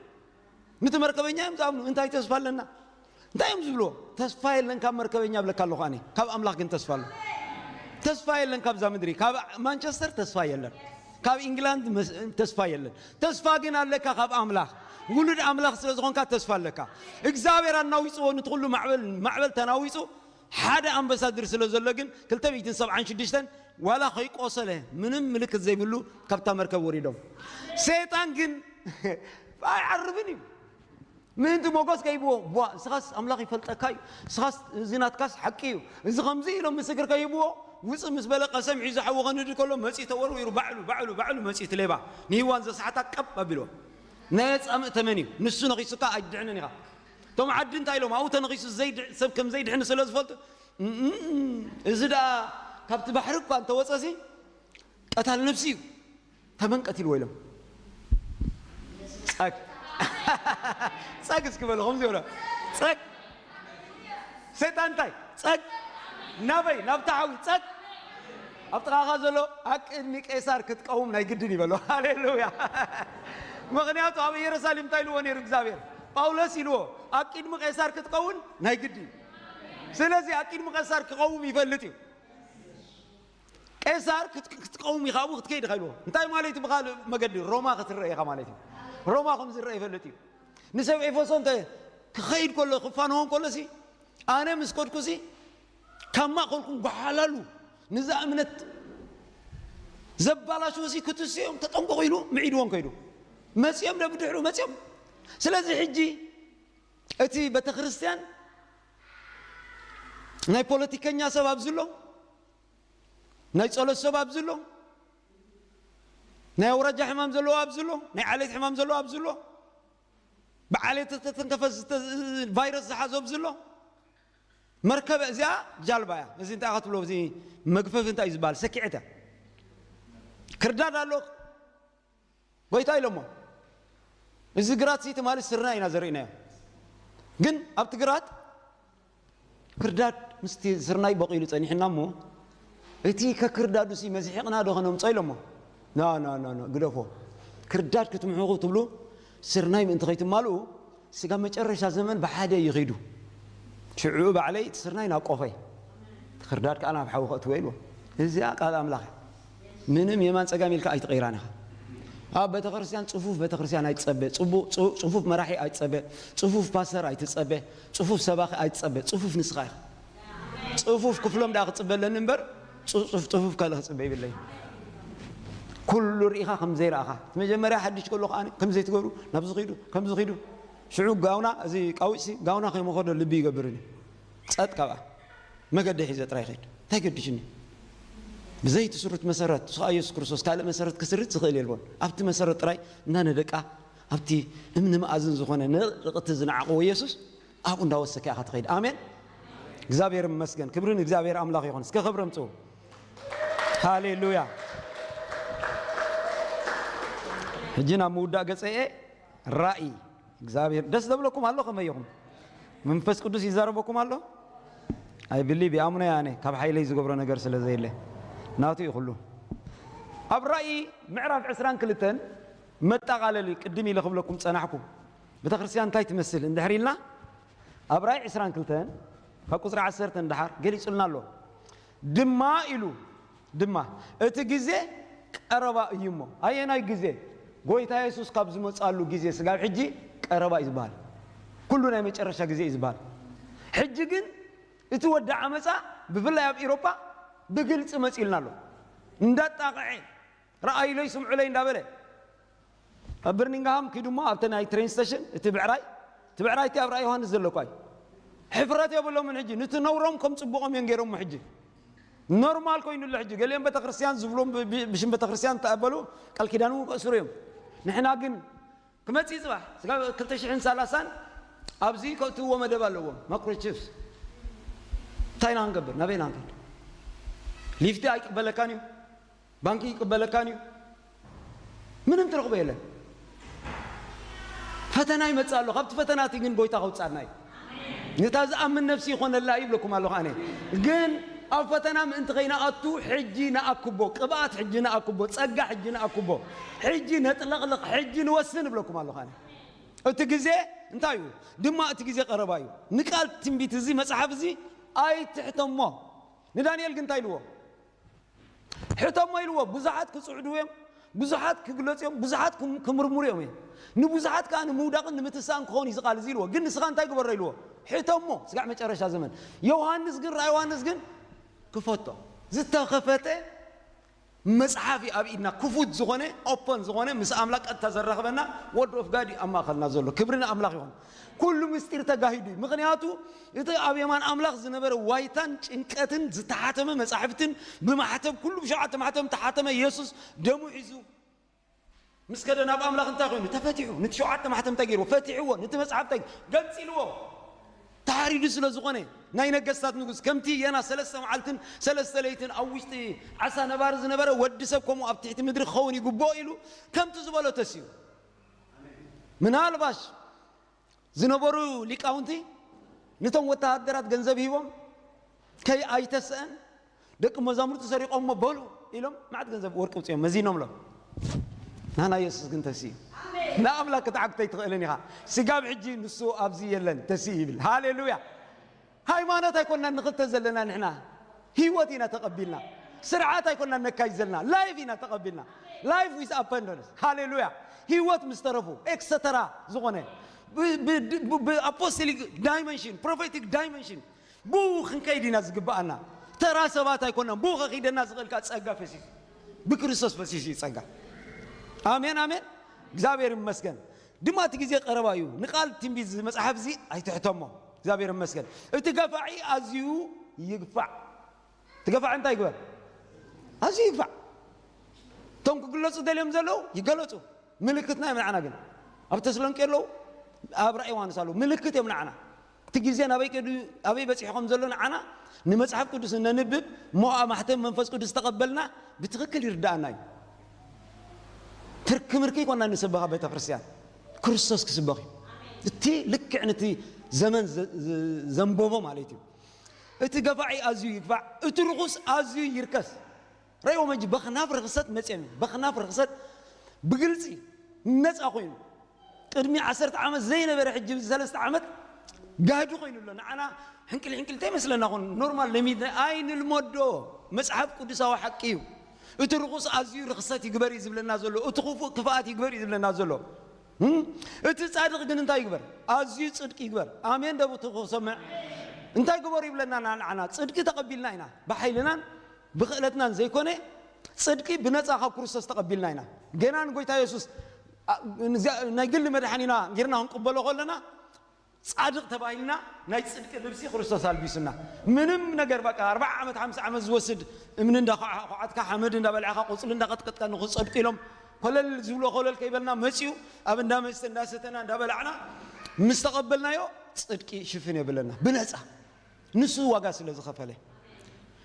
ነቲ መርከበኛ እዮም ዝኣምኑ። እንታይ ተስፋ ኣለና? እንታይ እዮም ዝብልዎ? ተስፋ የለን ካብ መርከበኛ እብለካ ኣለኹ ኣነ። ካብ ኣምላኽ ግን ተስፋ ኣሎ። ተስፋ የለን ካብዛ ምድሪ። ካብ ማንቸስተር ተስፋ የለን። ካብ ኢንግላንድ መስ-፣ ተስፋ የለን። ተስፋ ግን ኣለካ ካብ ኣምላኽ። ውሉድ ኣምላኽ ስለ ዝኾንካ ተስፋ ኣለካ። እግዚኣብሔር ኣናዊጽዎ፣ ነቲ ኩሉ ማዕበል፣ ማዕበል ተናዊጹ፣ ሓደ ኣምበሳድር ስለ ዘሎ ግን ክልተ ሚእትን ሰብዓን ሽዱሽተን ዋላ ከይቆሰለ፣ ምንም ምልክት ዘይብሉ ካብታ መርከብ ወሪዶም። ሰይጣን ግን ኣይዓርብን እዩ። ምእንቲ ሞገስ ከይብዎ፣ "ቧ፣ ንስኻስ ኣምላኽ ይፈልጠካ እዩ፣ ንስኻስ እዚ ናትካስ ሓቂ እዩ፣ እዚ ከምዚ" ኢሎም ምስክር ከይብዎ፣ ውጽእ ምስ በለ ቀሰም ሒዙ ሓዊ ከንድድ ከሎ መጺኡ ተወርዊሩ ባዕሉ፣ ባዕሉ፣ ባዕሉ መጺኡ እቲ ሌባ ንሂዋን ዘስሓታ ቀብ ኣቢልዎ። ናይ ጻምእ ተመን እዩ፣ ንሱ ነኺሱካ ኣይድሕንን ኢኻ። እቶም ዓዲ እንታይ ኢሎም? ኣብኡ ተነኺሱ ዘይድ-፣ ሰብ ከም ዘይድሕን ስለ ዝፈልጡ፣ "እም፣ እዚ ደኣ ካብቲ ባሕሪ እኳ እንተወጸሲ ቀታል ነፍሲ እዩ፣ ተመን ቀቲልዎ" ኢሎም። ጸግ። ጸግ እስኪ በሉ፣ ከምዚ በሉ። ጸግ። ሰይጣን እንታይ? ጸግ። ናበይ? ናብታ ሓዊ። ጸግ። ኣብ ጥቓኻ ዘሎ፣ "ኣብ ቅድሚ ቄሳር ክትቀውም ናይ ግድን" እዩ በሎ። ሃሌሉያ። ምኽንያቱ ኣብ ኢየሩሳሌም እንታይ ኢልዎ ነይሩ እግዚኣብሔር? ጳውሎስ ኢልዎ፣ "ኣብ ቅድሚ ቄሳር ክትቀውን ናይ ግድን እዩ." ስለዚ ኣብ ቅድሚ ቄሳር ክቐውም ይፈልጥ እዩ። ቄሳር ክት-፣ ክትቀውም ኢኻ፣ ኣብኡ ክትከይድ ኢኻ ኢልዎ። እንታይ ማለት እዩ? ብኻልእ መገዲ ሮማ ክትረአ ኢኻ ማለት እዩ። ሮማ ከም ዝረአ ይፈልጥ እዩ። ንሰብ ኤፌሶ እንተ ክኸይድ ከሎ፣ ክፋንዎም ከሎ ሲ፣ ኣነ ምስ ከድኩ ሲ፣ ካብ ማእከልኩም ጓሓላሉ፣ ንዛ እምነት ዘባላሽዉ ሲ፣ ክትስኦም ተጠንቀቑ ኢሉ ምዒድዎም ከይዱ። መጺኦም ዶ ብድሕሩ መጺኦም። ስለዚ ሕጂ እቲ ቤተክርስትያን ናይ ፖለቲከኛ ሰብ ኣብዚ ኣሎ፣ ናይ ጸሎት ሰብ ኣብዚ ኣሎ፣ ናይ ኣውራጃ ሕማም ዘለዎ ኣብዚ ኣሎ፣ ናይ ዓሌት ሕማም ዘለዎ ኣብዚ ኣሎ፣ ብዓሌት ዝተተንከፈ ዝተ-፣ ቫይረስ ዝሓዞ ኣብዚ ኣሎ። መርከብ እዚኣ ጃልባ እያ። እዚ እንታይ ኢኻ ትብሎ? እዚ መግፈፊ እንታይ እዩ ዝበሃል? ሰኪዐት እያ። ክርዳድ ኣሎ። ጎይታ ኢሎሞ፣ "እዚ ግራት ሲ ትማሊ ስርናይ ኢና ዘርእናዮ፣ ግን ኣብቲ ግራት ክርዳድ ምስቲ ስርናይ በቂሉ ጸኒሕና እሞ፣ እቲ ከክርዳዱ ሲ መዝሒቕና ዶ ከነምጾ?" ኢሎሞ። "ኖ፣ ኖ፣ ኖ፣ ኖ፣ ግደፎ። ክርዳድ ክትምሕኹ ትብሉ፣ ስርናይ ምእንቲ ከይትማልኡ፣ ስጋብ መጨረሻ ዘመን ብሓደ እዩ ኸይዱ። ሽዑ ባዕለይ እቲ ስርናይ ናብ ቆፎይ፣ እቲ ክርዳድ ከኣ ናብ ሓዊ ከእትዎ" ኢልዎ። እዚኣ ቃል ኣምላኽ እያ። ምንም የማን ጸጋም ኢልካ ኣይትቐይራን ኢኻ። ኣብ ቤተክርስትያን ጽፉፍ ቤተክርስትያን ኣይትጸበ፣ ጽቡቕ ጽ-፣ ጽፉፍ መራሒ ኣይትጸበ፣ ጽፉፍ ፓስተር ኣይትጸበ፣ ጽፉፍ ሰባኺ ኣይትጸበ፣ ጽፉፍ ንስኻ ኢኻ። ጽፉፍ ክፍሎም ደኣ ክጽበ ኣለኒ እምበር፣ ጽ-፣ ጽፍ-፣ ጽፉፍ ካልእ ክጽበ ይብለይ። ኩሉ ርኢኻ ከም ዘይረኣኻ። እቲ መጀመርያ ሓድሽ ከሎ ከኣ ከም ዘይትገብሩ፣ ናብዚ ኺዱ፣ ከምዚ ኺዱ። ሽዑ ጋውና፣ እዚ ቃዊጭሲ፣ ጋውና ከይመኸዶ ልቢ ይገብርን እዩ። ጸጥ ካብኣ። መገዲ ሒዘ ጥራይ ኸይድ። እንታይ ገድሽኒ? ብዘይ እቲ ስሩት መሰረት፣ እሱ ኸኣ ኢየሱስ ክርስቶስ፣ ካልእ መሰረት ክስርት ዝኽእል የልቦን። ኣብቲ መሰረት ጥራይ እናነደቃ፣ ኣብቲ እምኒ መኣዝን ዝኾነ ንዕቕቲ ዝነዓቕዎ ኢየሱስ፣ ኣብኡ እንዳወሰከ ኢኻ ትኸይድ። ኣሜን። እግዚኣብሔር ይመስገን። ክብሪ ንእግዚኣብሔር ኣምላኽ ይኹን። እስከ ክብሪ ኣምጽኡ። ሃሌሉያ። ሕጂ ናብ ምውዳእ ገጸ እየ። ራእይ እግዚኣብሔር ደስ ዘብለኩም ኣሎ? ከመይ ኢኹም? መንፈስ ቅዱስ ይዛረበኩም ኣሎ? ኣይ ብሊቭ፣ ይኣምኖ እየ ኣነ፣ ካብ ሓይለይ ዝገብሮ ነገር ስለ ዘየለ። ናቱ እዩ ኩሉ። ኣብ ራእይ ምዕራፍ ዕስራን ክልተን መጣቓለሊ ቅድም ኢለ ክብለኩም ጸናሕኩ። ቤተክርስትያን እንታይ ትመስል እንድሕር ኢልና፣ ኣብ ራእይ ዕስራን ክልተን ካብ ቁጽሪ ዓሰርተ ንደሓር ገሊጹልና ኣሎ። ድማ ኢሉ፣ ድማ እቲ ግዜ ቀረባ እዩ እሞ። ኣየናይ ግዜ? ጎይታ የሱስ ካብ ዝመጻሉ ግዜ ስጋብ ሕጂ ቀረባ እዩ ዝበሃል። ኩሉ ናይ መጨረሻ ግዜ እዩ ዝበሃል። ሕጂ ግን እቲ ወዲ ዓመጻ ብፍላይ ኣብ ኤውሮጳ ብግልጺ መጺኡልና ኣሎ። እንዳጣቕዐ፣ "ረኣዩለይ፣ ስምዑለይ" እንዳበለ ኣብ በርሚንግሃም ኪዱ እሞ ኣብቲ ናይ ትሬን ስቴሽን እቲ ብዕራይ፣ እቲ ብዕራይ እቲ ኣብ ራእይ ዮሃንስ ዘሎ እኳ እዩ። ሕፍረት የብሎምን ሕጂ። ነቲ ነውሮም ከም ጽቡቖም እዮም ገይሮሞ ሕጂ። ኖርማል ኮይኑሎ ሕጂ። ገሊኦም ቤተክርስትያን ዝብሎም ብ-፣ ብ-፣ ብሽም ቤተክርስትያን ተቐበሉ፣ ቃል ኪዳን እውን ከእስሩ እዮም። ንሕና ግን ክመጽእ ጽባሕ፣ ስጋብ ክልተ ሽሕን ሰላሳን ኣብዚ ከእትውዎ መደብ ኣለዎም። ማይክሮቺፕስ። እንታይ ኢና ክንገብር? ናበይ ኢና ክንከይድ? ሊፍቲ ኣይቅበለካን እዩ። ባንኪ ይቅበለካን እዩ። ምንም ትረኽቦ የለን። ፈተና ይመጽእ ኣሎ። ካብቲ ፈተና እቲ ግን ጎይታ ከውጽኣና እዩ። ነታ ዝኣምን ነፍሲ ይኾነላ እዩ ይብለኩም ኣለኹ ኣነ። ግን ኣብ ፈተና ምእንቲ ከይንኣቱ ሕጂ ንኣክቦ፣ ቅብኣት ሕጂ ንኣክቦ፣ ጸጋ ሕጂ ንኣክቦ፣ ሕጂ ነጥለቕልቕ፣ ሕጂ ንወስን እብለኩም ኣለኹ ኣነ። እቲ ግዜ እንታይ እዩ? ድማ እቲ ግዜ ቀረባ እዩ። ንቃል ትንቢት እዚ መጽሓፍ እዚ ኣይትሕተሞ። ንዳንኤል ግን እንታይ ኢልዎ? ሕተሞ ኢልዎ። ብዙሓት ክጽዕዱ እዮም፣ ብዙሓት ክግለጹ እዮም፣ ብዙሓት ክም-፣ ክምርምሩ እዮም እዮም። ንብዙሓት ከኣ ንምውዳቕን ንምትሳእን ክኸውን እዩ እዚ ቃል እዚ ኢልዎ። ግን ንስኻ እንታይ ግበሮ ኢልዎ? ሕተሞ፣ ስጋዕ መጨረሻ ዘመን። ዮሃንስ ግን፣ ራእይ ዮሃንስ ግን ክፈቶ። ዝተኸፈተ መጽሓፍ እዩ ኣብ ኢድና፣ ክፉት ዝኾነ፣ ኦፐን ዝኾነ፣ ምስ ኣምላኽ ቀጥታ ዘራኽበና ወርድ ኦፍ ጋድ እዩ ኣብ ማእከልና ዘሎ። ክብሪ ንኣምላኽ ይኹን። ኩሉ ምስጢር ተጋሂዱ እዩ። ምኽንያቱ እቲ ኣብ የማን ኣምላኽ ዝነበረ ዋይታን ጭንቀትን ዝተሓተመ መጻሕፍትን ብማሕተም፣ ኩሉ ብሸውዓተ ማሕተም ተሓተመ። ኢየሱስ ደሙ ሒዙ ምስ ከደ ናብ ኣምላኽ እንታይ ኮይኑ? ተፈቲሑ። ነቲ ሸውዓተ ማሕተም እንታይ ገይርዎ? ፈቲሕዎ። ነቲ መጽሓፍ እንታይ ገንጺልዎ? ተሓሪዱ ስለ ዝኾነ፣ ናይ ነገስታት ንጉስ፣ ከምቲ የና ሰለስተ መዓልትን ሰለስተ ለይትን ኣብ ውሽጢ ዓሳ ነባሪ ዝነበረ፣ ወዲ ሰብ ከምኡ ኣብ ትሕቲ ምድሪ ክኸውን ይግብኦ ኢሉ ከምቲ ዝበሎ ተስዩ። ምናልባሽ ዝነበሩ ሊቃውንቲ ነቶም ወተሃደራት ገንዘብ ሂቦም፣ "ከይ ኣይተስአን፣ ደቂ መዛሙርቲ ሰሪቖሞ በሉ" ኢሎም መዓት ገንዘብ ወርቂ ውፅኦም መዚኖምሎም። ናና ኢየሱስ ግን ተስዩ። ንኣምላክ ክትዓግቶ ኣይትኽእልን ኢኻ። ስጋብ ሕጂ ንሱ ኣብዚ የለን፣ ተስዩ ይብል። ሃሌሉያ! ሃይማኖት ኣይኮንናን ንኽተል ዘለና ንሕና። ህይወት ኢና ተቐቢልና። ስርዓት ኣይኮንናን ነካይድ ዘለና። ላይፍ ኢና ተቐቢልና። Life with abundance። ሃሌሉያ! ህይወት ምስ ተረፉ፣ ኤክሰተራ ዝኾነ፣ ብ-፣ ብ-፣ ብ-፣ ብ-፣ ኣፖስቶሊክ ዳይመንሽን፣ ፕሮፌቲክ ዳይመንሽን፣ ብኡ ክንከይድ ኢና ዝግብኣና። ተራ ሰባት ኣይኮንናን። ብኡ ከኺደና ዝኽእል ከኣ ጸጋ ፈሲሱ። ብክርስቶስ ፈሲሱ እዩ ጸጋ። ኣሜን፣ ኣሜን። እግዚኣብሔር ይመስገን። ድማ እቲ ግዜ ቀረባ እዩ። ንቃል ትንቢት እዚ መጽሓፍ እዚ ኣይትሕተሞ። እግዚኣብሔር ይመስገን። እቲ ገፋዒ ኣዝዩ ይግፋዕ። እቲ ገፋዒ እንታይ ይግበር? ኣዝዩ ይግፋዕ። እቶም ክግለጹ ደልዮም ዘለዉ ይገለጹ። ምልክትና እዮም ንዓና ግን። ኣብ ተስሎንቄ ኣለዉ፣ ኣብ ራእይ ዮሃንስ ኣለዉ። ምልክት እዮም ንዓና። እቲ ግዜ ናበይ ከይዱ፣ ኣበይ በጺሑ ከም ዘሎ ንዓና ንመጽሓፍ ቅዱስ እነንብብ፣ እሞ ኣብ ማሕተም መንፈስ ቅዱስ ተቐበልና ብትኽክል ይርድኣና እዩ። ትርኪ ምርኪ ይኮና ንስበኻ ቤተ ክርስቲያን። ክርስቶስ ክስበኽ እዩ። እቲ ልክዕ ነቲ ዘመን ዘ-፣ ዘ-፣ ዘንበቦ ማለት እዩ። እቲ ገፋዒ ኣዝዩ ይግፋዕ፣ እቲ ርኹስ ኣዝዩ ይርከስ። ረእይዎም ሕጂ በኽናፍ ርኽሰት መጽዮም እዩ። በኽናፍ ርኽሰት ብግልጺ ነጻ ኮይኑ፣ ቅድሚ ዓሰርተ ዓመት ዘይነበረ ሕጂ ኣብዚ ሰለስተ ዓመት ጋህዲ ኮይኑ ኣሎ። ንዓና ሕንቅል ሕንቅል እንታይ ይመስለና? ኹን ኖርማል ለሚድ ኣይንልመዶ። መጽሓፍ ቅዱሳዊ ሓቂ እዩ። እቲ ርኹስ ኣዝዩ ርኽሰት ይግበር እዩ ዝብለና ዘሎ። እቲ ክፉእ ክፍኣት ይግበር እዩ ዝብለና ዘሎ። እም? እቲ ጻድቕ ግን እንታይ ይግበር? ኣዝዩ ጽድቂ ይግበር። ኣሜን። ደቡ ትኽሰምዕ እንታይ ግበሩ ይብለና? ንዓና ጽድቂ ተቐቢልና ኢና። ብሓይልናን ብኽእለትናን ዘይኮነ፣ ጽድቂ ብነጻ ካብ ክርስቶስ ተቐቢልና ኢና። ገና ንጎይታ የሱስ፣ ኣ፣ ንዚኣ-፣ ናይ ግሊ መድሓኒና ጌርና ክንቅበሎ ከለና፣ ጻድቕ ተባሂልና፣ ናይ ጽድቂ ልብሲ ክርስቶስ ኣልቢሱና። ምንም ነገር፣ በቃ፣ ኣርብዓ ዓመት፣ ሓምሳ ዓመት ዝወስድ እምኒ እንዳኳዓትካ፣ ሓመድ እንዳበላዕካ፣ ቆጽሊ እንዳቐጥቀጥካ ንኽጸድቁ ኢሎም ኮለል ዝብሎ ኮለል ከይበልና መጺኡ፣ ኣብ እንዳ መስተ እንዳሰተና እንዳበላዕና ምስ ተቐበልናዮ፣ ጽድቂ ሽፍን የብለና፣ ብነጻ። ንሱ ዋጋ ስለ ዝኸፈለ።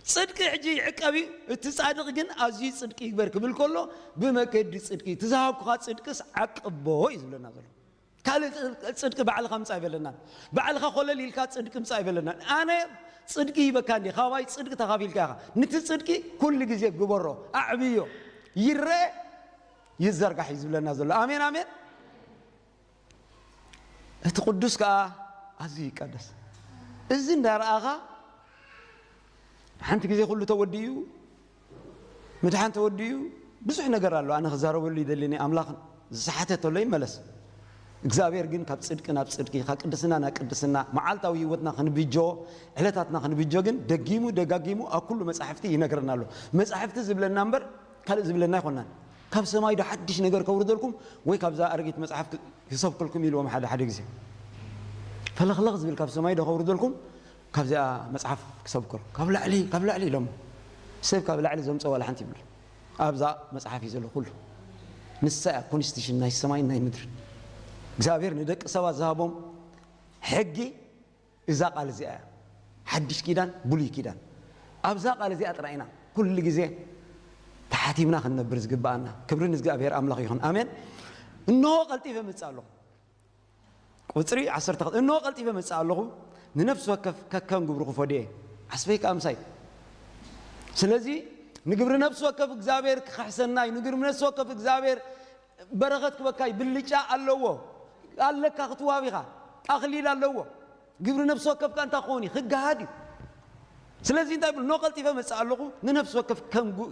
ጽድቂ ሕጂ ይዕቀብ እዩ፣ እቲ ጻድቕ ግን ኣዝዩ ጽድቂ ይግበር ክብል ከሎ፣ ብመገዲ ጽድቂ፣ እቲ ዝሃብኩኻ ጽድቅስ ዓቅቦ እዩ ዝብለና ዘሎ። ካልእ ጽድቂ ባዕልኻ ምጻእ ኣይበለናን። ባዕልኻ ኮለል ኢልካ ጽድቂ ምጻእ ኣይበለናን። ኣነ ጽድቂ ሂበካ እንዴ፣ ካባይ ጽድቂ ተኻፊልካ ኢኻ። ንቲ ጽድቂ ኩሉ ግዜ ግበሮ፣ ኣዕብዮ፣ ይረአ፣ ይዘርጋሕ እዩ ዝብለና ዘሎ። ኣሜን፣ ኣሜን። እቲ ቅዱስ ከኣ ኣዝዩ ይቀደስ። እዚ እንዳረኣኻ፣ ሓንቲ ግዜ ኩሉ ተወዲኡ፣ ምድሓን ተወዲኡ፣ ብዙሕ ነገር ኣሎ። ኣነ ክዛረበሉ ይደሊ፣ ናይ ኣምላኽ ዝሰሓተ ተሎ ይመለስ። እግዚኣብሔር ግን ካብ ጽድቂ ናብ ጽድቂ፣ ካብ ቅድስና ናብ ቅድስና፣ መዓልታዊ ህይወትና ክንብጆ፣ ዕለታትና ክንብጆ ግን ደጊሙ ደጋጊሙ ኣብ ኩሉ መጻሕፍቲ ይነግረና ኣሎ። መጻሕፍቲ ዝብለና እምበር ካልእ ዝብለና ኣይኮናን። ካብ ሰማይ ዶ ሓድሽ ነገር ከውርደልኩም ወይ ካብዛ ኣረጊት መጽሓፍ ክ-፣ ክሰብክልኩም ኢልዎም ሓደ ሓደ ግዜ። ፈለኽለኽ ዝብል ካብ ሰማይ ዶ ከውርደልኩም ካብዚኣ መጽሓፍ ክሰብክር። ካብ ላዕሊ፣ ካብ ላዕሊ ኢሎም። ሰብ ካብ ላዕሊ ዘምጾ ዋላ ሓንቲ ይብሉ። ኣብዛ መጽሓፍ እዩ ዘሎ ኩሉ። ንሳ እያ ኮንስቲቱሽን ናይ ሰማይን ናይ ምድርን። እግዚኣብሔር ንደቂ ሰባት ዝሃቦም ሕጊ እዛ ቃል እዚኣ እያ። ሓድሽ ኪዳን፣ ብሉይ ኪዳን። ኣብዛ ቃል እዚኣ ጥራይ ኢና ኩሉ ግዜ ተሓቲምና ክንነብር ዝግብኣና። ክብሪ ንእግዚኣብሔር ኣምላኽ ይኹን። ኣሜን። እንሆ ቀልጢፈ እመጽእ ኣለኹ። ቁጽሪ ዓሰርተ ክልተ፣ እንሆ ቀልጢፈ እመጽእ ኣለኹ፣ ንነፍሲ ወከፍ ከከም ግብሩ ክፈድዮ እየ። ዓስበይ ከኣ ምሳይ። ስለዚ ንግብሪ ነፍሲ ወከፍ እግዚኣብሔር ክኽሕሰና እዩ። ንግብሪ ነፍሲ ወከፍ እግዚኣብሔር በረኸት ክበካ እዩ። ብልጫ ኣለዎ። ኣለካ ክትዋብ ኢኻ። ኣኽሊል ኣለዎ። ግብሪ ነፍሲ ወከፍ ከኣ እንታይ ክኸውን እዩ? ክገሃድ እዩ። ስለዚ እንታይ ይብል? ኖ ቀልጢፈ መጽእ ኣለኹ፣ ንነፍሲ ወከፍ ከም ጉ-፣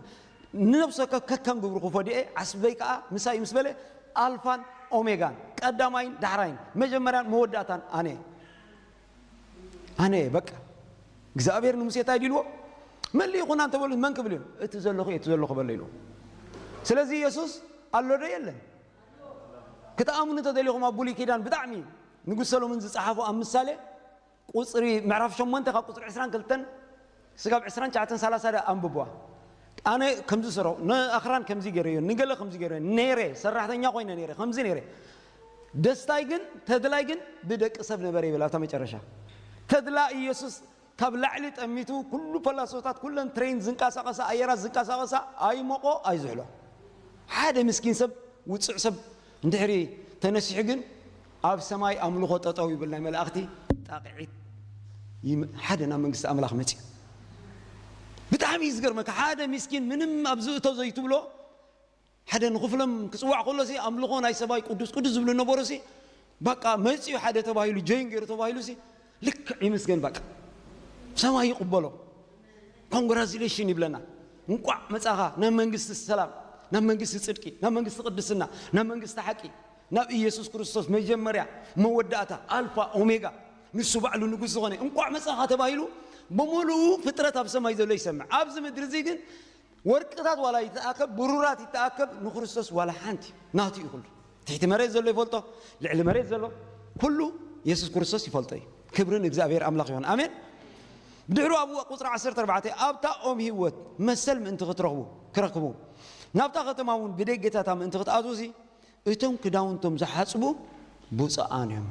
ንነፍሲ ወከፍ ከከም ግብሩ ክፈድየ፣ ዓስበይ ከኣ ምሳይ ምስ በለ፣ ኣልፋን ኦሜጋን፣ ቀዳማይን ዳሕራይን፣ መጀመርያን መወዳእታን ኣነ እየ። ኣነ እየ፣ በቃ። እግዚኣብሔር ንሙሴ እንታይ ኢልዎ? መን ልኢኹና እንተበሉ፣ መን ክብል እዩ? እቲ ዘለኹ እየ፣ እቲ ዘለኹ በሎ ኢልዎ። ስለዚ የሱስ ኣሎ ዶ የለን? ክትኣምኑ እንተደሊኹም፣ ኣብ ብሉይ ኪዳን ብጣዕሚ ንጉስ ሰሎሞን ዝጸሓፎ ኣብ ምሳሌ ቁጽሪ፣ ምዕራፍ ሸሞንተ ካብ ቁጽሪ ዕስራን ክልተን ስጋብ ዕስራን ትሽዓተን ሰላሳ ደኣ ኣንብብዋ። ኣነ ከምዚ ስረው፣ ንኣኽራን ከምዚ ገይረዮ፣ ንገለ ከምዚ ገይረዮ፣ ነይረ፣ ሰራሕተኛ ኮይነ ነይረ፣ ከምዚ ነይረ። ደስታይ ግን፣ ተድላይ ግን ብደቂ ሰብ ነበረ ይብል ኣብታ መጨረሻ። ተድላ ኢየሱስ ካብ ላዕሊ ጠሚቱ፣ ኩሉ ፈላሶታት፣ ኩለን ትሬን ዝንቀሳቐሳ፣ ኣየራት ዝንቀሳቐሳ፣ ኣይሞቆ፣ ኣይዝሕሎ። ሓደ ምስኪን ሰብ፣ ውጹዕ ሰብ እንድሕሪ ተነሲሑ ግን፣ ኣብ ሰማይ ኣምልኾ ጠጠው ይብል፣ ናይ መላእኽቲ ጣቕዒት ይም-፣ ሓደ ናብ መንግስቲ ኣምላኽ መጺኡ። ብጣዕሚ እዩ ዝገርመካ። ሓደ ምስኪን ምንም ኣብ ዝእቶ ዘይትብሎ፣ ሓደ ንኽፍሎም ክጽዋዕ ከሎ ሲ፣ ኣምልኾ ናይ ሰብኣይ ቅዱስ ቅዱስ ዝብሉ ነበሩ ሲ፣ በቃ መጺኡ ሓደ ተባሂሉ፣ ጆይን ገይሩ ተባሂሉ ሲ፣ ልክዕ ይምስገን በቃ። ሰማይ ይቕበሎ። ኮንግራጁሌሽን ይብለና። እንቋዕ መጻኻ ናብ መንግስቲ ሰላም፣ ናብ መንግስቲ ጽድቂ፣ ናብ መንግስቲ ቅድስና፣ ናብ መንግስቲ ሓቂ፣ ናብ ኢየሱስ ክርስቶስ መጀመርያ መወዳእታ፣ ኣልፋ ኦሜጋ፣ ንሱ ባዕሉ ንጉስ ዝኾነ። እንቋዕ መጻኻ ተባሂሉ ብምሉኡ ፍጥረት ኣብ ሰማይ ዘሎ ይሰምዕ። ኣብዚ ምድሪ እዚ ግን ወርቅታት ዋላ ይተኣከብ፣ ብሩራት ይተኣከብ፣ ንክርስቶስ ዋላ ሓንቲ ናቱ እዩ ኩሉ። ትሕቲ መሬት ዘሎ ይፈልጦ፣ ልዕሊ መሬት ዘሎ ኩሉ የሱስ ክርስቶስ ይፈልጦ እዩ። ክብሪ ንእግዚኣብሔር ኣምላኽ ይኹን። ኣሜን። ብድሕሩ ኣብኡ ቁጽሪ ዓሰርተ ኣርባዕተ፣ ኣብታ ኦም ህይወት መሰል ምእንቲ ክትረኽቡ፣ ክረክቡ፣ ናብታ ከተማ እውን ብደገታታ ምእንቲ ክትኣትዉሲ፣ እቶም ክዳውንቶም ዝሓጽቡ ብፁዓን እዮም።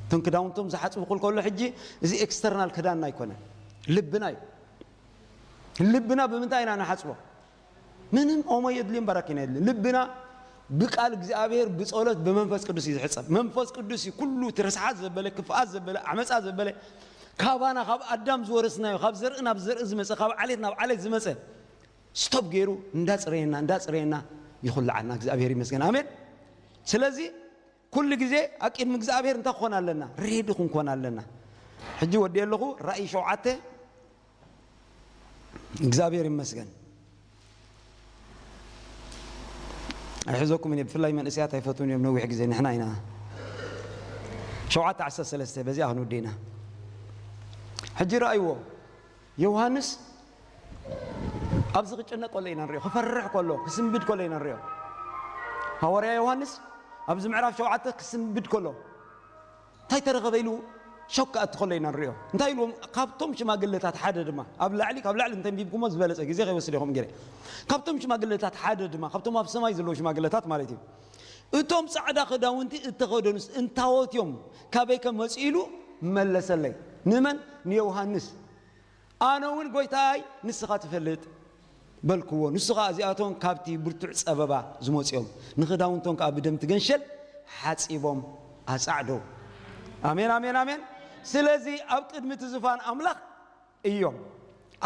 እቶም ክዳውንቶም ዝሓጽቡ ክብል ከሎ ሕጂ እዚ ኤክስተርናል ክዳንና ኣይኮነን፣ ልብና እዩ። ልብና ብምንታይ ኢና ንሓጽቦ? ምንም ኦሞ የድልዮም፣ በረኪና የድልዮም። ልብና ብቃል እግዚኣብሔር፣ ብጸሎት፣ ብመንፈስ ቅዱስ እዩ ዝሕጸብ። መንፈስ ቅዱስ እዩ ኩሉ እቲ ርስሓት ዘበለ፣ ክፍኣት ዘበለ፣ ዓመጻ ዘበለ፣ ካባና፣ ካብ ኣዳም ዝወረስናዮ፣ ካብ ዘርኢ ናብ ዘርኢ ዝመጸ፣ ካብ ዓሌት ናብ ዓሌት ዝመጸ፣ ስቶፕ ገይሩ እንዳጽረየና፣ እንዳጽረየና ይኹልዓና። እግዚኣብሔር ይመስገን። ኣሜን። ስለዚ ኩሉ ግዜ ኣብ ቅድሚ እግዚኣብሔር እንታይ ክኾን ኣለና? ሬዲ ክንኮን ኣለና። ሕጂ ወዲኤ ኣለኹ፣ ራእይ ሸውዓተ። እግዚኣብሔር ይመስገን። ኣይሕዘኩም እየ፣ ብፍላይ መንእሰያት ኣይፈትውን እዮም። ነዊሕ ግዜ ንሕና ኢና ሸውዓተ ዓሰርተ ሰለስተ በዚኣ ክንውድእ ኢና። ሕጂ ረኣይዎ፣ ዮሃንስ ኣብዚ ክጭነቅ ከሎ ኢና ንሪኦ፣ ክፈርሕ ከሎ፣ ክስንብድ ከሎ ኢና ንሪኦ። ሃዋርያ ዮሃንስ ኣብዚ ምዕራፍ ሸውዓተ ክስንብድ ከሎ እንታይ ተረኸበ ኢሉ ሾክ ክኣቲ ከሎ ኢና ንሪኦ። እንታይ ኢልዎም? ካብቶም ሽማግለታት ሓደ ድማ፣ ኣብ ላዕሊ፣ ካብ ላዕሊ እንተንቢብኩሞ ዝበለጸ፣ ግዜ ከይወስድ ኢኹም ገይረ። ካብቶም ሽማግለታት ሓደ ድማ፣ ካብቶም ኣብ ሰማይ ዘለዉ ሽማግለታት ማለት እዩ፣ እቶም ጻዕዳ ክዳውንቲ እተኸደኑስ እንታዎት እዮም? ካበይ ከ መጹ? ኢሉ መለሰለይ። ንመን? ንዮሃንስ። ኣነ እውን ጎይታይ ንስኻ ትፈልጥ በልክዎ። ንሱ ኸኣ እዚኣቶም ካብቲ ብርቱዕ ጸበባ ዝመጹ እዮም፣ ንኽዳውንቶም ከኣ ብደም እቲ ገንሸል ሓጺቦም ኣጻዕደው። ኣሜን፣ ኣሜን፣ ኣሜን። ስለዚ ኣብ ቅድሚ እቲ ዝፋን ኣምላኽ እዮም።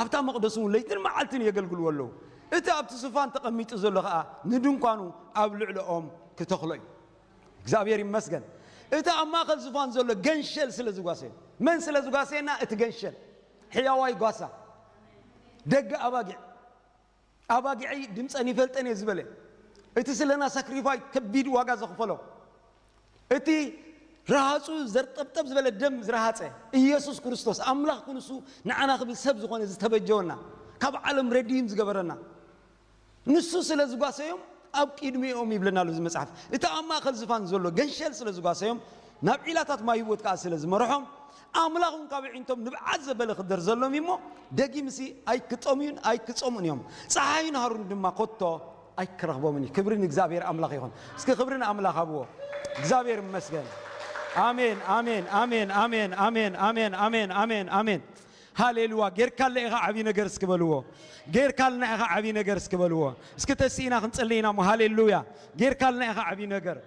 ኣብታ መቕደስ እውን ለይትን መዓልትን የገልግልዎ ኣለዉ። እቲ ኣብቲ ዝፋን ተቐሚጡ ዘሎ ኸኣ ንድንኳኑ ኣብ ልዕሊኦም ክተኽሎ እዩ። እግዚኣብሔር ይመስገን። እቲ ኣብ ማእከል ዝፋን ዘሎ ገንሸል ስለ ዝጓሰዮ። መን ስለ ዝጓሰየና? እቲ ገንሸል። ሕያዋይ ጓሳ፣ ደገ ኣባጊዕ፣ ኣባጊዐይ ድምፀን ይፈልጠን እየ ዝበለ፣ እቲ ስለና ሳክሪፋይ ከቢድ ዋጋ ዘኽፈሎ፣ እቲ ረሃፁ ዘርጠብጠብ ዝበለ ደም ዝረሃፀ ኢየሱስ ክርስቶስ፣ ኣምላኽ ክንሱ ንዓና ክብል ሰብ ዝኾነ ዝተበጀወና፣ ካብ ዓለም ረዲም ዝገበረና፣ ንሱ ስለ ዝጓሰዮም ኣብ ቅድሚኦም ይብለና ኣሎ እዚ መጽሓፍ። እቲ ኣብ ማእከል ዝፋን ዘሎ ገንሸል ስለ ዝጓሰዮም፣ ናብ ዒላታት ማይ ህይወት ከኣ ስለ ዝመርሖም፣ ኣምላኽ እውን ካብ ኣዒንቶም ንብዓት ዘበለ ክደር ዘሎም እሞ፣ ደጊምሲ ኣይክጠምዩን ኣይክጸምኡን እዮም። ጸሓይን ሃሩን ድማ ኮቶ ኣይክረኽቦምን እዩ። ክብሪ ንእግዚኣብሔር ኣምላኽ ይኹን። እስኪ ክብሪ ንኣምላኽ ሃብዎ። እግዚኣብሔር ይመስገን። ኣሜን፣ ኣሜን፣ ኣሜን፣ ኣሜን፣ ኣሜን፣ ኣሜን፣ ኣሜን፣ ኣሜን፣ ኣሜን። ሃሌሉያ። ጌርካልና ኢኻ ዓቢ ነገር እስኪ በልዎ። ጌርካልና ኢኻ ዓቢ ነገር እስኪ በልዎ። እስኪ ተስኢና ክንጽሊ ኢና እሞ፣ ሃሌሉያ። ጌርካልና ኢኻ ዓቢ ነገር።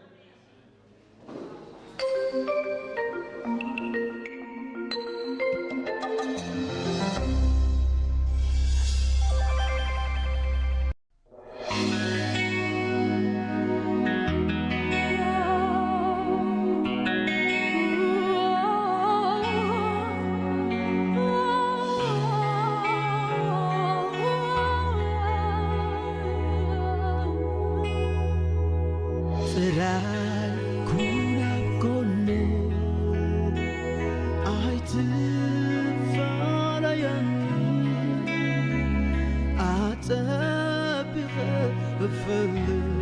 ጥራይ ኩን ኣብ ጎነይ፣ ኣይትፈላለየኒ፣ ኣጸቢቐ እፈልጥ